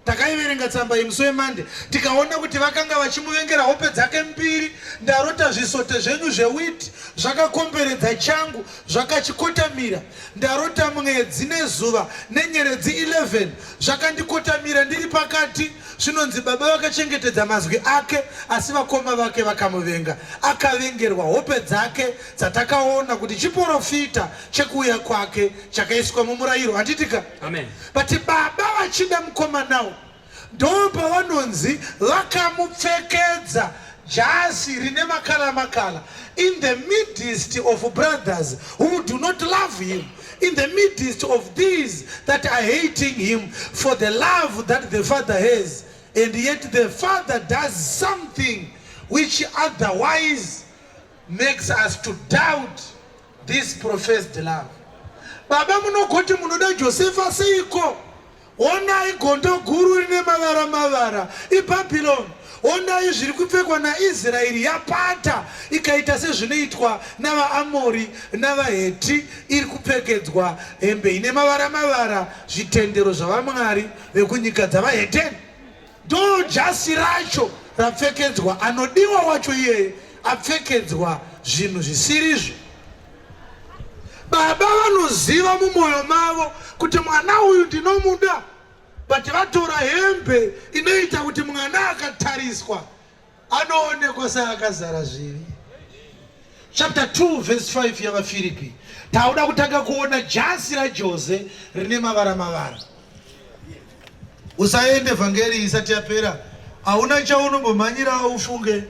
takaiverenga tsamba yemusi wemande, tikaona kuti vakanga vachimuvengera hope dzake mbiri. Ndarota zvisote zvenyu zvewiti zvakakomberedza changu zvakachikotamira. Ndarota mwedzi nezuva nenyeredzi 11 zvakandikotamira ndiri pakati. Zvinonzi baba vakachengetedza mazwi ake, asi vakoma vake vakamuvenga. Akavengerwa hope dzake dzatakaona kuti chiporofita chekuuya kwake chakaiswa mumurayiro. Handitika? Amen. But baba vachida mukomanawo, ndo pavanonzi vakamupfekedza jasi rine makala makala in the midst of brothers who do not love him, in the midst of these that are hating him for the love that the father has, and yet the father does something which otherwise makes us to doubt this professed love. Baba munogoti munoda Josefa seiko? Onai gondo guru rine mavara mavara iBhabhiloni. Onai zviri kupfekwa naIsraeri, yapata ikaita sezvinoitwa navaAmori navaHeti, iri kupfekedzwa hembe ine mavara mavara, zvitendero zvavamwari vekunyika dzavaHeteni. Ndo jasi racho rapfekedzwa anodiwa wacho iyeye, apfekedzwa zvinhu zvisirizvo. Baba vanoziva mumwoyo mavo kuti mwana uyu ndinomuda, but vatora hembe inoita kuti mwana akatariswa anoonekwa seakazara zvivi. Chapter 2 verse 5 yavaFiripi. Tauda kutanga kuona jasi raJose rine mavara mavara. Usaende vhangeri isati yapera, hauna chaunombomhanyira ufunge.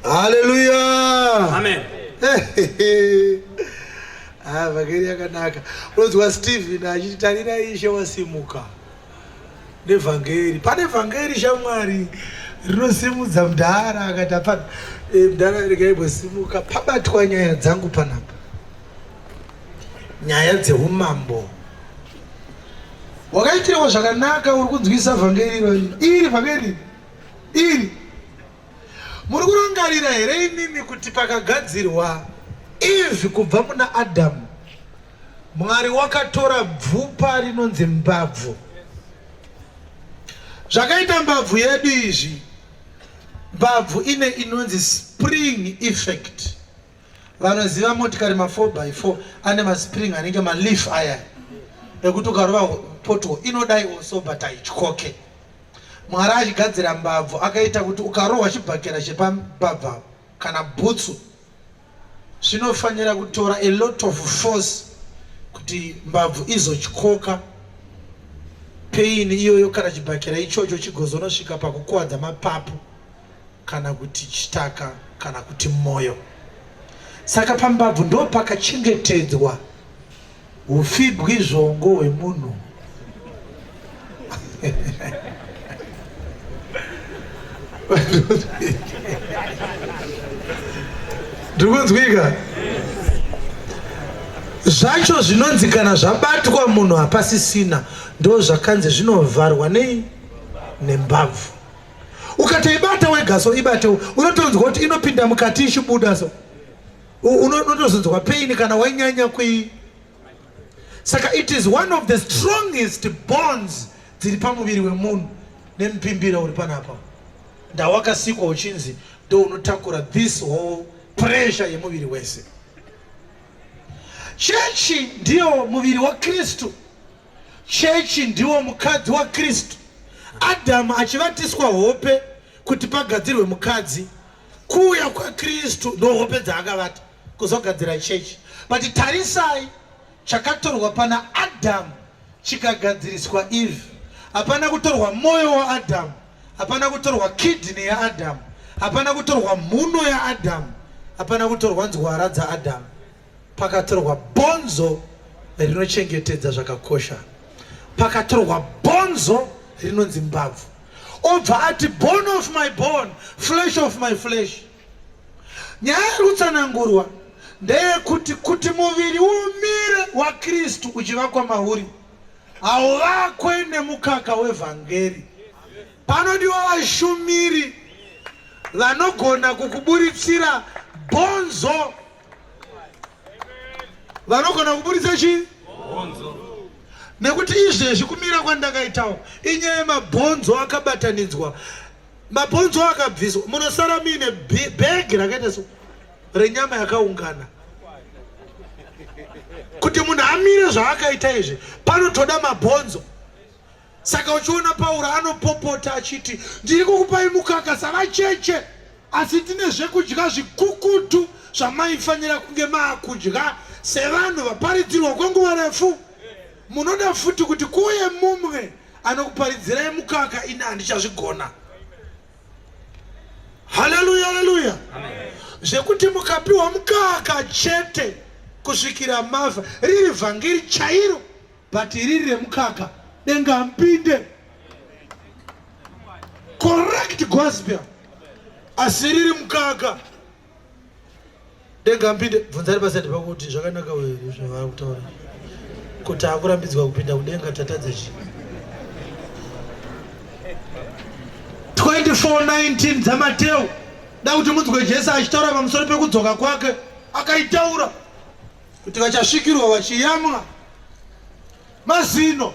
Haleluya. Amen. Ah, vhangeri yakanaka. Unonzwa Stephen achiti tarira ishe wasimuka nevhangeri. Pane vhangeri shamwari rinosimudza mudhara akati hapana eh, mudhara regai imbosimuka pabatwa nyaya dzangu panapa. Nyaya dzeumambo. Wakaitirwa zvakanaka uri kunzwisa vhangeri iro iri vhangeri iri. Muri kurangarira here imimi kuti pakagadzirwa Eve kubva muna Adamu, Mwari wakatora bvupa rinonzi mbabvu. Zvakaita mbabvu yedu izvi, mbabvu ine inonzi spring effect. Vanoziva motikari ma 4x4 ane maspring anenge maleaf aya ekuti ukarova poto inodai also but haityoke. Mwari achigadzira mbabvu akaita kuti ukarohwa chibhakera chepambabvu kana bhutsu zvinofanira kutora a lot of force kuti mbabvu izotyoka pain iyoyo kana chibhakera ichocho chigozonosvika pakukuwadza mapapu kana kuti chitaka kana kuti moyo. Saka pambabvu ndo pakachengetedzwa ufibwi zvongo hwemunhu. Ndiri kunzwika zvacho zvinonzi kana zvabatwa munhu hapasisina, ndo zvakanzi zvinovharwa nei nembabvu. Ukatoibata wega so ibate unotonzwa kuti inopinda mukati ichibuda so unotozonzwa pain kana wanyanya kui saka it is one of the strongest bonds dziri pamuviri wemunhu nemupimbira uri panapa ndawakasikwa uchinzi ndo unotakura this whole pressure yemuviri wese. Chechi ndiyo muviri waKristu. Chechi ndiwo mukadzi waKristu. Adhamu achivatiswa hope kuti pagadzirwe mukadzi. Kuuya kwaKristu ndohope dzaakavata kuzogadzira chechi. But tarisai chakatorwa pana Adhamu chikagadziriswa Eve. Hapana kutorwa moyo waAdhamu, hapana kutorwa kidney yaAdhamu, hapana kutorwa mhuno yaAdhamu, hapana kutorwa nzwara dzaAdhamu. Pakatorwa bhonzo rinochengetedza zvakakosha. Pakatorwa bhonzo rinonzi mbabvu. Obva ati bone of my bone, flesh of my flesh. Nyaya iri kutsanangurwa ndeyekuti kuti muviri umire waKristu uchivakwa mauri hauvakwe nemukaka wevhangeri. Panodiwa vashumiri vanogona kukuburitsira bhonzo vanogona kuburitsa chii nekuti izvezvi kumira kwandakaitawo inyaya yemabhonzo akabatanidzwa mabhonzo akabviswa munosara muine bhegi rakaita so renyama yakaungana kuti munhu amire zvaakaita izvi panotoda mabhonzo Saka uchiona Pauro anopopota achiti, ndiri kukupai mukaka savacheche, asi ndine zvekudya zvikukutu zvamaifanira kunge maakudya sevanhu vaparidzirwa kwenguva refu. Munoda futi kuti kuuye mumwe anokuparidzirai mukaka, ini handichazvigona. Haleluya, haleluya. Zvekuti mukapiwa mukaka chete kusvikira mafa, riri vhangeri chairo but riri remukaka denga hampinde correct gospel asi riri mukaka denga hampinde bvunzari pasati pakuti zvakanaka here zvavari kutaura kuti akurambidzwa kupinda kudenga tatadza chii 24:19 dzaMateo da kuti munzwe Jesu achitaura pamusoro pekudzoka kwake akaitaura kuti vachasvikirwa vachiyamwa mazino.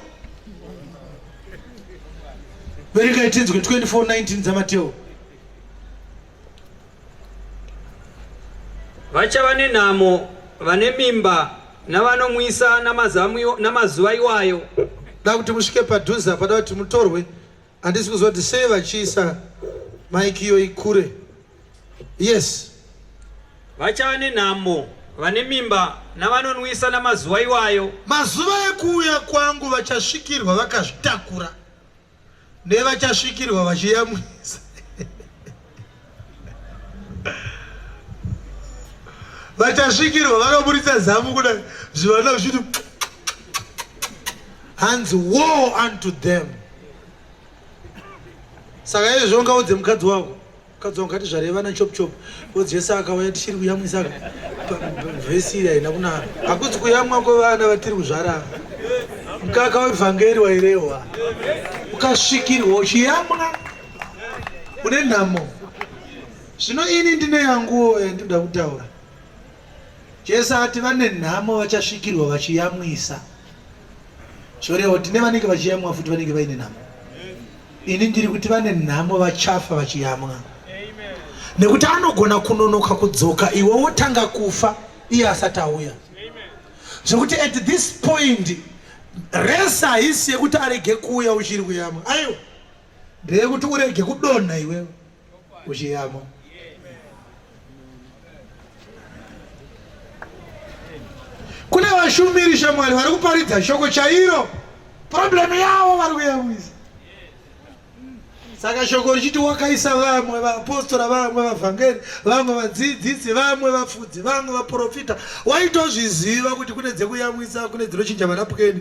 Verengai tinzwe 24:19 dzaMateo. Vachava nenhamo vane mimba navanomwisa namazuva iwayo. Da kuti musvike padhuze apa, da kuti mutorwe. Handisi kuziva kuti sei vachiisa maiki iyo ikure. Yes. Vachava nenhamo vane mimba navanonwisa namazuva iwayo. Mazuva ekuuya kwangu vachasvikirwa vakazvitakura nevachasvikirwa vachiyamwisa. Vachasvikirwa vakaburitsa zamu kudai zvivana zvichiti hanzi woe unto them. Saka izvo ungaudze mukadzi wako, mukadzi wangu ngati vana chop chop, because Jesu akauya tichiri kuyamwisa vhesi iri haina kunaka. Hakusi kuyamwa kwevana vatiri kuzvara. Mukaka wevhangeri wairehwa. Ukasvikirwa uchiyamwa une nhamo. Zvino ini ndine yanguwo yandinoda kutaura. Jesu ati vane nhamo vachasvikirwa vachiyamwisa. Zvoreva kuti nevanenge vachiyamwa futi vanenge vaine nhamo. Ini ndiri kuti vane nhamo vachafa vachiyamwa. Nekuti anogona kunonoka kudzoka iwe wotanga kufa iye asati auya. Zvekuti at this point rese haisi yekuti arege kuuya uchiri kuyamwa. Aiwa. Ndeyekuti urege kudonha iwewe uchiyamwa. Kune vashumiri shamwari vari kuparidza shoko chairo, problem yavo vari kuyamwisa. Saka shoko richiti wakaisa vamwe vaapostora, vamwe vavhangeri, vamwe vadzidzisi, vamwe vafudzi, vamwe vaprofita, waitozviziva kuti kune dzekuyamwisa, kune dzinochinja manapukeni,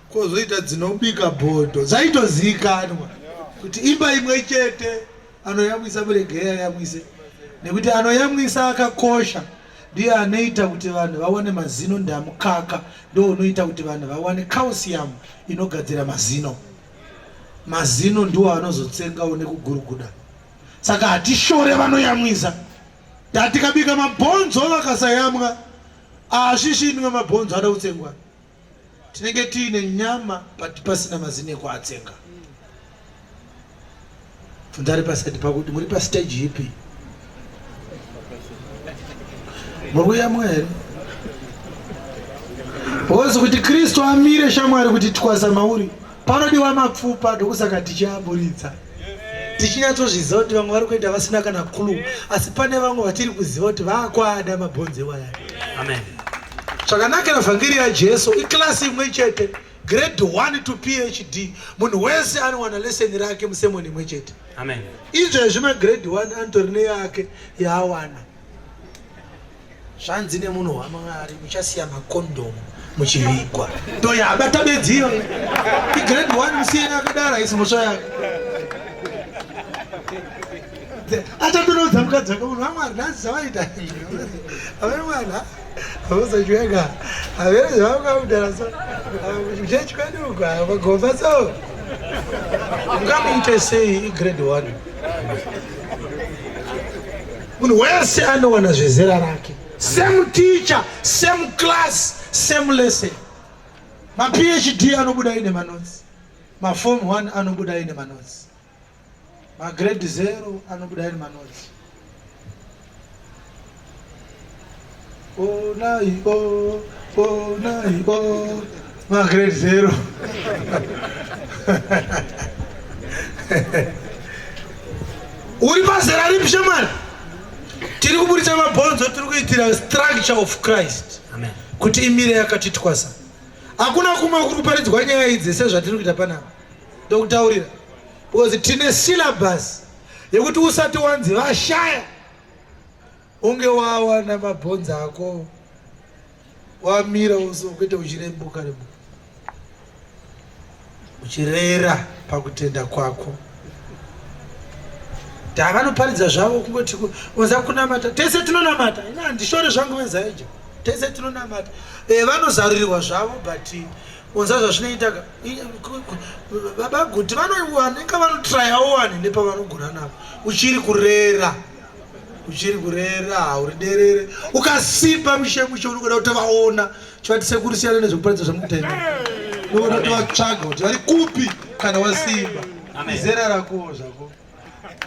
kwozoita dzinobika bhodho. Zvaitozivikanwa kuti imba imwe chete anoyamwisa muregei ayamwise, nekuti anoyamwisa akakosha, ndiye anoita kuti vanhu vawane mazino ndamukaka, ndo unoita kuti vanhu vawane calcium inogadzira mazino. Mazino ndiwo anozotsengawo nekuguruguda. Saka hatishore vanoyamwisa, tatikabika mabhonzo vakasayamwa asvisvinwe mabhonzo ada kutsengwa, tinenge tiine nyama but pasina mazino ekuatsenga. Bvunza ari paside pakuti muri pastage ipi? Muri kuyamwa here? Because kuti Kristu amire shamwari kuti twasa mauri panodiwa mapfupa, ndokusaka tichiaburitsa tichinyatsozviziva kuti vamwe vari kuenda vasina kana clue, asi pane vamwe vatiri kuziva kuti vakwada mabhonzo iwaya. Amen. Zvakanakira vhangeri yaJesu iklasi imwe chete, grade 1 to PhD, munhu wese anowana lesson rake musemoni imwe chete. Amen. Izvezvi magrade 1 anotori neyake yaawana. Zvanzi nemunhu waMwari muchasiya makondomu muchivigwa, ndoyabata bedzi iyoyo. Igrade 1 musiyeni akadaro, haisi mhosva yake. Achatonoudza mukadzi wake, munhu waMwari nhasi zvavaita avene mwana havazochwega avene zvavakakudara so kuchechi kwedu uku magomba so ungamuite sei igrade 1? Munhu wese anowana zvezera rake, same teacher, same class, same lesson. MaPhD anobuda ine manotsi, maform 1 anobuda ine manotsi, magrade 0 anobuda ine manotsi. Onai o, onai o, magrade 0. Uri pazera ripi shamwari? Tiri kuburitsa mabhonzo, tiri kuitira structure of Christ. Amen. Kuti imire yakati twasa. Hakuna kumwe kuri kuparidzwa nyaya idzi sezvatiri kuita panapa. Ndokutaurira. Because tine syllabus yekuti usati wanzi vashaya unge wawana mabhonzo ako wamira uso kwete uchirembuka rembuka uchirera pakutenda kwako. Vanoparidza zvavo kungoti oza kunamata, tese tinonamata. Ina handishore zvangu vezaija, tese tinonamata. Vanozarurirwa zvavo, but onza zvazvinoita baba Guti vanenge vanotrayawo wani nepavanogona navo. Uchiri kurera, uchiri kurera, hauri derere. Ukasimba mushe mushe unogoda kutovaona chivati sekuru siyana nezvekuparidza zvamukutenda, unogoda kutovatsvaga kuti vari kupi kana wasimba. Zera rakowo zvako.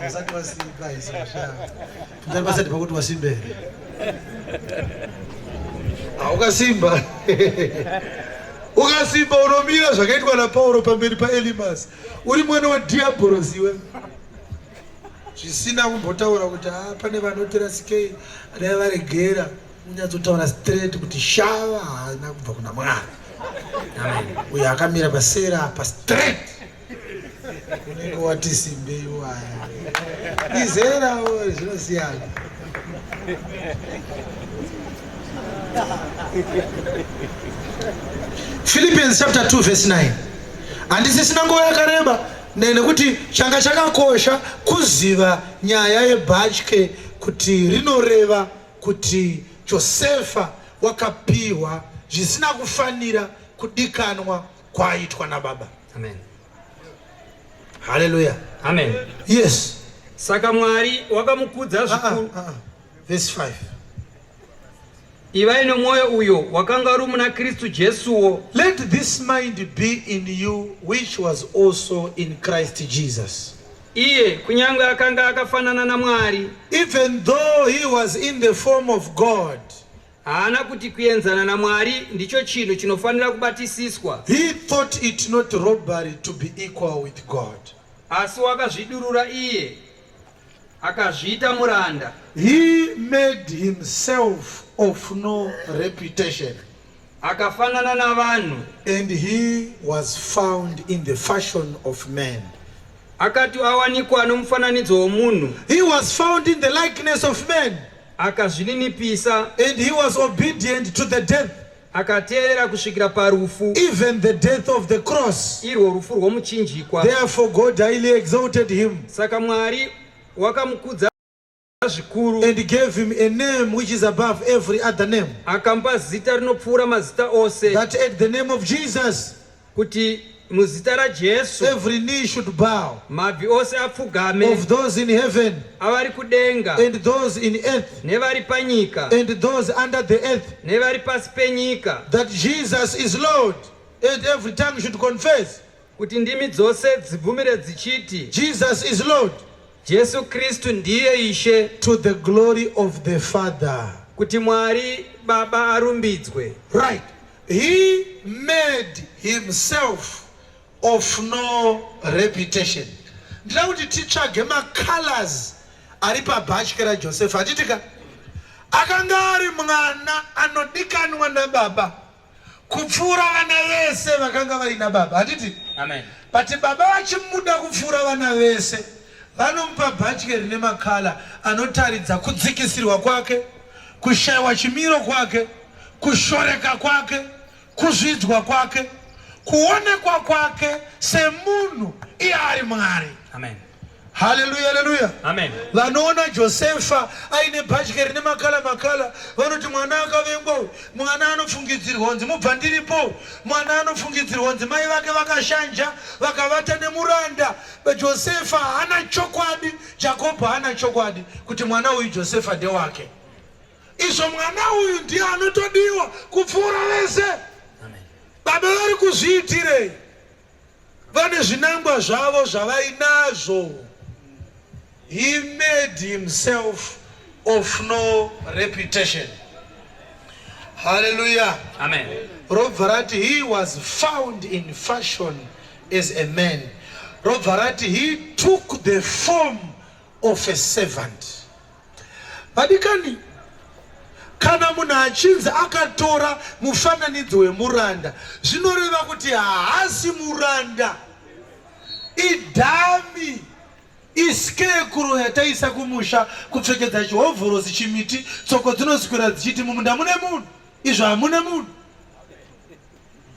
Usati wasimba izi Ndari pasati pakuti wasimba here? Ah, ukasimba. Ukasimba unomira zvakaitwa naPauro pamberi paElimas. Uri mwana wadhiabhorosi iwe. Zvisina kumbotaura kuti ah, pane vanotirasikei dai varegera unyatsotaura straight kuti shava haana kubva kuna Mwari. Amen. Uyo akamira pasera apa straight. Unenge wati simbe iwaya. Izera zvinosiyana. Philippians chapter 2 verse 9. Handisisina nguva yakareba nekuti changa chakakosha kuziva nyaya yebhatye kuti rinoreva kuti Josefa wakapiwa zvisina kufanira kudikanwa kwaaitwa nababa. Amen. Haleluya. Amen. Yes. Saka Mwari wakamukudza zvikuru. Verse 5. Ivai nomwoyo uyo wakanga uri muna Kristu Jesuwo. Let this mind be in you which was also in Christ Jesus. Iye kunyange akanga akafanana naMwari. Even though he was in the form of God. Haana kuti kuenzana naMwari ndicho chinhu chinofanira kubatisiswa. He thought it not robbery to be equal with God. Asi wakazvidurura iye akazviita muranda. He made himself of no reputation. Akafanana navanhu. And he was found in the fashion of men. Akati awanikwa nomufananidzo womunhu. He was found in the likeness of men. Akazvininipisa. And he was obedient to the death. Akateerera kusvikira parufu. Even the death of the cross. Irwo rufu rwomuchinjikwa. Therefore God highly exalted him. Saka Mwari wakamukudza zvikuru. And gave him a name which is above every other name. Akamupa zita rinopfuura mazita ose. That at the name of Jesus. Kuti muzita raJesu. Every knee should bow. Mabvi ose apfugame. Of those in heaven. Avari kudenga. And those in earth. Nevari panyika. And those under the earth. Nevari pasi penyika. That Jesus is Lord. And every tongue should confess. Kuti ndimi dzose dzibvumire dzichiti. Jesus is Lord. Jesu Kristu ndiye Ishe. To the glory of the Father. Kuti Mwari Baba arumbidzwe. Right. He made himself of no reputation. Ndinoda kuti titsvage macolors ari pabhatye raJosefa. Handiti ka? Akanga ari mwana anodikanwa nababa kupfuura vana vese vakanga vaina baba. Handiti? Amen. But baba vachimuda kupfuura vana vese vanomupa bhatye rine makala anotaridza kudzikisirwa kwake, kushaiwa chimiro kwake, kushoreka kwake, kuzvidzwa kwake, kuonekwa kwake semunhu iye ari Mwari. Amen. Haleluya, haleluya. Amen. Vanoona Josefa aine bhatye rine makala makala vanoti mwana akavengwa uyu, mwana anofungidzirwa kunzi mubva ndiripo, mwana anofungidzirwa kunzi mai vake vakashanja vakavata nemuranda. Josefa haana chokwadi, Jakobho haana chokwadi kuti mwana uyu Josefa ndewake. Izvo mwana uyu ndiye anotodiwa kupfuura vese. Baba vari kuzviitirei? Vane zvinangwa zvavo zvavainazvo. He made himself of no reputation. Hallelujah. Amen. Robva rati he was found in fashion as a man. Robva rati he took the form of a servant. Vadikani, kana munhu achinzi akatora mufananidzo wemuranda, zvinoreva kuti haasi muranda, idhami, iskekuro yataisa kumusha, kupfekedza chihovhorosi chimiti, tsoko dzinoswera dzichiti mumunda mune munhu, izvo hamuna munhu.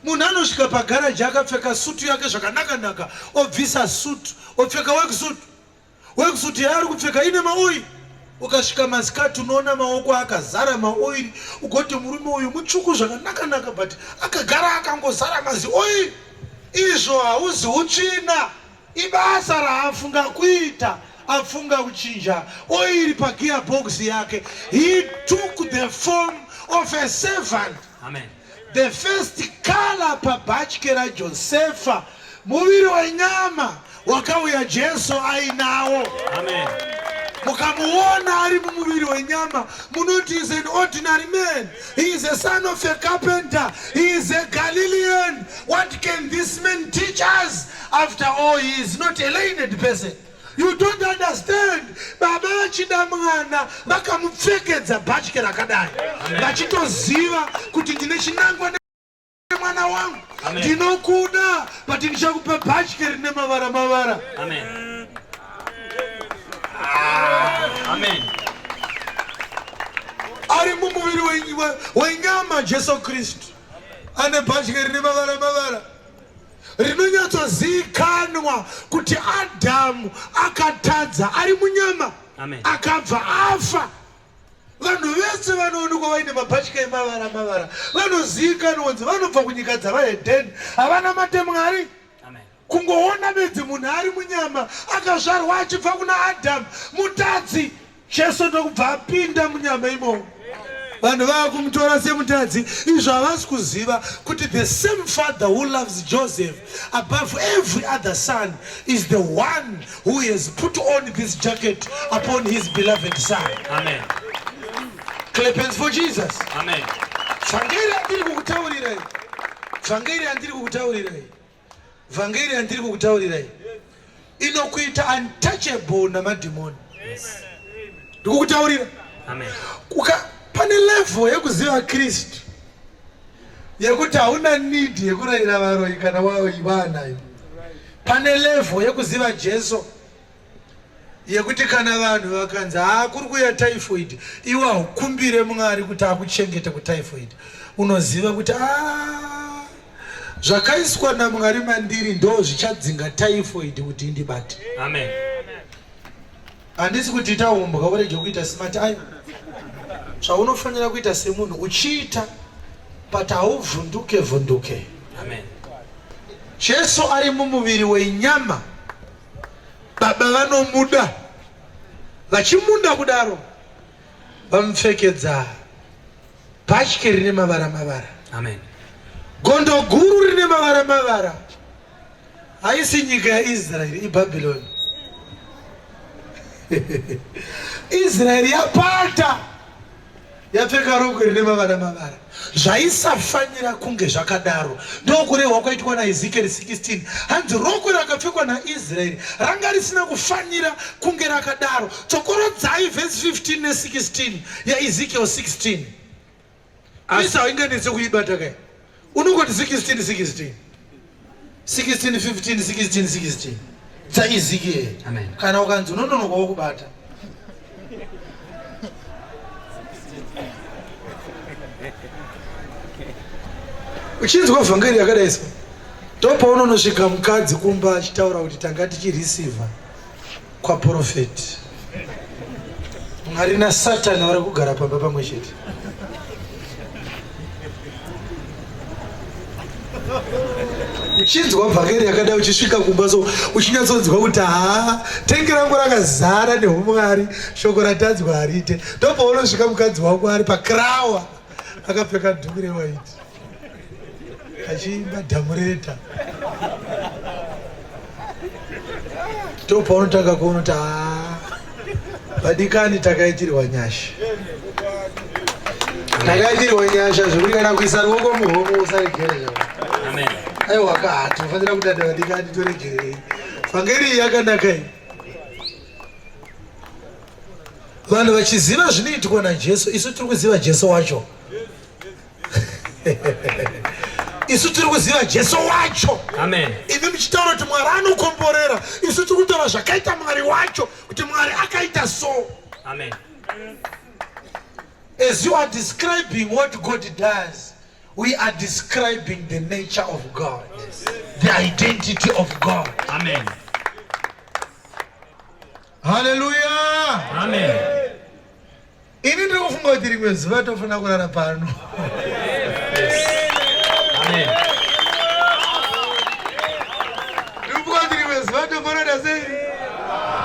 Munhu anosvika pagaraji akapfeka sutu yake zvakanaka-naka, obvisa sutu, opfeka worksuit. Worksuit yaari kupfeka ine maoiri. Ukasvika masikati unoona maoko akazara maoiri, ugoti murume uyu mutsvuku zvakanaka-naka but akagara akangozara mazi oiri. Izvo hauzi utsvina, ibasa raafunga kuita, afunga kuchinja oiri pagear box yake. He took the form of a servant. Amen. The first color pabhatye raJosefa muviri wenyama. wakauya Jesu ainawo. Amen. Mukamuona ari mumuviri wenyama munoti is an ordinary man. He is a son of a carpenter. He is a Galilean. What can this man teach us? After all, he is not a learned person. You don't understand. Baba vachida mwana vakamupfekedza bhatye rakadai vachitoziva kuti ndine chinangwa mwana wangu, ndinokuda but ndichakupa bhatye rine mavara mavara. Amen. Amen. Ari mumuviri wenyama Jesu Kristu ane bhatye rine mavara mavara rinonyatsozikanwa kuti Adhamu akatadza ari munyama akabva afa. Vanhu vese vanoonekwa vaine mabhatya emavara mavara vanozivikanwa kunzi vanobva kunyika dzavahedheni, havana mate Mwari. Kungoona bedzi munhu ari munyama akazvarwa achibva kuna Adhamu mutadzi, Jesu ndokubva apinda munyama imomo. Vanhu vava kumutora semutadzi, izvo havasi kuziva kuti the same father who loves Joseph above every other son is the one who has put on this jacket upon his beloved son. Amen. Clap hands for Jesus. Amen. Vhangeri yandiri kukutaurirai, vhangeri yandiri kukutaurirai, vhangeri yandiri kukutaurirai inokuita untouchable namadhimoni. Ndikukutaurira. Amen. Pane level yekuziva Kristu yekuti hauna need yekurayira varoyi kana waanayo. Pane level yekuziva Jesu yekuti kana vanhu vakanzi haa kuri kuuya typhoid, iwe haukumbire Mwari kuti akuchengete kutyphoid. Unoziva kuti a zvakaiswa naMwari mandiri ndo zvichadzinga typhoid kuti indibate. Amen. Handisi kuti ita umbwa urege kuita smart, ayo zvaunofanira kuita semunhu uchiita, but hauvhunduke vhunduke. Amen. Jesu ari mumuviri wenyama, baba vanomuda, vachimuda kudaro vamupfekedza bhatye rine mavara mavara. Amen. Gondo guru rine mavara mavara haisi nyika yaIsraeri, iBhabhironi. Israeri yapata yapfeka rokwe rine mavara mavara. Zvaisafanira kunge zvakadaro. Ndokurehwa kwaitwa naEzekieri 16. Hanzi rokwe rakapfekwa naIsraeri ranga risina kufanira kunge rakadaro. Tsokorodzai vhesi 15 ne16 yaEzekiel 16. Asi hainganetse kuibata kai, unongoti 16 16 16 15 16 16 dzaEzekiel. Kana ukanzi unononokawo kubata. Uchinzwa vhangeri yakadai so, ndopaunonosvika mukadzi kumba achitaura kuti tanga tichireceiva kwaprofeti. Mwari naSatani vari kugara pamba pamwe chete. Uchinzwa vhangeri yakadai uchisvika kumba so uchinyatsonzwa kuti haa, tengi rangu rakazara neumwari, shoko ratadzwa harite. Ndopaunosvika mukadzi wako ari pakrawa akapfeka dhuku rewaiti achiimba dhamureta. Ndopaunotanga kuona kuti haa, vadikani, takaitirwa nyasha, takaitirwa nyasha zvekuti kana kuisa ruoko muhomwe usaregere zvavo. Amen. Aiwa ka, tinofanira kudada vadikani, toregerei. Vhangeri iyi yakanaka iyi. Vanhu vachiziva zvinoitwa naJesu, isu tiri kuziva Jesu wacho. Isu tiri kuziva Jesu wacho. Amen. Imi muchitaura kuti Mwari anokomborera, isu tiri kutaura zvakaita Mwari wacho, kuti Mwari akaita so. Amen. As you are describing what God does, we are describing the nature of God. Yes. The identity of God. Amen. Hallelujah. Amen. Ini ndiri kufunga kuti rimwe zuva tofanira kurara pano. Amen. Ndiri kufunga kuti rimwe zuva tofanira sei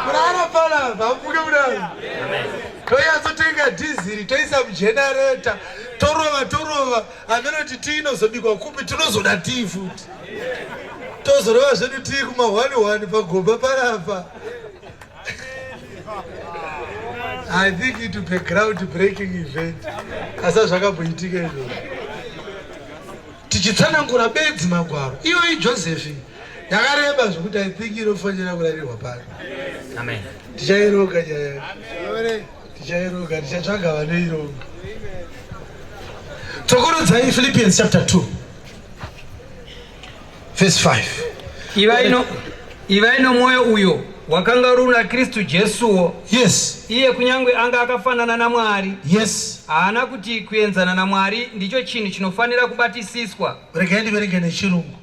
kurara panapa, hamufunge kudaro? Amen. Toyatsotenga dhiziri toisa mujenareta, torova torova, hameno kuti tii inozobikwa kupi, tinozoda tii futi. Tozorova zvedu tiri kumahwani hwani pagomba panapa. I think it will be a ground breaking event. Asa zvakamboitika izvozvo. Tichitsanangura bedzi magwaro. Iyoyi Joseph yakareba zvekuti I think inofanira kurarirwa pano. Amen. Tichaironga nyaya. Tichaironga, tichatsvaga vanoironga. Tsokorodzai Philippians chapter 2 verse 5. Ivai no ivai nomwoyo uyo wakanga uri una Kristu Jesuwo. Yes. Iye kunyange anga akafanana naMwari. Yes. Haana kuti kuenzana naMwari ndicho chinhu chinofanira kubatisiswa. Regai ndiverenge nechirungu.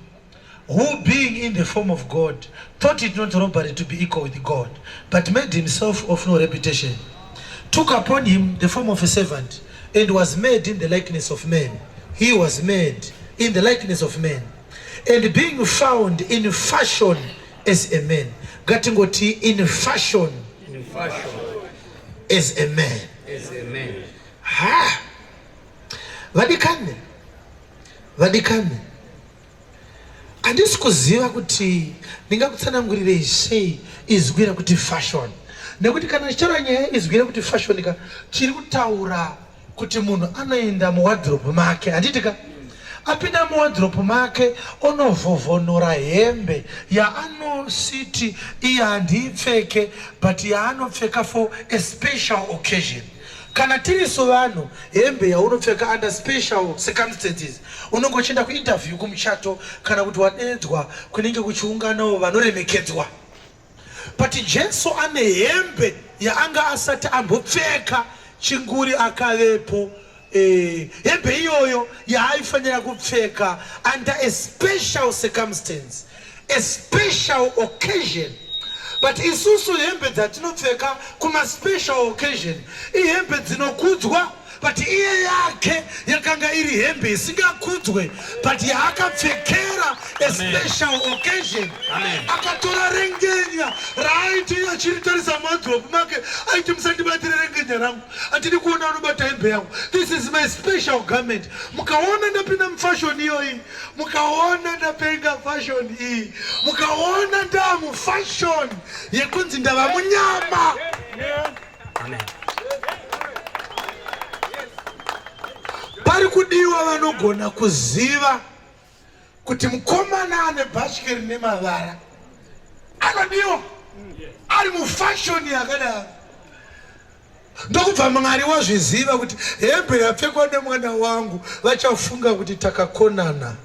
Who being in the form of God thought it not robbery to be equal with God, but made himself of no reputation, took upon him the form of a servant, and was made in the likeness of men. He was made in the likeness of men. And being found in fashion as a man. Ngatingoti in fashion, In fashion as a man. as a man. Ha! Vadikani, vadikani, handisi kuziva kuti ndingakutsanangurirei sei izwi rekuti fashion, nekuti kana tichitaura nyaya izwi rekuti fashion ka, tiri kutaura kuti munhu anoenda muwadhiropu make, handiti ka? Apinda muwadhiropu make onovhovhonora hembe yaanositi iye handiipfeke, but yaanopfeka for a special occasion. Kana tirisu vanhu, hembe yaunopfeka under special circumstances, unenge uchienda kuinterview, kumuchato, kana kuti wadeedzwa kunenge kuchiunganawo vanoremekedzwa. But Jesu ane hembe yaanga asati ambopfeka chinguri akavepo. Hembe iyoyo yaaifanira kupfeka under a special circumstance, a special occasion. But isusu hembe dzatinopfeka kuma-special occasion ihembe dzinokudzwa, but iye yake yakanga iri hembe isingakudzwe, but yaakapfekera a special occasion. Akatora rengenya raaiti achiritarisa muwadhiropu make, aiti, "Musandibatire rengenya rangu, handidi kuona unobata hembe yangu. This is my special garment. Mukaona ndapinda mufashion iyoyi, mukaona ndapenga fashion iyi, mukaona ndaa mufashion yekunzi ndava munyama." Amen. Pari kudiwa vanogona kuziva kuti mukomana ane bhatye rine mavara anodiwa ari mufashion yakadaro. Ndokubva Mwari wazviziva kuti hembe yapfekwa nemwana wangu, vachafunga kuti takakonana.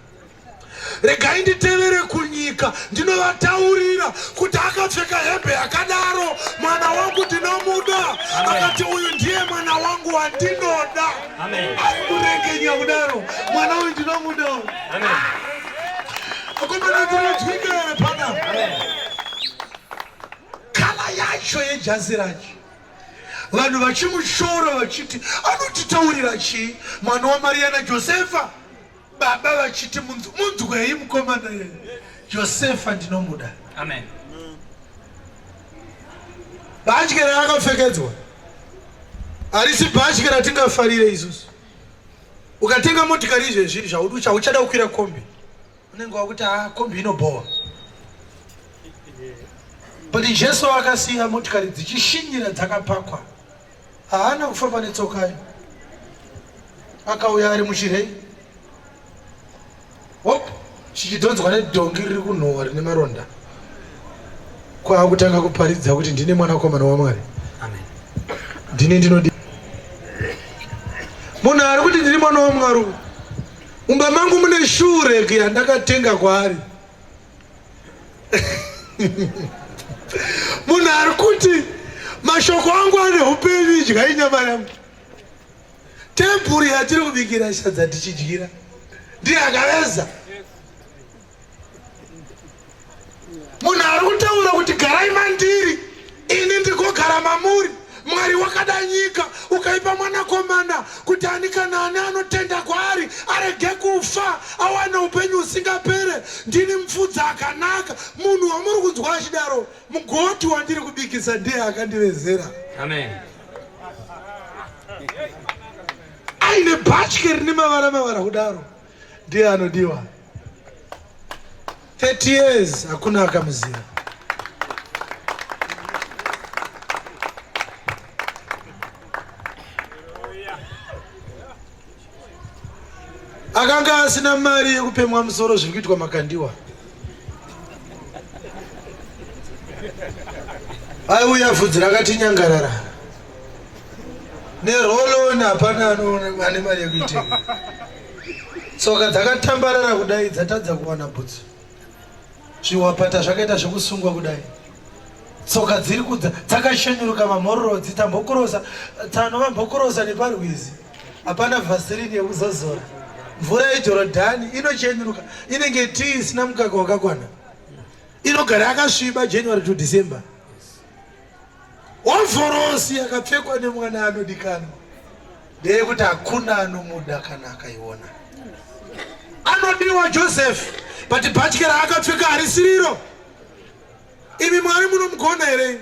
Regai nditevere kunyika ndinovataurira kuti akapfeka hembe yakadaro, mwana wangu ndinomuda. Akati, "Uyu ndiye mwana wangu wandinoda." Amen. Ari kurengenya kudaro, mwana uyu ndinomuda. Amen. Akomana, ndinotwika here panapa? Colour yacho yejasi racho, vanhu vachimushora vachiti, "Anotitaurira chii mwana waMariya naJosefa?" Baba vachiti, "Munzwei mukomana yeye, Josefa ndinomuda." Amen. Bhatye raakapfekedzwa harisi bhatye ratingafarire isusu. Ukatenga motikari izvezvi, zvaudi chauchada kukwira kombi, unenge wakuti, "A, kombi inobhowa." But Jesu akasiya motikari dzichishinyira dzakapakwa, haana kufamba netsokayo, akauya ari muchirei hop, chichidhonzwa nedhongi riri kunhuhwa rine maronda, kwaakutanga kuparidza kuti, "Ndine mwanakomana waMwari." Amen. Ndini ndinodi munhu ari kuti, "Ndiri mwana waMwari uyu. Mumba mangu mune shoe rack yandakatenga kwaari." Munhu ari kuti, "Mashoko angu ane upenyu, idyai nyama yangu." Temburi yatiri kubikira sadza tichidyira, ndiye akaveza. Munhu ari kutaura kuti, "Garai mandiri, ini ndigogara mamuri. Mwari wakada nyika ukaipa mwanakomana kuti ani kana ani anotenda kwaari arege kufa, awane upenyu husingapere. Ndini mufudzi akanaka." Munhu wamuri kunzwa achidaro, mugoti wandiri kubikisa ndiye akandivezera. Amen. Aine bhatye rine mavara mavara kudaro, ndiye anodiwa. 30 years hakuna akamuziva. Akanga asina mari yekupemwa musoro zviri kuitwa makandiwa. Aiuya bvudzi rakati nyangarara. Nerolon hapana ane mari yekuitenga. Tsoka dzakatambarara kudai dzatadza kuwana bhutsu. Zviwapata zvakaita zvekusungwa kudai. Tsoka dziri kudza dzakashenuruka mamhororodzi tambokurosa tsano vambokurosa neparwizi. Hapana vaseline yekuzozora. Mvura yeJorodhani inochenuruka inenge tii isina mukaka wakakwana. Inogara yakasviba January to December. Hovhorosi yakapfekwa nemwana anodikanwa ndeyekuti hakuna anomuda kana akaiona. Anodiwa Joseph but bhatye raakapfeka harisiriro. Imi Mwari munomugona here?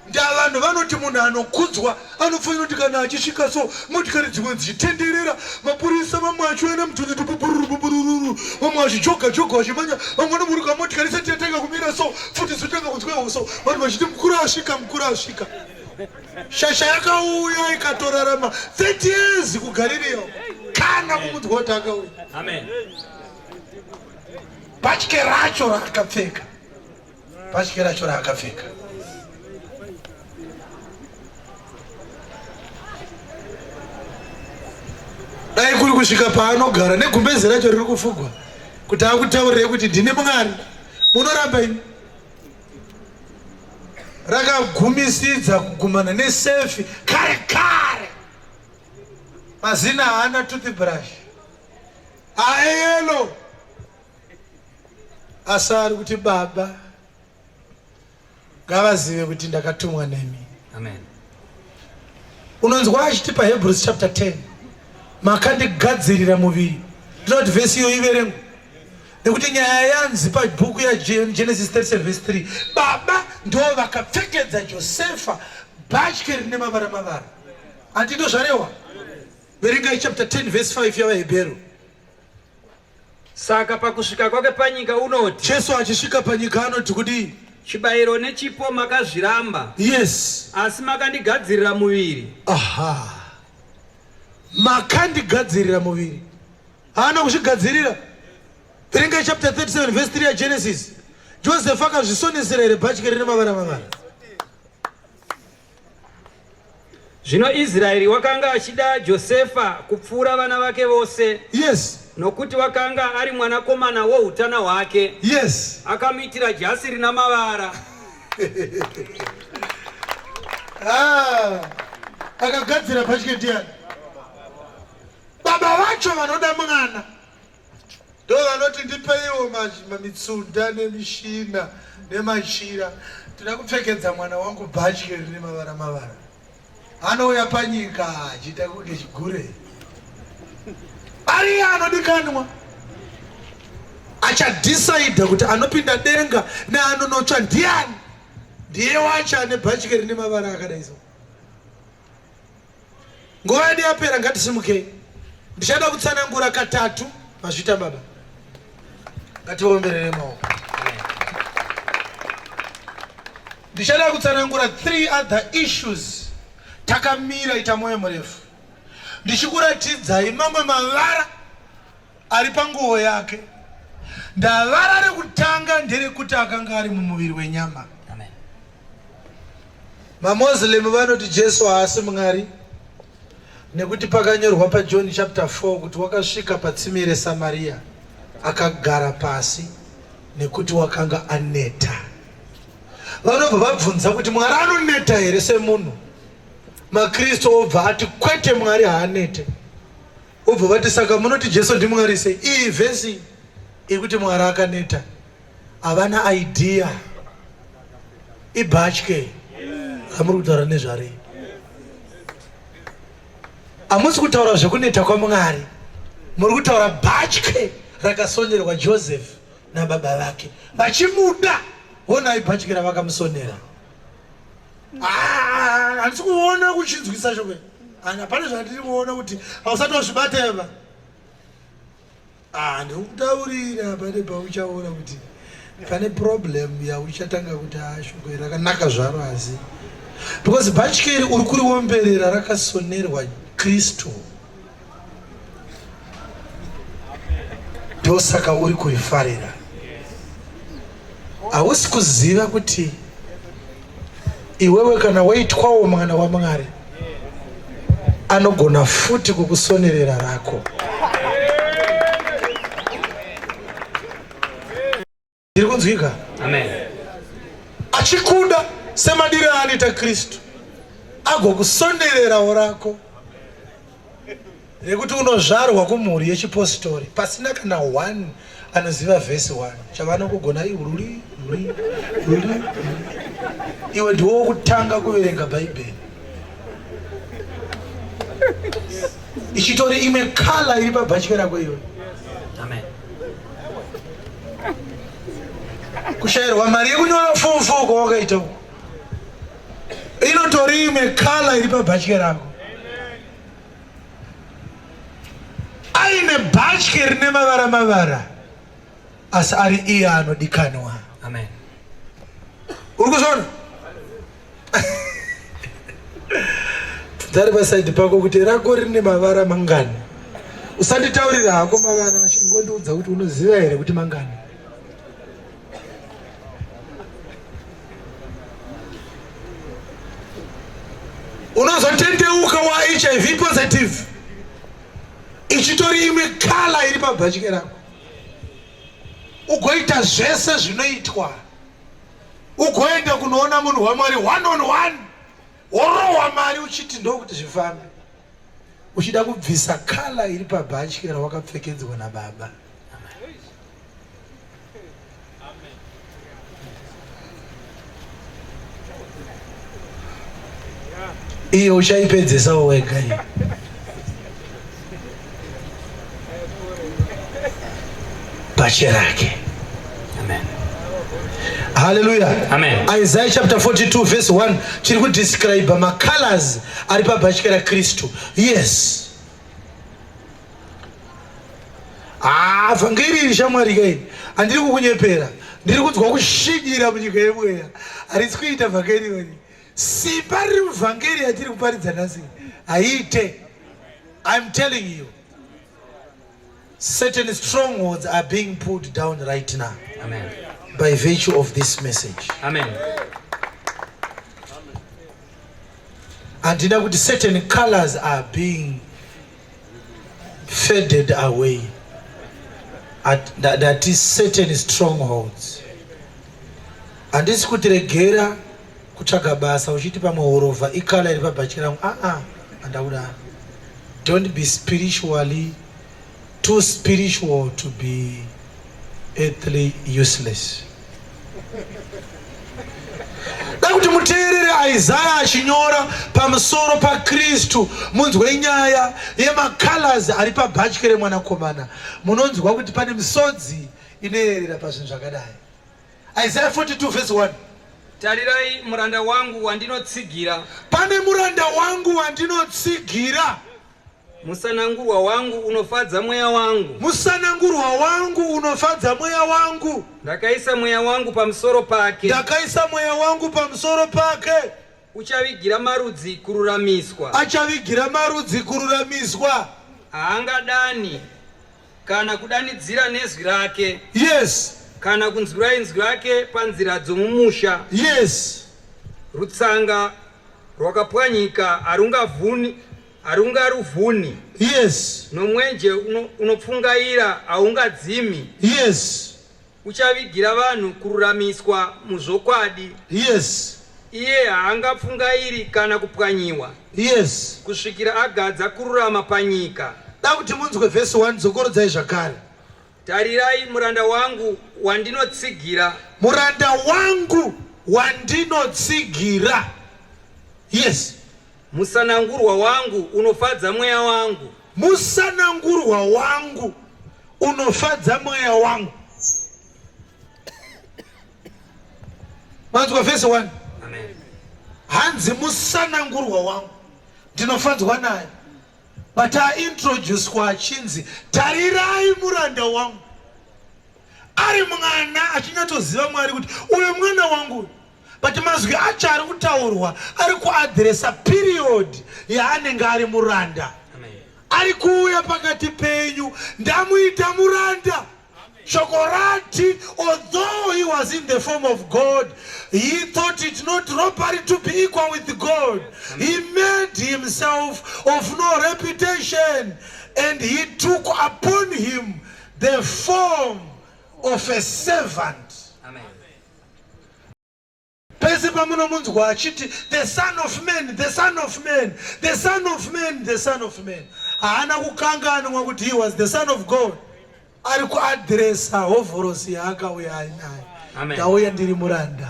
Ndaa vanhu vanoti munhu anokudzwa anofanira kuti kana achisvika so motikari dzimwe dzichitenderera mapurisa vamwe achiuya nemutunzi tupubururu vamwe vachijoga joga vachimanya vamwe vanoburuka motikari isati yatanga kumira so futi dzotanga kunzwa so vanhu vachiti mukuru asvika mukuru asvika shasha yakauya ikatorarama 30 years kuGalileya kana kumunzwa kuti akauya. Amen. Bhatye racho raakapfeka Bhatye racho raakapfeka. Dai kuri kusvika paanogara negumbeze racho riri kufugwa kuti akutaurirei kuti ndini Mwari. Munoramba imi. Rakagumisidza kugumana nesefi kare kare. Mazina haana toothbrush. Aeyelo. Asi ari kuti baba ngavazive kuti ndakatumwa nemi. Amen. Unonzwa achiti paHebrews chapter 10 makandigadzirira muviri. Ndinoda kuti vhesi iyo iverengwe nekuti nyaya yanzi pabhuku yaGenesis 37 verse 3 baba ndo vakapfekedza Josefa bhatye rine mavara mavara. Hanti ndozvarehwa? Verengai chapter 10 verse 5 yavaHebheru. Saka pakusvika kwake panyika unoti. Jesu achisvika panyika anoti kudii? Chibayiro nechipo makazviramba. Yes. Asi makandigadzirira muviri. Aha. Makandigadzirira muviri. Haana kuzvigadzirira. Verengai chapter 37 verse 3 yaGenesis. Joseph akazvisonesera here bhatye rine mavara mavara? Zvino Israeri wakanga achida Josefa kupfuura vana vake vose. Yes. Nokuti wakanga ari mwanakomana woutana hwake. Yes. Akamuitira jasi rina mavara. Ah, akagadzira bhatye ndiani? Baba vacho vanoda mwana. Ndo vanoti ndipeiwo mitsunda nemishina nemachira tinoda kupfekedza mwana wangu bhatye rine mavara mavara. Anouya panyika achiita kunge chigure. Ariye anodikanwa achadhisaidha kuti anopinda denga neanonotsva ndiani. Ndiye wacho ane bhatye rine mavara akadai so. Nguva yedu yapera, ngatisimukei. Ndichada kutsanangura katatu. Mazvita baba, ngatiomberere maoko. Ndichada kutsanangura 3 other issues takamira. Ita mwoyo murefu, ndichikuratidzai mamwe mavara ari panguvo yake. Ndavara rekutanga nderekuti akanga ari mumuviri wenyama. MaMoslem vanoti Jesu haasi Mwari nekuti pakanyorwa paJohn chapter 4 kuti wakasvika patsime reSamaria akagara pasi nekuti wakanga aneta. Vanobva vabvunza kuti Mwari anoneta here semunhu? MaKristu obva ati kwete, Mwari haanete. Obva vati saka munoti Jesu ndiMwari sei? Iyi vhesi iri kuti Mwari akaneta. Havana idea. Ibhatye ramuri kutaura nezvarei. Hamusi kutaura zvekuneta kwaMwari, muri kutaura bhatye rakasonyerwa Joseph nababa vake vachimuda. Honai bhatye ravakamusonera. Handisi kuona kuchinzwisa shoko. Hapana zvandiri kuona kuti hausati wazvibata eva. Ah, ndikutaurira pane pauchaona kuti pane problem yauchatanga kuti ah, shoko iri rakanaka zvaro asi because bhatyeri uri kuriomberera rakasonerwa kristu ndosaka uri kurifarira hausi kuziva kuti iwewe kana waitwawo mwana wamwari anogona futi kukusonerera rako ndiri kunzwika Amen. Achikuda semadiro aanoita Kristu agokusonererawo rako rekuti unozvarwa kumhuri yechipositori pasina kana one anoziva vhesi one chavanokugona iruri ruri ruri iwe ndiwo wokutanga kuverenga bhaibheri ichitori imwe kala iri pabhatye rako iwe Amen. Kushayirwa mari yekunyora form 4 kwawakaita uko inotori imwe kala iri pabhatye rako aine bhatye rine mavara mavara asi ari iye anodikanwa. Amen. Uri kuzviona? Dzari pasaidi pako kuti rako rine mavara mangani. Usanditaurira hako mavara acho, ingondiudza kuti unoziva here kuti mangani. Unozotendeuka wa HIV positive ichitori imwe kala iri pabhatye rako ugoita zvese zvinoitwa ugoenda kunoona munhu wamwari one on one worohwa mari uchiti ndokuti zvifambe uchida kubvisa kala iri pabhatye rawakapfekedzwa nababa iyo uchaipedzesawo wega iyo bhachi rake Amen. Hallelujah. Amen. Isaiah chapter 42 verse 1 chiri kudescribe macolors ari pabhatyi raKristu. Yes. Ah, vhangeri iri shamwari kai handiri kukunyepera ndiri kunzwa kushinyira munyika yemweya harisi kuita vhangeri iri simba riri muvhangeri yatiri kuparidza nhasi haiite I'm telling you certain strongholds are being put down right now. Amen. By virtue of this message. Amen. Handina kuti certain colors are being faded away. That is certain strongholds. Handisi kuti regera kutsvaga basa uchiti pamwe horovha ikala iri pabhachi rangu. Ah ah, handakudaro. Don't be spiritually too spiritual to be earthly useless. Da kuti muteerere Isaya achinyora pamusoro paKristu, munzwe nyaya yemacolors ari pabhatye remwanakomana. Munonzwa kuti pane misodzi inoyerera pazvinhu zvakadai. Isaiah 42 verse 1. Tarirai muranda wangu wandinotsigira. Pane muranda wangu wandinotsigira. Musanangurwa wangu unofadza mweya wangu. Musanangurwa wangu unofadza mweya wangu. Ndakaisa mweya wangu pamusoro pake. Ndakaisa mweya wangu pamusoro pake. Uchavigira marudzi kururamiswa. Achavigira marudzi kururamiswa. Haangadani kana kudanidzira nezwi rake. Yes. Kana kunzwira inzwi rake panzira dzomumusha. Yes. Rutsanga rwakapwanyika harungavhuni harungaruvhuni. Yes. Nomwenje unopfungaira haungadzimi. Yes. Uchavigira vanhu kururamiswa muzvokwadi. Yes. Iye haangapfungairi kana kupwanyiwa. Yes. Kusvikira agadza kururama panyika. Da kuti munzwe vhesi 1 dzokorodzai zvakare. Tarirai muranda wangu wandinotsigira. Muranda wangu wandinotsigira. Yes. Musanangurwa wangu unofadza mweya wangu. Musanangurwa wangu unofadza mweya wangu. Manzwa verse 1. Amen. Hanzi musanangurwa wangu ndinofadzwa naye. But aintroducwa achinzi tarirai muranda wangu ari mwana achinyatsoziva Mwari kuti uyu mwana wangu, but mazwi acho ari kutaurwa ari kuadhiresa period yaanenge ari muranda. Ari kuuya pakati penyu, ndamuita muranda. Shoko rati, although he was in the form of God, he thought it not robbery to be equal with God. He made himself of no reputation, and he took upon him the form of a servant. Amen. Pese pamunomunzwa achiti the son of man, the son of man, the son of man, the son of man, haana kukanganwa kuti he was the son of God. Ari kuadhiresa hovhorosi yaakauya ainayo. Amen. Ndauya ndiri muranda,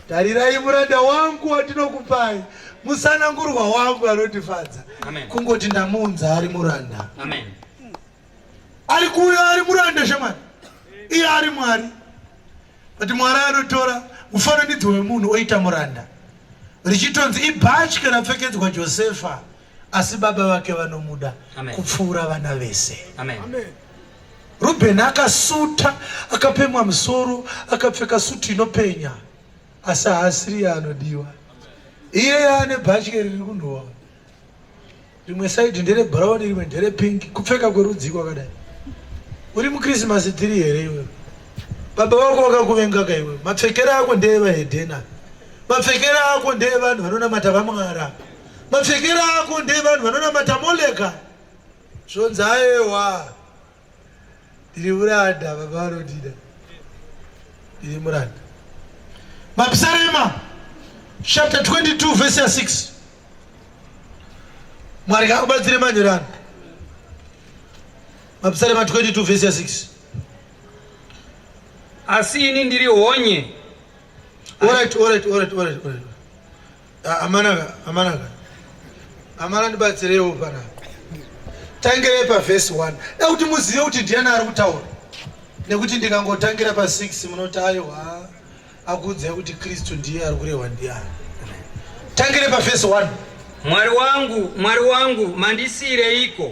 tarirai muranda wangu wandinokupai, musanangurwa wangu anondifadza. Amen. Kungoti ndamuunza ari muranda. Amen. Ari kuuya ari muranda shamani, iye ari Mwari, but Mwari anotora mufananidzo wemunhu oita muranda. Richitonzi ibhatye rapfekedzwa Josefa, asi baba vake vanomuda Amen. kupfuura vana vese. Amen. Rubheni akasuta, akapemwa musoro, akapfeka sutu inopenya, asi haasiriye anodiwa. Iye ane bhatye riri kunhuhwa, rimwe side ndere brown, rimwe ndere pink. Kupfeka kwerudzi kwakadai, uri muChristmas tree here iwe? Baba vako vakakuvenga ka iwe. Mapfekero ako ndeevahedhena, mapfekero ako ndeevanhu vanonamata vamwara, mapfekero ako ndeevanhu vanonamata Moleka. Zvonzi ayewa, ndiri muranda, baba vanondida, ndiri muranda. Mapisarema chapter 22 verse ya 6. Mwari kakubatsire manyorano. Mapisarema 22 verse ya 6. Asi ini ndiri honye. Alright, alright, alright, alright, alright. Ah, amanaka, amanaka, amana, ndibatsirewo panapa. Tangirei pavhesi 1, da kuti muzive kuti ndiani ari kutaura, nekuti ndikangotangira pa6 munoti aiwa, akuudzai kuti Kristu ndiye ari kurehwa ndiani. Tangire pavhesi 1. Mwari wangu, Mwari wangu, mandisiyireiko?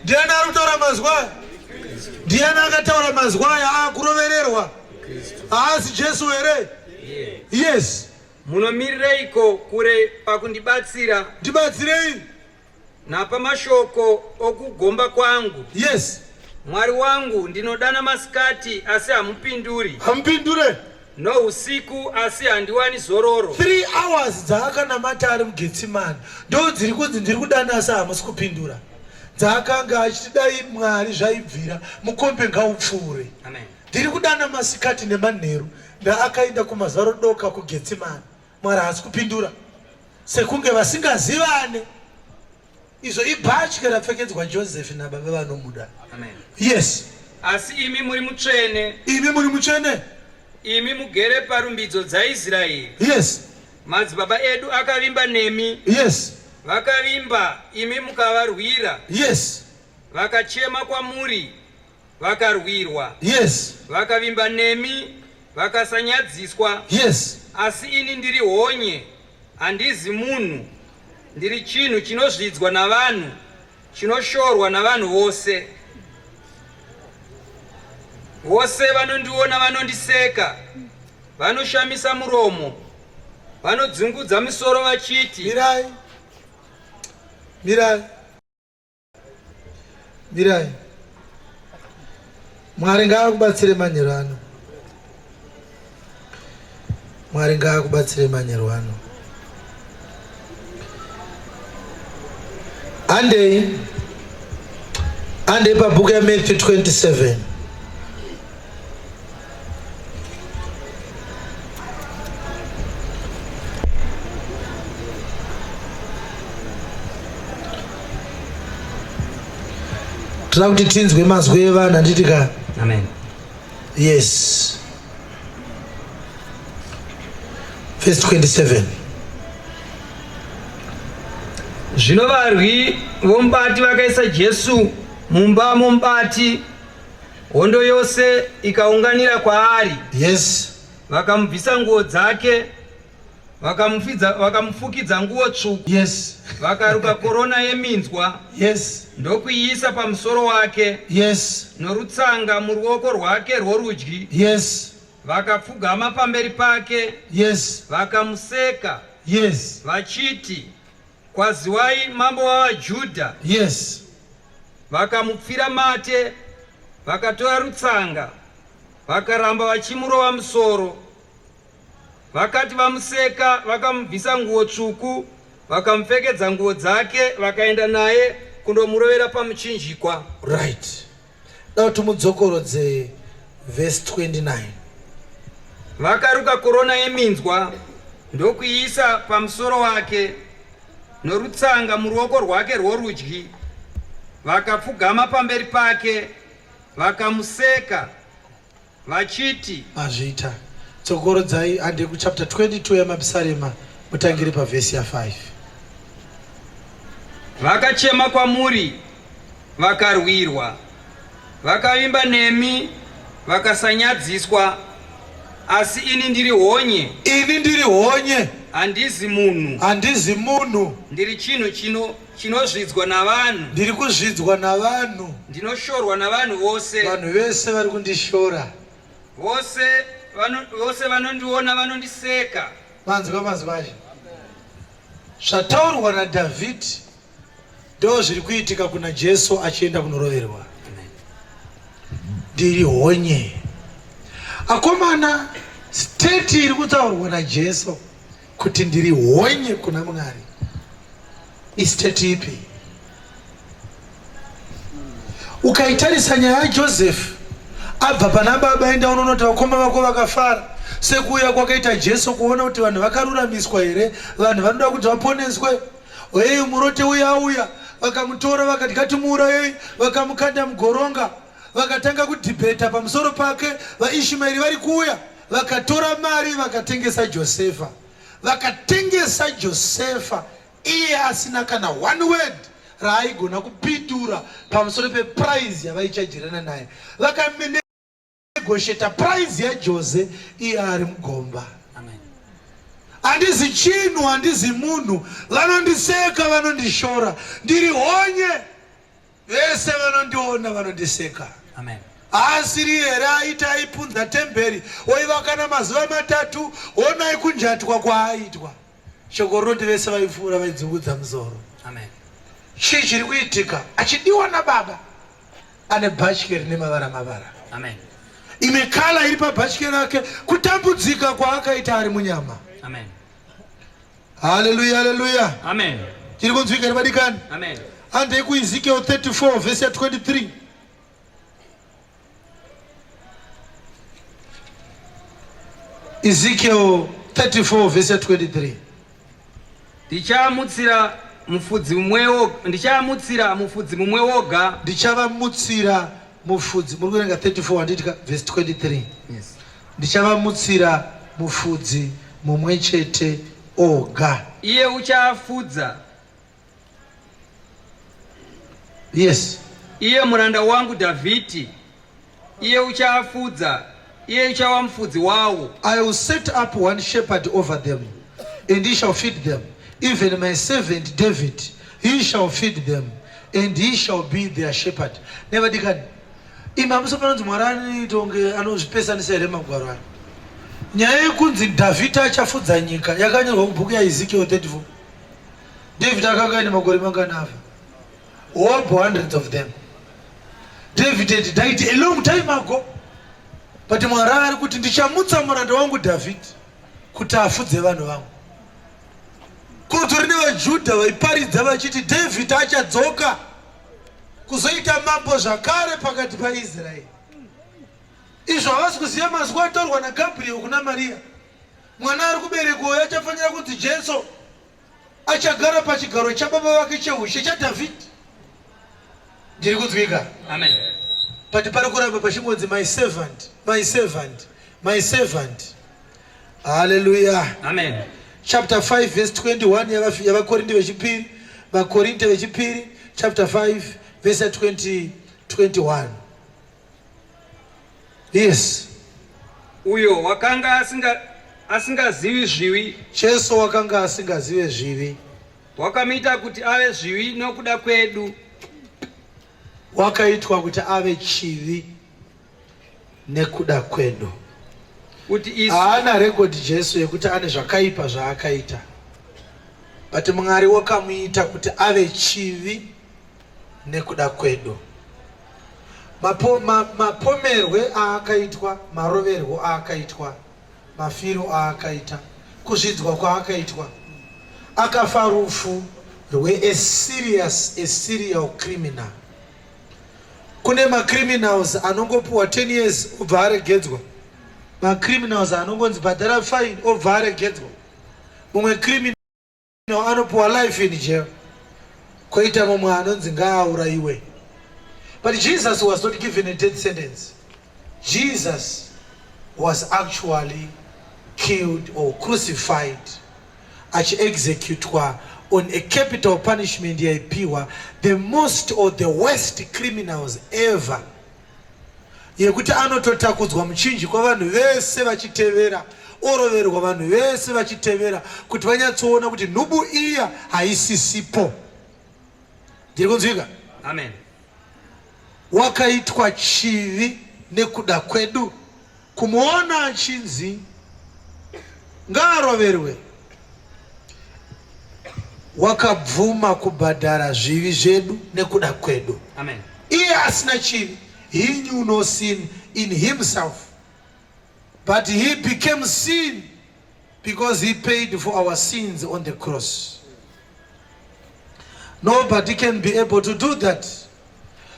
Ndiani ari kutaura mazwi aya? Ndiani akataura mazwi aya akurovererwa? Haasi Jesu here? Yes. Munomirireiko kure pakundibatsira? Ndibatsirei. Napamashoko okugomba kwangu. Yes. Mwari wangu, ndinodana masikati, asi hamupinduri, Hamupindure. Nousiku, asi handiwani zororo. 3 hours dzaakanamata ari muGetsimani ndo dziri kunzi ndiri kudana asi hamusi kupindura, dzaakanga achiti dai Mwari zvaibvira, mukombe ngaupfuure. Amen. Ndiri kudana masikati nemanheru, ndaakaenda kumazarodoka kuGetsimani, Mwari haasi kupindura, sekunge vasingazivane. Izvo ibhatye rapfekedzwa Joseph nababa vanomuda. Amen. Yes. Asi imi muri mutsvene. Imi muri mutsvene. Imi mugere parumbidzo dzaIsraeri. Yes. Madzibaba edu akavimba nemi. Yes. Vakavimba, imi mukavarwira. Yes. Vakachema kwamuri, vakarwirwa. Yes. Vakavimba nemi, vakasanyadziswa. Yes. Asi ini ndiri honye, handizi munhu, ndiri chinhu chinozvidzwa navanhu, chinoshorwa navanhu vose. Vose vanondiona vanondiseka, vanoshamisa muromo, vanodzungudza misoro vachiti: Mirai, mirai, mirai. Mwari ngaakubatsire manheru ano. Mwari ngaakubatsire manheru ano. Handei, handei pabhuku yaMatthew 27. Toda kuti tinzwe mazwi evanhu, handiti ka? Amen. Yes, verse 27. Zvino varwi vomubati vakaisa Jesu mumba momubati, hondo yose ikaunganira kwaari. Yes. Vakamubvisa nguo dzake. Vakamufidza, vakamufukidza nguo tsvuku. Yes. Vakaruka korona yeminzwa. Yes. Ndokuiisa pamusoro wake. Yes. Norutsanga muruoko rwake rworudyi. Yes. Vakapfugama pamberi pake. Yes. Vakamuseka. Yes. Vachiti, Kwaziwai mambo wavaJudha. Yes. Vakamupfira mate, vakatora rutsanga, vakaramba vachimurova musoro. Vakati vamuseka, vakamubvisa nguo tsvuku, vakamupfekedza nguo dzake, vakaenda naye kundomurovera pamuchinjikwa. Right. Da kuti mudzokorodze verse 29. Vakaruka korona yeminzwa ndokuiisa pamusoro wake, norutsanga muruoko rwake rworudyi. Vakapfugama pamberi pake, vakamuseka. Vachiti. Mazvita. Dzokorodzai hande kuchapter 22 yaMapisarema mutangire pavhesi ya 5. Vakachema kwamuri vakarwirwa, vakavimba nemi vakasanyadziswa. Asi ini ndiri honye. Ini ndiri honye. Handizi munhu. Handizi munhu. Ndiri chinhu chino chinozvidzwa navanhu. Ndiri kuzvidzwa navanhu. Ndinoshorwa navanhu vose. Vanhu vese vari kundishora. Vose vano, vose vanondiona vanondiseka. Manzwa mazwi acho. Zvataurwa naDhavhidhi ndo zviri kuitika kuna Jesu achienda kunoroverwa. Ndiri honye. Akomana, state iri kutaurwa naJesu kuti ndiri honye kuna Mwari istate ipi? Ukaitarisa nyaya yaJoseph abva pana baba enda unonoti vakoma vako vakafara sekuuya kwakaita Jesu kuona kuti vanhu vakaruramiswa here, vanhu vanoda kuti vaponeswe. Hey, murote uya auya, vakamutora vakati ngatimuurayei, vakamukanda mugoronga, vakatanga kudhibheta pamusoro pake. VaIshmaeri vari kuuya, vakatora mari vakatengesa Josefa, vakatengesa Josefa iye asina kana one word raaigona kupindura pamusoro peprize yavaichajirana naye. Vakanegosheta prize yaJose iye ari mugomba. Handizi chinhu, handizi munhu, vanondiseka, vanondishora, ndiri honye. Vese vanondiona vanondiseka. Amen. Haasiri here aiti aipunza temberi oivaka namazuva matatu? Honai kunjatwa kwaaitwa. Shoko rinoti vese vaipfuura vaidzungudza musoro. Amen. Chii chiri kuitika? Achidiwa nababa ane bhatye rine mavara mavara. Amen. Imwe kala iri pabhatye rake kutambudzika kwaakaita ari munyama. Amen. Haleluya, haleluya. Amen. Chiri kunzwika here vadikani? Amen. Handei kuEzekiel 34 vhesi ya 23. Ezekiel 34 vhesi ya 23. Ndichamutsira mufudzi mumwe woga, ndichamutsira mufudzi mumwe woga. Ndichavamutsira mufudzi. Muri kuverenga 34 handiti ka vhesi 23. Yes. Ndichavamutsira mufudzi mumwe chete oga. Iye uchaafudza. Yes. Iye muranda wangu Dhavhidhi, iye uchaafudza, iye uchawa mufudzi wawo. I will set up one shepherd over them, and he shall feed them, even my servant David, he shall feed them, and he shall be their shepherd. Nevadikani, Imi hamusi panonzi Mwari anoita kunge anozvipesanisa here magwaro aya? Nyaya yekunzi Dhavhidhi achafudza nyika yakanyorwa kubhuku yaEzekiel 34. David akanga aine makore mangani afa? Hope hundreds of them. David had died a long time ago. But Mwari ari kuti ndichamutsa muranda wangu Dhavhidhi kuti afudze vanhu vangu. Kutori nevaJudha vaiparidza vachiti David achadzoka kuzoita mambo zvakare pakati paIsraeri. Izvo havasi kuziva mazwi ataurwa naGabriel kuna Maria. Mwana ari kuberekwa uyo achafanira kunzi Jesu, achagara pachigaro chababa vake cheushe chaDhavhidhi. Ndiri kunzwika? Amen. But pari kuramba pachingonzi my servant, my servant, my servant. Hallelujah. Amen. Chapter 5 verse 21 yavaKorinte vechipiri, vaKorinte vechipiri chapter 5 verse 20 21. Yes. Uyo wakanga asinga asingazivi zvivi. Jesu wakanga asingazive zvivi. Wakamuita kuti ave zvivi nokuda kwedu. Wakaitwa kuti ave chivi nekuda kwedu. Kuti isu Haana record Jesu yekuti ane zvakaipa zvaakaita. But Mwari wakamuita kuti ave chivi nekuda kwedu. Mapo, ma, mapomerwe aakaitwa, maroverwo aakaitwa, mafiro aakaita, kuzvidzwa kwaakaitwa, akafa rufu rwe a serious, a serial criminal. Kune macriminals anongopuwa 10 years obva aregedzwa, macriminals anongonzi bhadhara fine obva aregedzwa, mumwe criminal anopuwa life in jail, koita mumwe anonzi ngaaurayiwe. But Jesus was not given a death sentence. Jesus was actually killed or crucified achiexecutwa on a capital punishment yaipiwa the most or the worst criminals ever, yekuti anototakudzwa muchinjikwa vanhu vese vachitevera, oroverwa vanhu vese vachitevera kuti vanyatsoona kuti nhubu iya haisisipo. Ndiri kunzwika? Amen. Wakaitwa chivi nekuda kwedu, kumuona achinzi ngaaroverwe, wakabvuma kubhadhara zvivi zvedu nekuda kwedu. Amen. Iye asina chivi, he knew no sin in himself, but he became sin because he paid for our sins on the cross. Nobody can be able to do that.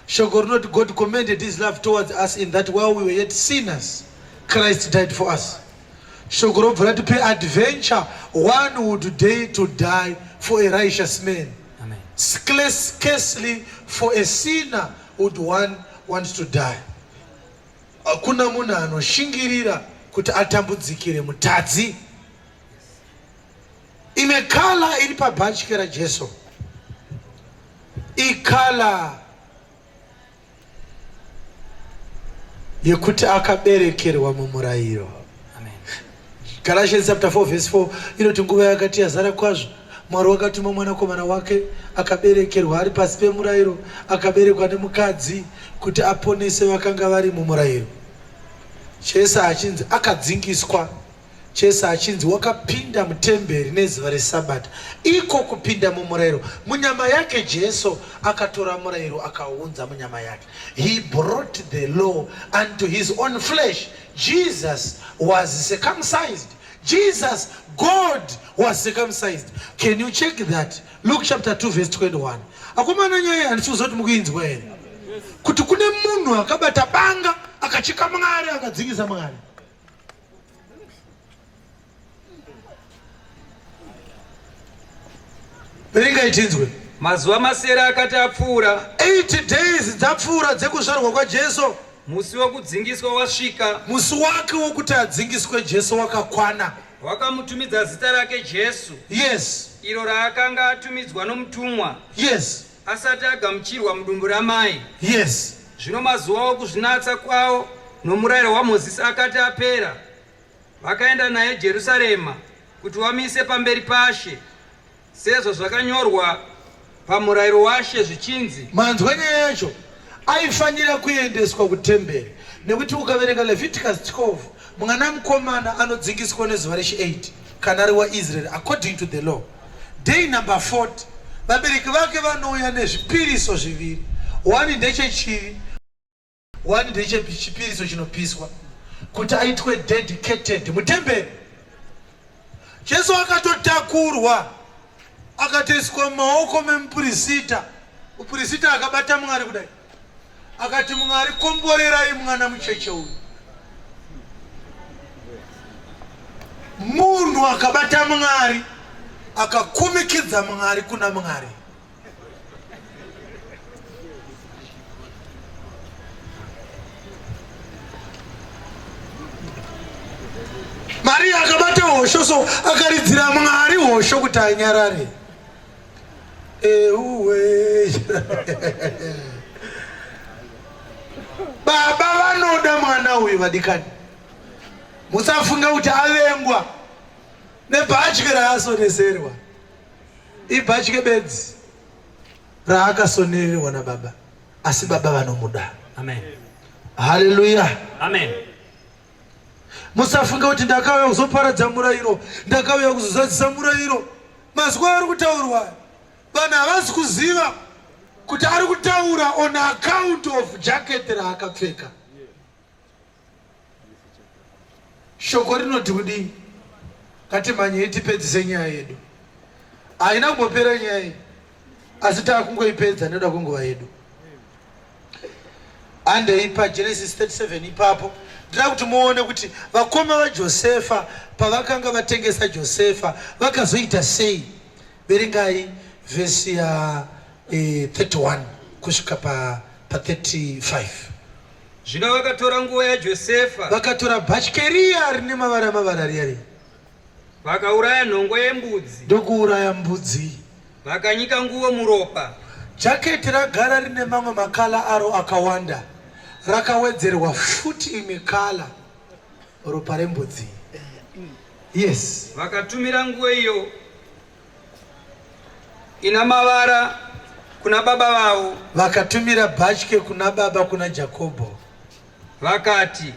Shoko rinoti God commended his love towards us in that while we were yet sinners, Christ died for us. Shoko robva rati peadventure one would dare to die for a righteous man. Amen. Scarcely for a sinner would one want to die. Hakuna munhu anoshingirira kuti atambudzikire mutadzi. Imwe kala iri pabhatye raJesu ikala yekuti akaberekerwa mumurayiro. Amen. Galatians chapter 4 verse 4 inoti nguva yakati yazara kwazvo, Mwari wakatuma mwanakomana wake akaberekerwa ari pasi pemurayiro, akaberekwa nemukadzi kuti aponese vakanga vari mumurayiro. Jesu achinzi akadzingiswa, Jesu achinzi wakapinda mutemberi nezuva reSabata, iko kupinda mumurayiro munyama yake. Jesu akatora murayiro akaunza munyama yake. He brought the law unto his own flesh. Jesus was circumcised. Jesus, God, was circumcised. Can you check that? Luke chapter 2 verse 21. Akomana, nyaya handisi kuziva kuti mukuinzwa here, kuti kune munhu akabata banga akacheka Mwari, akadzingisa Mwari. Verengai tinzwe. Mazuva masere akati apfuura, 8 days dzapfuura dzekuzvarwa kwaJesu, musi wokudzingiswa wasvika, musi wake wokuti adzingiswe Jesu wakakwana. Wakamutumidza zita rake Jesu, iro raakanga atumidzwa nomutumwa asati agamuchirwa mudumbu ramai. Zvino mazuva okuzvinatsa kwavo nomurayiro waMozisi akati apera, vakaenda naye Jerusarema kuti vamuise pamberi paShe, sezvo zvakanyorwa pamurayiro waShe zvichinzi. Manzwa nyaya yacho? Aifanira kuendeswa kutemberi nekuti ukaverenga Leviticus 12, mwana mukomana anodzingiswa nezuva rechi8 kana ari waIsraeri according to the law. Day number 40 vabereki vake vanouya nezvipiriso zviviri, one ndechechivi, one ndechechipiriso chinopiswa, kuti aitwe dedicated mutemberi. Jesu akatotakurwa akatoiswa mumaoko memupurisita. Mupurisita akabata Mwari kudai akati, Mwari, komborerai mwana mucheche uyu. Munhu akabata Mwari akakumikidza Mwari kuna Mwari. Maria akabata hosho so akaridzira Mwari hosho kuti anyarare. Euwe. Baba vanoda mwana uyu, vadikani. Musafunga kuti avengwa. Nebhatye raasoneserwa. Ibhatye bedzi raakasonererwa nababa, asi baba vanomuda. Amen. Haleluya. Amen. Musafunga kuti ndakauya kuzoparadza murayiro, ndakauya kuzozadzisa murayiro. Mazwi ari kutaurwa vanhu havasi kuziva kuti ari kutaura on account of jacket raakapfeka. Shoko rinoti kudii? Ngatimhanyei tipedzise nyaya yedu. Haina kumbopera nyaya iyi, asi taakungoipedza nekuda kwenguva yedu. Handei paGenesis 37 ipapo. Ndinoda kuti muone kuti vakoma vaJosefa pavakanga vatengesa Josefa vakazoita sei. Verengai vhesi ya eh, 31 kusvika pa, pa 35. Zvino vakatora nguo yaJosefa. Vakatora bhatye riya rine mavara mavara riya riya. Vakauraya nhongo yembudzi. Ndokuuraya mbudzi. Vakanyika nguo muropa. Jaketi ragara rine mamwe makala aro akawanda. Rakawedzerwa futi imwe kala ropa rembudzi. Yes. Vakatumira nguo iyo ina mavara kuna baba vavo. Vakatumira bhatye kuna baba kuna Jakobho. Vakati,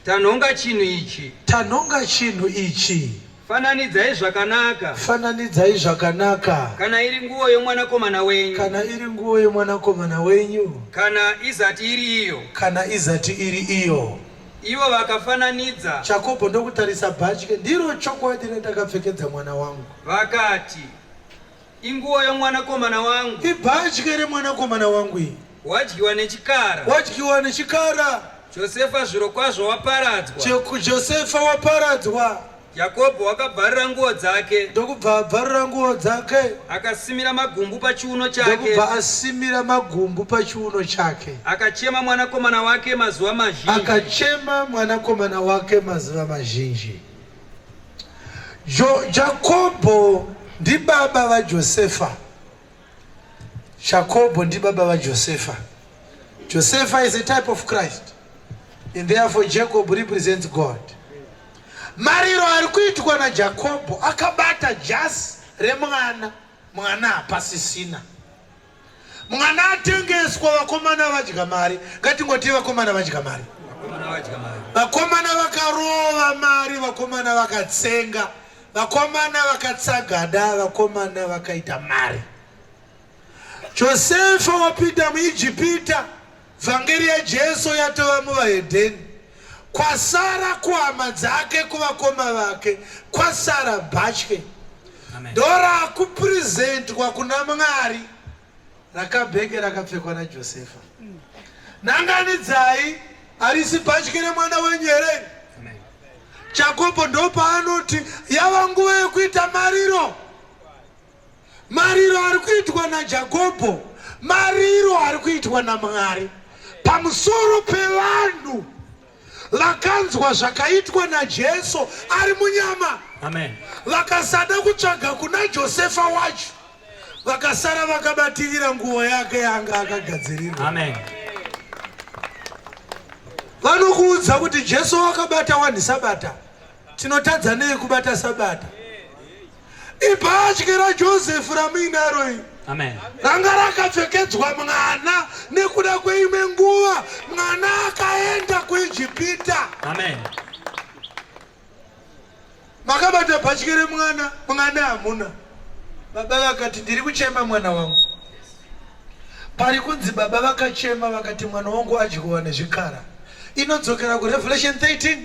Tanhonga chinhu ichi. Tanhonga chinhu ichi. Fananidzai zvakanaka. Fananidzai zvakanaka. Kana iri nguo yomwanakomana wenyu. Kana iri nguo yomwanakomana wenyu. Kana izati iri iyo. Kana izati iri iyo. Ivo vakafananidza. Jakobho ndokutarisa bhatye, ndiro chokwadi randakapfekedza mwana wangu. Vakati, Inguo yomwanakomana wangu. Ibhatye remwanakomana wangu iyi. Wadyiwa nechikara. Wadyiwa nechikara. Josefa zvirokwazvo waparadzwa. Josefa waparadzwa. Jakobho wakabvarura nguo dzake. Ndokubva abvarura nguo dzake. Akasimira magumbu pachiuno chake. Ndokubva asimira magumbu pachiuno chake. Akachema mwanakomana wake mazuva mazhinji. Akachema mwanakomana wake mazuva mazhinji. Jo, Jakobho ndibaba vaJosefa. Jakobho ndibaba vaJosefa. Josefa is a type of Christ. And therefore Jacob represents God. Mariro ari kuitwa naJakobho akabata jasi remwana, mwana hapasisina. Mwana atengeswa, vakomana vadya mari. Ngatingoti vakomana vadya mari. Vakomana vakarova mari, vakomana vakatsenga, vakomana vakatsagada, vakomana vakaita mari. Josefa wapinda muIjipita, vhangeri yaJesu yatova muvahedheni. Kwasara kuhama dzake, kuvakoma vake, kwasara bhatye. Ndorakupresentwa kuna Mwari rakabheke rakapfekwa naJosefa. Nanganidzai, harisi bhatye remwana wenyu here? Jakobho ndopaanoti yava nguva yekuita mariro. Mariro ari kuitwa naJakobho mariro ari kuitwa naMwari pamusoro pevanhu vakanzwa zvakaitwa naJesu ari munyama. Amen. Vakasada kutsvaga kuna Josefa wacho, vakasara vakabatirira nguo yake yaanga akagadzirirwa. Amen. Vanokuudza kuti Jesu wakabata wani sabata, tinotadza nei kubata sabata? Ibhatye raJoseph ramuinaro iri. Amen. Ranga rakapfekedzwa mwana nekuda kweimwe nguva mwana akaenda kuIjipita. Amen. Makabata bhatye remwana, mwana hamuna. Baba vakati ndiri kuchema mwana wangu. Pari kunzi baba vakachema vakati mwana wangu adyiwa nezvikara. Inodzokera kuRevelation 13.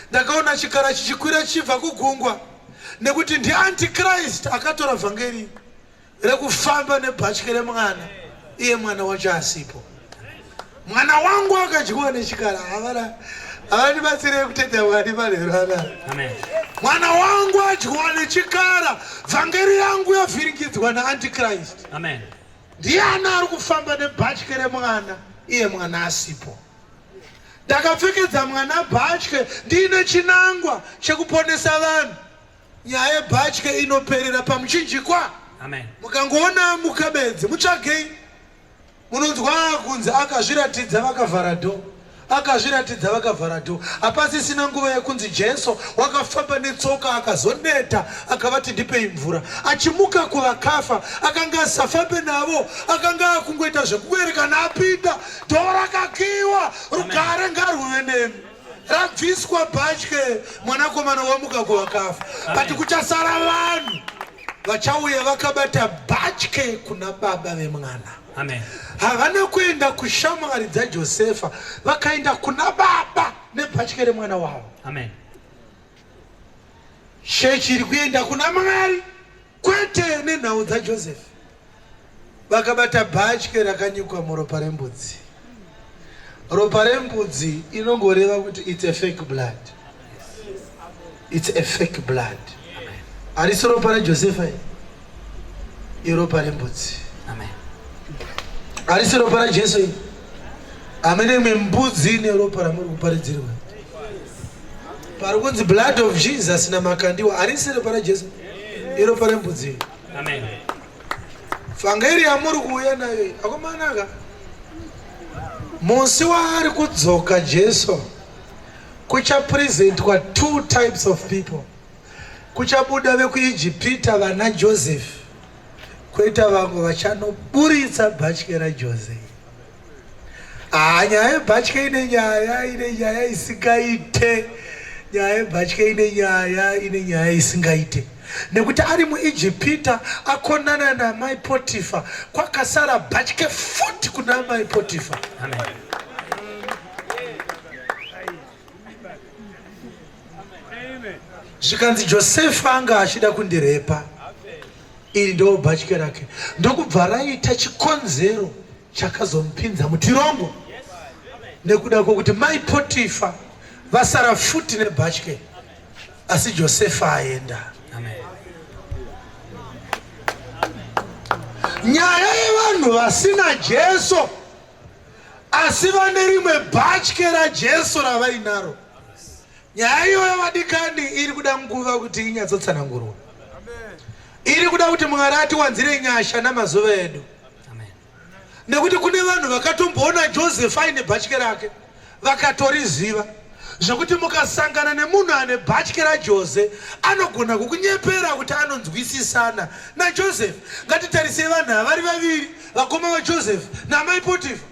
Ndakaona chikara chichikwira chichibva kugungwa. Nekuti ndiantichrist akatora vhangeri rekufamba nebhatye remwana iye mwana wacho asipo. Mwana wangu akadyiwa nechikara. Havana havandibatsirei kutenda Mwari manheru anaya. Amen. Mwana wangu adyiwa nechikara, vhangeri yangu yavhiringidzwa naantichrist. Amen. Ndiani ari kufamba nebhatye remwana iye mwana asipo? Ndakapfekedza mwana bhatye ndiine chinangwa chekuponesa vanhu. Nyaya yebhatye inoperera pamuchinjikwa. Amen. Mukangoona mukabedzi mutsvagei. Munonzwa kunzi akazviratidza vakavhara dho. Akazviratidza vakavhara dhoo. Hapasisina nguva yekunzi Jesu wakafamba netsoka akazoneta akavati ndipei mvura. Achimuka kuvakafa akanga asisafambe navo, akanga akungoita zvekuerekana apinda. Dhoo rakakiwa, rugare ngarwuve nemi. Rabviswa bhatye, mwanakomana wamuka kuvakafa. But kuchasara vanhu vachauya vakabata bhatye kuna baba vemwana. Amen. Havana kuenda kushamwari dzaJosefa, vakaenda kuna baba nebhatye remwana wavo. Amen. Chechi iri kuenda kuna Mwari kwete nenhau dzaJosefa. Vakabata bhatye rakanyikwa muropa rembudzi. Ropa rembudzi inongoreva kuti it's a fake blood. It's a fake blood. Harisi ropa raJosefa iri. Iropa rembudzi. Amen. Harisi ropa raJesu iri. Amene imwe mbudzi ine ropa ramuri kuparidzirwa. Pari kunzi blood of Jesus naMakandiwa harisi ropa raJesu. Iropa rembudzi iri. Amen. Vhangeri yamuri kuuya nayo iyi akomanaka. Musi waari kudzoka Jesu kuchapresentwa two types of people. Kuchabuda vekuIjipita vana Joseph kwoita vamwe vachanoburitsa bhatye raJose. Haa nyaya yebhatye ine nyaya ine nyaya isingaite. Nyaya yebhatye ine nyaya ine nyaya isingaite. Nekuti ari muIjipita akonana namai Potifa kwakasara bhatye futi kuna mai Potifa. Amen. Zvikanzi Josefa anga achida kundirepa. Iri ndo bhatye rake. Ndokubva raita chikonzero chakazomupinza mutirongo nekuda kwokuti mai Potifa vasara futi nebhatye asi Josefa aenda. Nyaya yevanhu vasina Jesu asi vane rimwe bhatye raJesu ravainaro. Nyaya iyoyo vadikani iri kuda nguva kuti inyatsotsanangurwa. Iri kuda kuti Mwari atiwanzire nyasha namazuva edu. Nekuti kune vanhu vakatomboona Joseph aine bhatye rake vakatoriziva zvekuti mukasangana nemunhu ane bhatye raJose anogona kukunyepera kuti anonzwisisana naJoseph. Ngatitarisei vanhu ava vari vaviri, vakoma vaJoseph namai Potifa.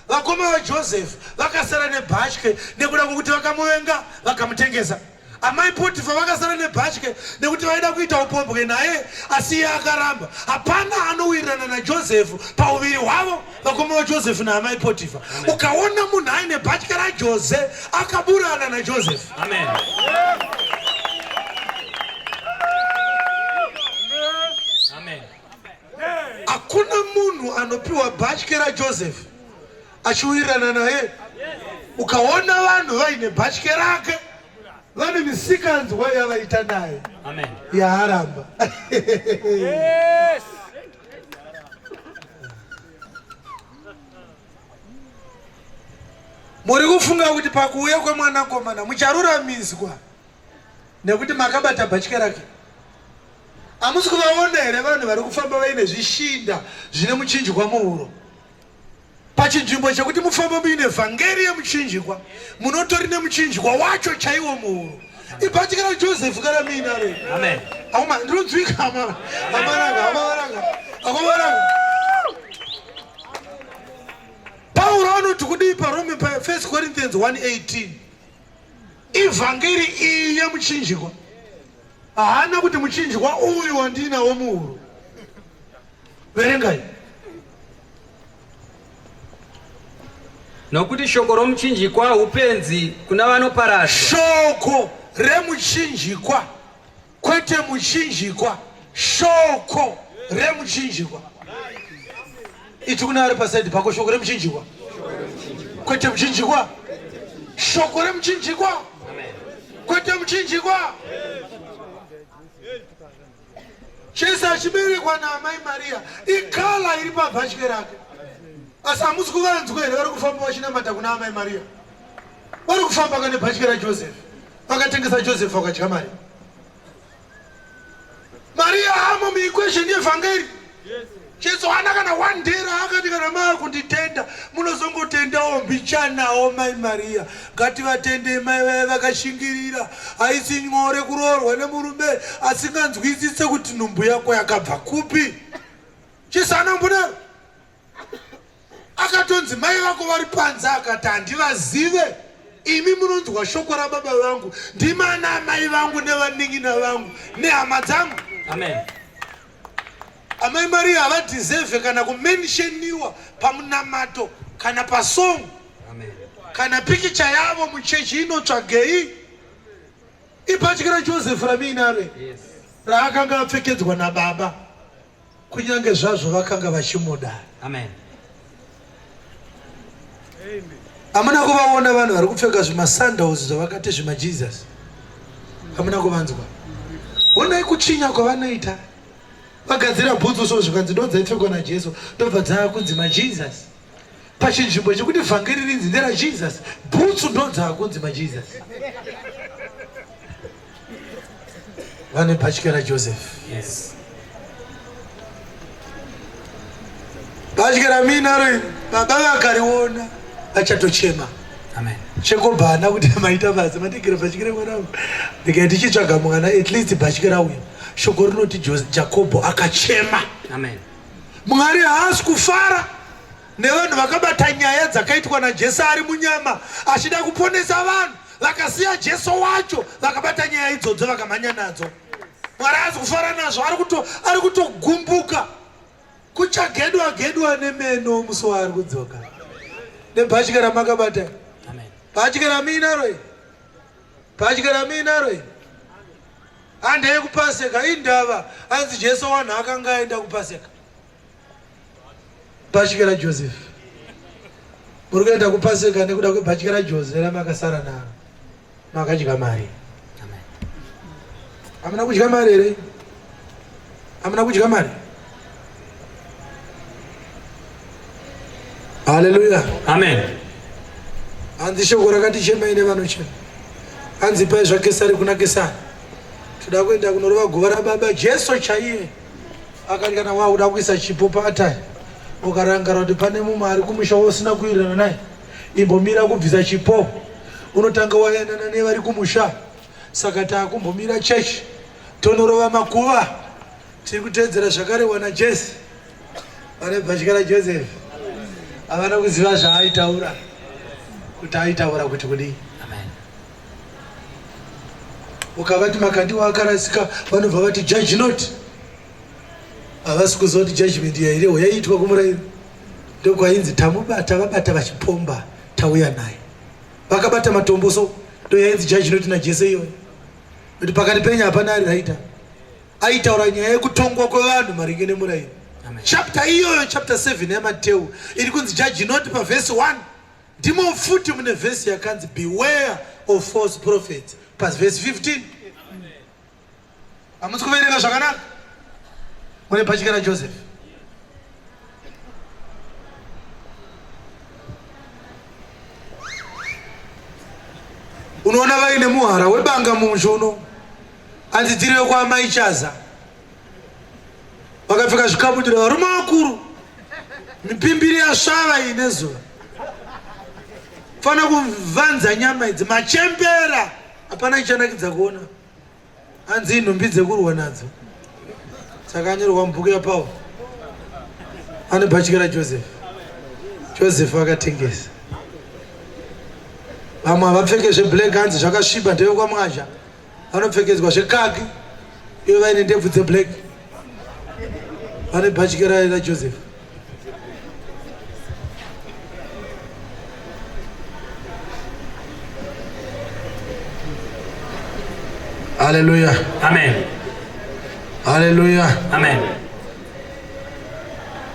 Vakoma vaJoseph vakasara nebhatye nekuda kwekuti vakamuvenga vakamutengesa. Amai Potifa vakasara nebhatye nekuti vaida kuita upombwe naye asi iye akaramba. Hapana anowirirana naJoseph pauviri hwavo vakoma vaJoseph naamai Potifa. Ukaona munhu aine bhatye raJose akaburana naJoseph. Amen. Amen. Hakuna munhu anopiwa bhatye raJoseph achiwirirana naye. Ukaona vanhu vaine bhatye rake vane misikanzwa yavaita naye yaaramba. Yes. Muri kufunga kuti pakuuya kwemwanakomana mucharuramiswa nekuti makabata bhatye rake? Hamusi kuvaona here vanhu vari kufamba vaine zvishinda zvine muchinjikwa muhuro? Pachinzvimbo chekuti mufambe muine vhangeri yemuchinjikwa, munotori nemuchinjikwa wacho chaiwo muhuro. Ibhatye raJoseph kana muinaro. Amen. Akoma ndinonzwika hama. Amaranga, amaranga. Akomaranga. Pauro anoti kudii paRome pa 1 Corinthians 1:18? Ivhangeri iyi yemuchinjikwa. Haana kuti muchinjikwa uyu wandinawo muhuro. Verengai. Nokuti shoko romuchinjikwa upenzi kuna vanoparadzwa. Shoko remuchinjikwa kwete muchinjikwa, shoko remuchinjikwa. Iti kuna ari pasaidi pako, shoko remuchinjikwa kwete muchinjikwa, shoko remuchinjikwa kwete muchinjikwa. Jesu achiberekwa naamai Maria ikala iri pabhatye rake. Asi hamusi kuvanzwa here vari kufamba vachinamata kuna amai Maria? Vari kufamba kane bhatye raJoseph. Vakatengesa Joseph vakadya mari. Maria hamo muequation yevhangeri. Jesu haana kana one day raakati kana maakunditenda munozongotendawo mbichanawo mai Maria. Ngativatendei mai vaya vakashingirira. Haisi nyore kuroorwa nemurume asinganzwisise kuti nhumbu yako yakabva kupi. Jesu haana kumbodaro. Akatonzi mai vako vari panze akati handivazive. Imi munonzwa shoko rababa vangu, ndimi ana amai vangu nevanin'ina vangu nehama dzangu. Amen. Amai Maria havadeserve kana kumensheniwa pamunamato kana pasong. Amen. Kana pikicha yavo muchechi inotsvagei? Ibhatyi raJoseph ramiinaro Yes. raakanga apfekedzwa nababa kunyange zvazvo vakanga vachimuda. Amen. Hamuna kuvaona vanhu vari kupfeka zvimasandals zvavakati zvimaJesus? Hamuna kuvanzwa? Honai kutsvinya kwavanoita. Vagadzira bhutsu so zvikanzi ndo dzaipfekwa naJesu, ndobva dzava kunzi maJesus. Pachinzvimbo chekuti vhangeri rinzi nderaJesus, bhutsu ndo dzava kunzi maJesus. Vane bhatya raJoseph. Yes. Bhatya ramuinaro iri, baba vakariona vachatochema. Amen. Chekobva haana kuti maita basa matigere bhatya remwana wangu. Ndikati tichitsvaga mwana at least bhatya rauya. Shoko rinoti Jakobho akachema. Amen. Mwari haasi kufara nevanhu vakabata nyaya dzakaitwa naJesu ari munyama achida kuponesa vanhu, vakasiya Jesu wacho vakabata nyaya idzodzo vakamhanya nadzo. Mwari haasi kufara nazvo, ari kutogumbuka. Kuchagedwa gedwa nemeno musi waari kudzoka nebhatya ramakabata. Amen. Bhatya ramuinaro iri, bhatya ramuinaro iri handei kupaseka. Indava hanzi Jesu wanhu akanga aenda kupaseka. Bhatya raJoseph muri kuenda kupaseka nekuda kwebhatya raJose ramakasara naro. Makadya mari. Amen. Hamuna kudya mari here? Hamuna kudya mari? Haleluya. Amen. Hanzi shoko rakati chemai nevanochema. Hanzi ipai zvaKesari kuna Kesari. Toda kuenda kunorova guva rababa Jesu chaiye. Akati kana wakuda kuisa chipo paatari ukarangara kuti pane mumwe ari kumusha wausina kuwirirana naye, imbomira kubvisa chipo, unotanga wayanana nevari kumusha. Saka takumbomira chechi tonorova makuva. Tiri kuteedzera zvakarehwa naJesu. Vane bhatya raJoseph havana kuziva zvaaitaura kuti aitaura kuti kudii. Amen. Ukavati Makandiwa akarasika vanobva vati judge not. Havasi kuziva kuti judgment yairehwa yaiitwa kumurairo. Ndokwainzi tamubata, vabata vachipomba, tauya naye. Vakabata matombo so ndoyainzi judge not naJesu iyoyo. Kuti pakati penyu hapana ari raita. Aitaura nyaya yekutongwa kwevanhu maringe nemurairo. Amen. Chapter iyoyo, chapter 7 yaMateu iri kunzi judge not pavhesi 1. Ndimo futi mune vhesi yakanzi beware of false prophets pavhesi 15. Hamusi kuverenga zvakanaka? Mune bhatya raJoseph. Unoona vaine muhara webanga mumusho hanzi tiri vekwaamai Chaza, vakapfeka zvikabudura, varume vakuru, mipimbiri yasvava iyi nezuva, fana kuvanza nyama idzi, machembera, hapana chichanakidza kuona. Hanzi inhumbi dzekurwa nadzo dzakanyorwa mubhuku yaPaul. Ane bhatya raJoseph. Joseph akatengesa. Vamwe havapfeke zveblack, hanzi zvakasviba, ndevekwaMwazha, vanopfekedzwa zvekaki ivo vaine ndebvu dzeblack. Vane bhatya raJoseph. Haleluya. Amen. Haleluya. Amen.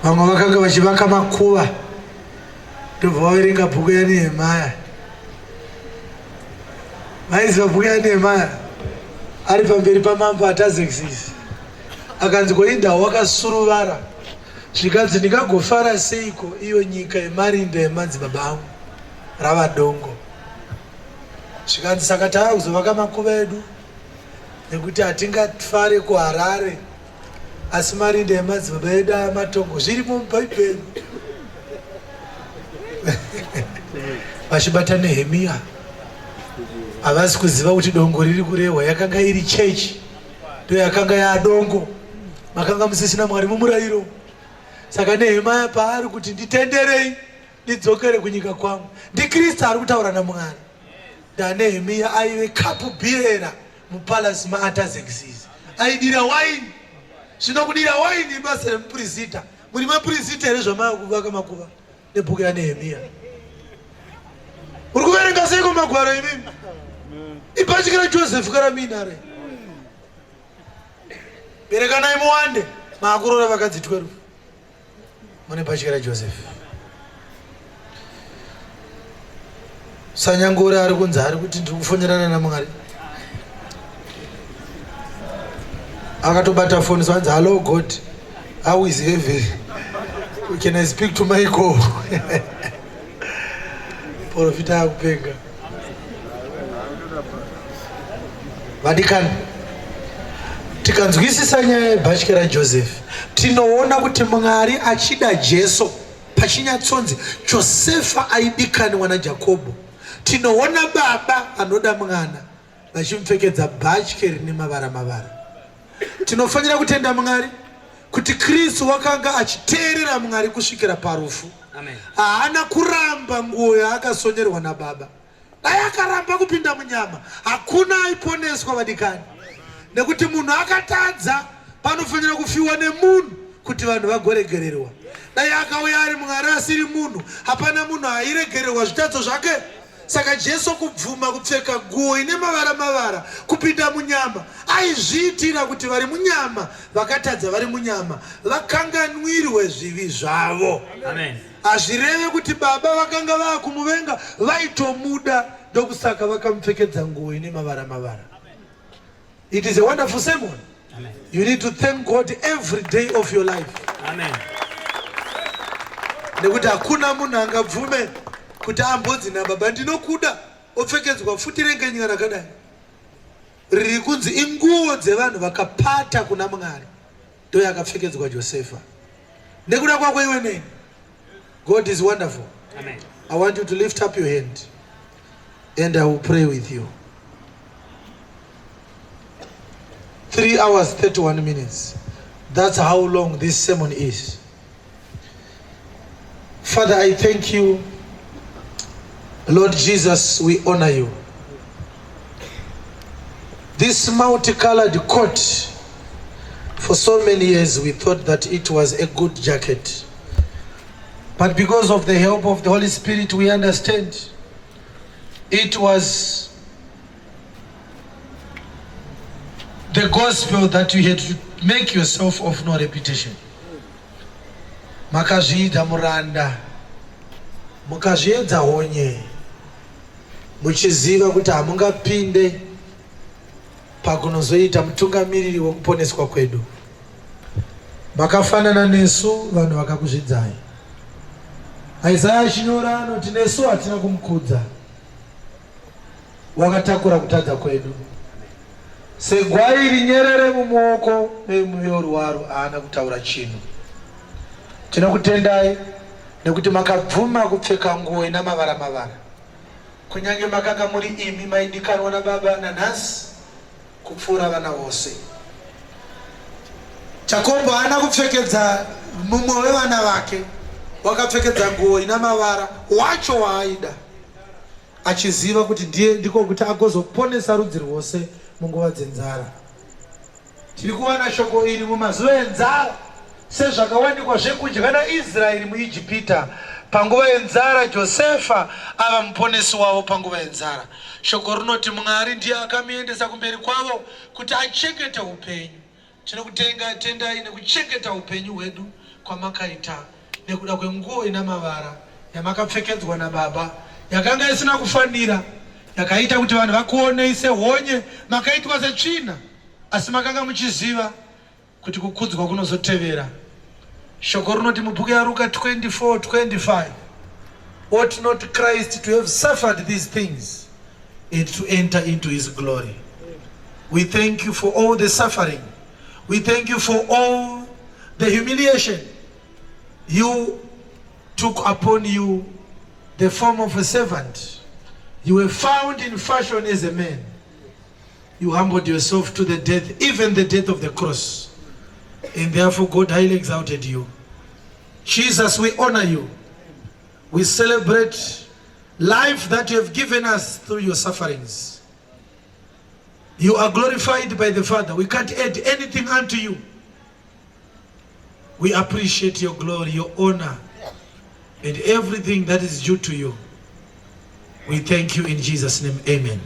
Vamwe vakanga vachivaka makuva ndobva vaverenga bhuku yaNehemaya. Vaiziva bhuku yaNehemaya ari pamberi pamambo Artaxerxes. Akanzi koinda wakasuruvara, zvikanzi ndingagofara seiko iyo nyika yemarinda emadzibaba angu rava dongo. Zvikanzi saka tava kuzovaka makuva edu nekuti hatingafare kuHarare. Asi marinda emadzibaba edu amatongo zvirimo mubhaibheri. Vachibata Nehemiya havasi kuziva kuti dongo riri kurehwa yakanga iri chechi ndo yakanga yaadongo makanga musisina Mwari mumurayiro. Saka Nehemiya paari kuti nditenderei ndidzokere kunyika kwangu, ndiKristu ari kutaura naMwari. NdaNehemiya aive kapu bearer mupalace maArtaxerxes aidira waini. Zvino kudira waini ibasa remupirisita. Muri mapirisita here zvamava kuvaka makuva nebhuku yaNehemiya? Uri kuverenga seiko magwaro imimi? Ibhachi raJoseph karaminare. Berekanai muwande, maakuroora vakadzi 12. Mune bhachi raJoseph. Sanyangore ari kunzi ari kuti ndiri kufonerana naMwari. Akatobata foni so anzi hello God, how is heaven? Can I speak to Michael? Profita akupenga. Vadikani, tikanzwisisa nyaya yebhatye raJoseph, tinoona kuti Mwari achida Jesu pachinyatsonzi Josefa aidikaniwa naJakobho. Tinoona baba anoda mwana vachimupfekedza bhatye rine mavara mavara. Tinofanira kutenda Mwari kuti Kristu wakanga achiteerera Mwari kusvikira parufu. Haana kuramba nguo yaakasonerwa nababa. Dai akaramba kupinda munyama, hakuna aiponeswa vadikani, nekuti munhu akatadza panofanira kufiwa nemunhu kuti vanhu vagoregererwa. Dai akauya ari Mwari asiri munhu, hapana munhu airegererwa zvitadzo zvake. Saka Jesu kubvuma kupfeka guo ine mavara mavara kupinda munyama aizviitira kuti vari munyama vakatadza vari munyama vakanganwirwe zvivi zvavo. Amen. Hazvireve kuti baba vakanga vaakumuvenga, vaitomuda ndokusaka vakamupfekedza nguo ine mavara mavara. It is a wonderful sermon. Amen. You need to thank God every day of your life. Amen. Nekuti hakuna munhu angabvume kuti ambonzi nababa ndinokuda opfekedzwa pfuti rengenyika rakadai riri kunzi inguo dzevanhu vakapata kuna Mwari ndoyakapfekedzwa Josefa nekuda kwako iwe neni. God is wonderful. Amen. I want you to lift up your hand and I will pray with you. 3 hours 31 minutes. That's how long this sermon is. Father, I thank you. Lord Jesus, we honor you. This multicolored coat, for so many years we thought that it was a good jacket. But because of the help of the Holy Spirit, we understand it was the gospel that you had to make yourself of no reputation. Makazviita muranda, mukazviedza honye, muchiziva kuti hamungapinde pakunozoita mutungamiriri wekuponeswa kwedu. Makafanana nesu vanhu vakakuzvidzai. Isaya achinyora anoti nesu hatina kumukudza, wakatakura kutadza kwedu segwai rinyerere mumuoko memuveuri waro, haana kutaura chinhu. Tinokutendai nekuti makabvuma kupfeka nguo ina mavara mavara, kunyange makanga muri imi maidikanwa nababa nanhasi kupfuura vana vose. Jakobho haana kupfekedza mumwe wevana vake, wakapfekedza nguo ina mavara wacho waaida, achiziva kuti ndiye ndiko kuti agozoponesa rudzi rwose munguva dzenzara. Tiri kuwana shoko iri mumazuva enzara, sezvakawanikwa zvekudya naIsraeri muIjipita panguva yenzara, Josefa ava muponesi wavo panguva yenzara. Shoko rinoti Mwari ndiye akamuendesa kumberi kwavo kuti achengete upenyu. Tinokutenga tendai nekuchengeta upenyu hwedu kwamakaita nekuda kwenguo ina mavara yamakapfekedzwa nababa yakanga isina kufanira yakaita kuti vanhu vakuonei sehonye, makaitwa setsvina, asi makanga muchiziva kuti kukudzwa kunozotevera. Shoko rinoti mubhuku yaRuka 24:25, ought not Christ to have suffered these things and to enter into his glory? We thank you for all the suffering. We thank you for all the humiliation, you took upon you the form of a servant. You were found in fashion as a man. You humbled yourself to the death, even the death of the cross. And therefore, God highly exalted you. Jesus, we honor you. We celebrate life that you have given us through your sufferings. You are glorified by the Father. We can't add anything unto you. We appreciate your glory, your honor, and everything that is due to you. We thank you in Jesus' name. Amen.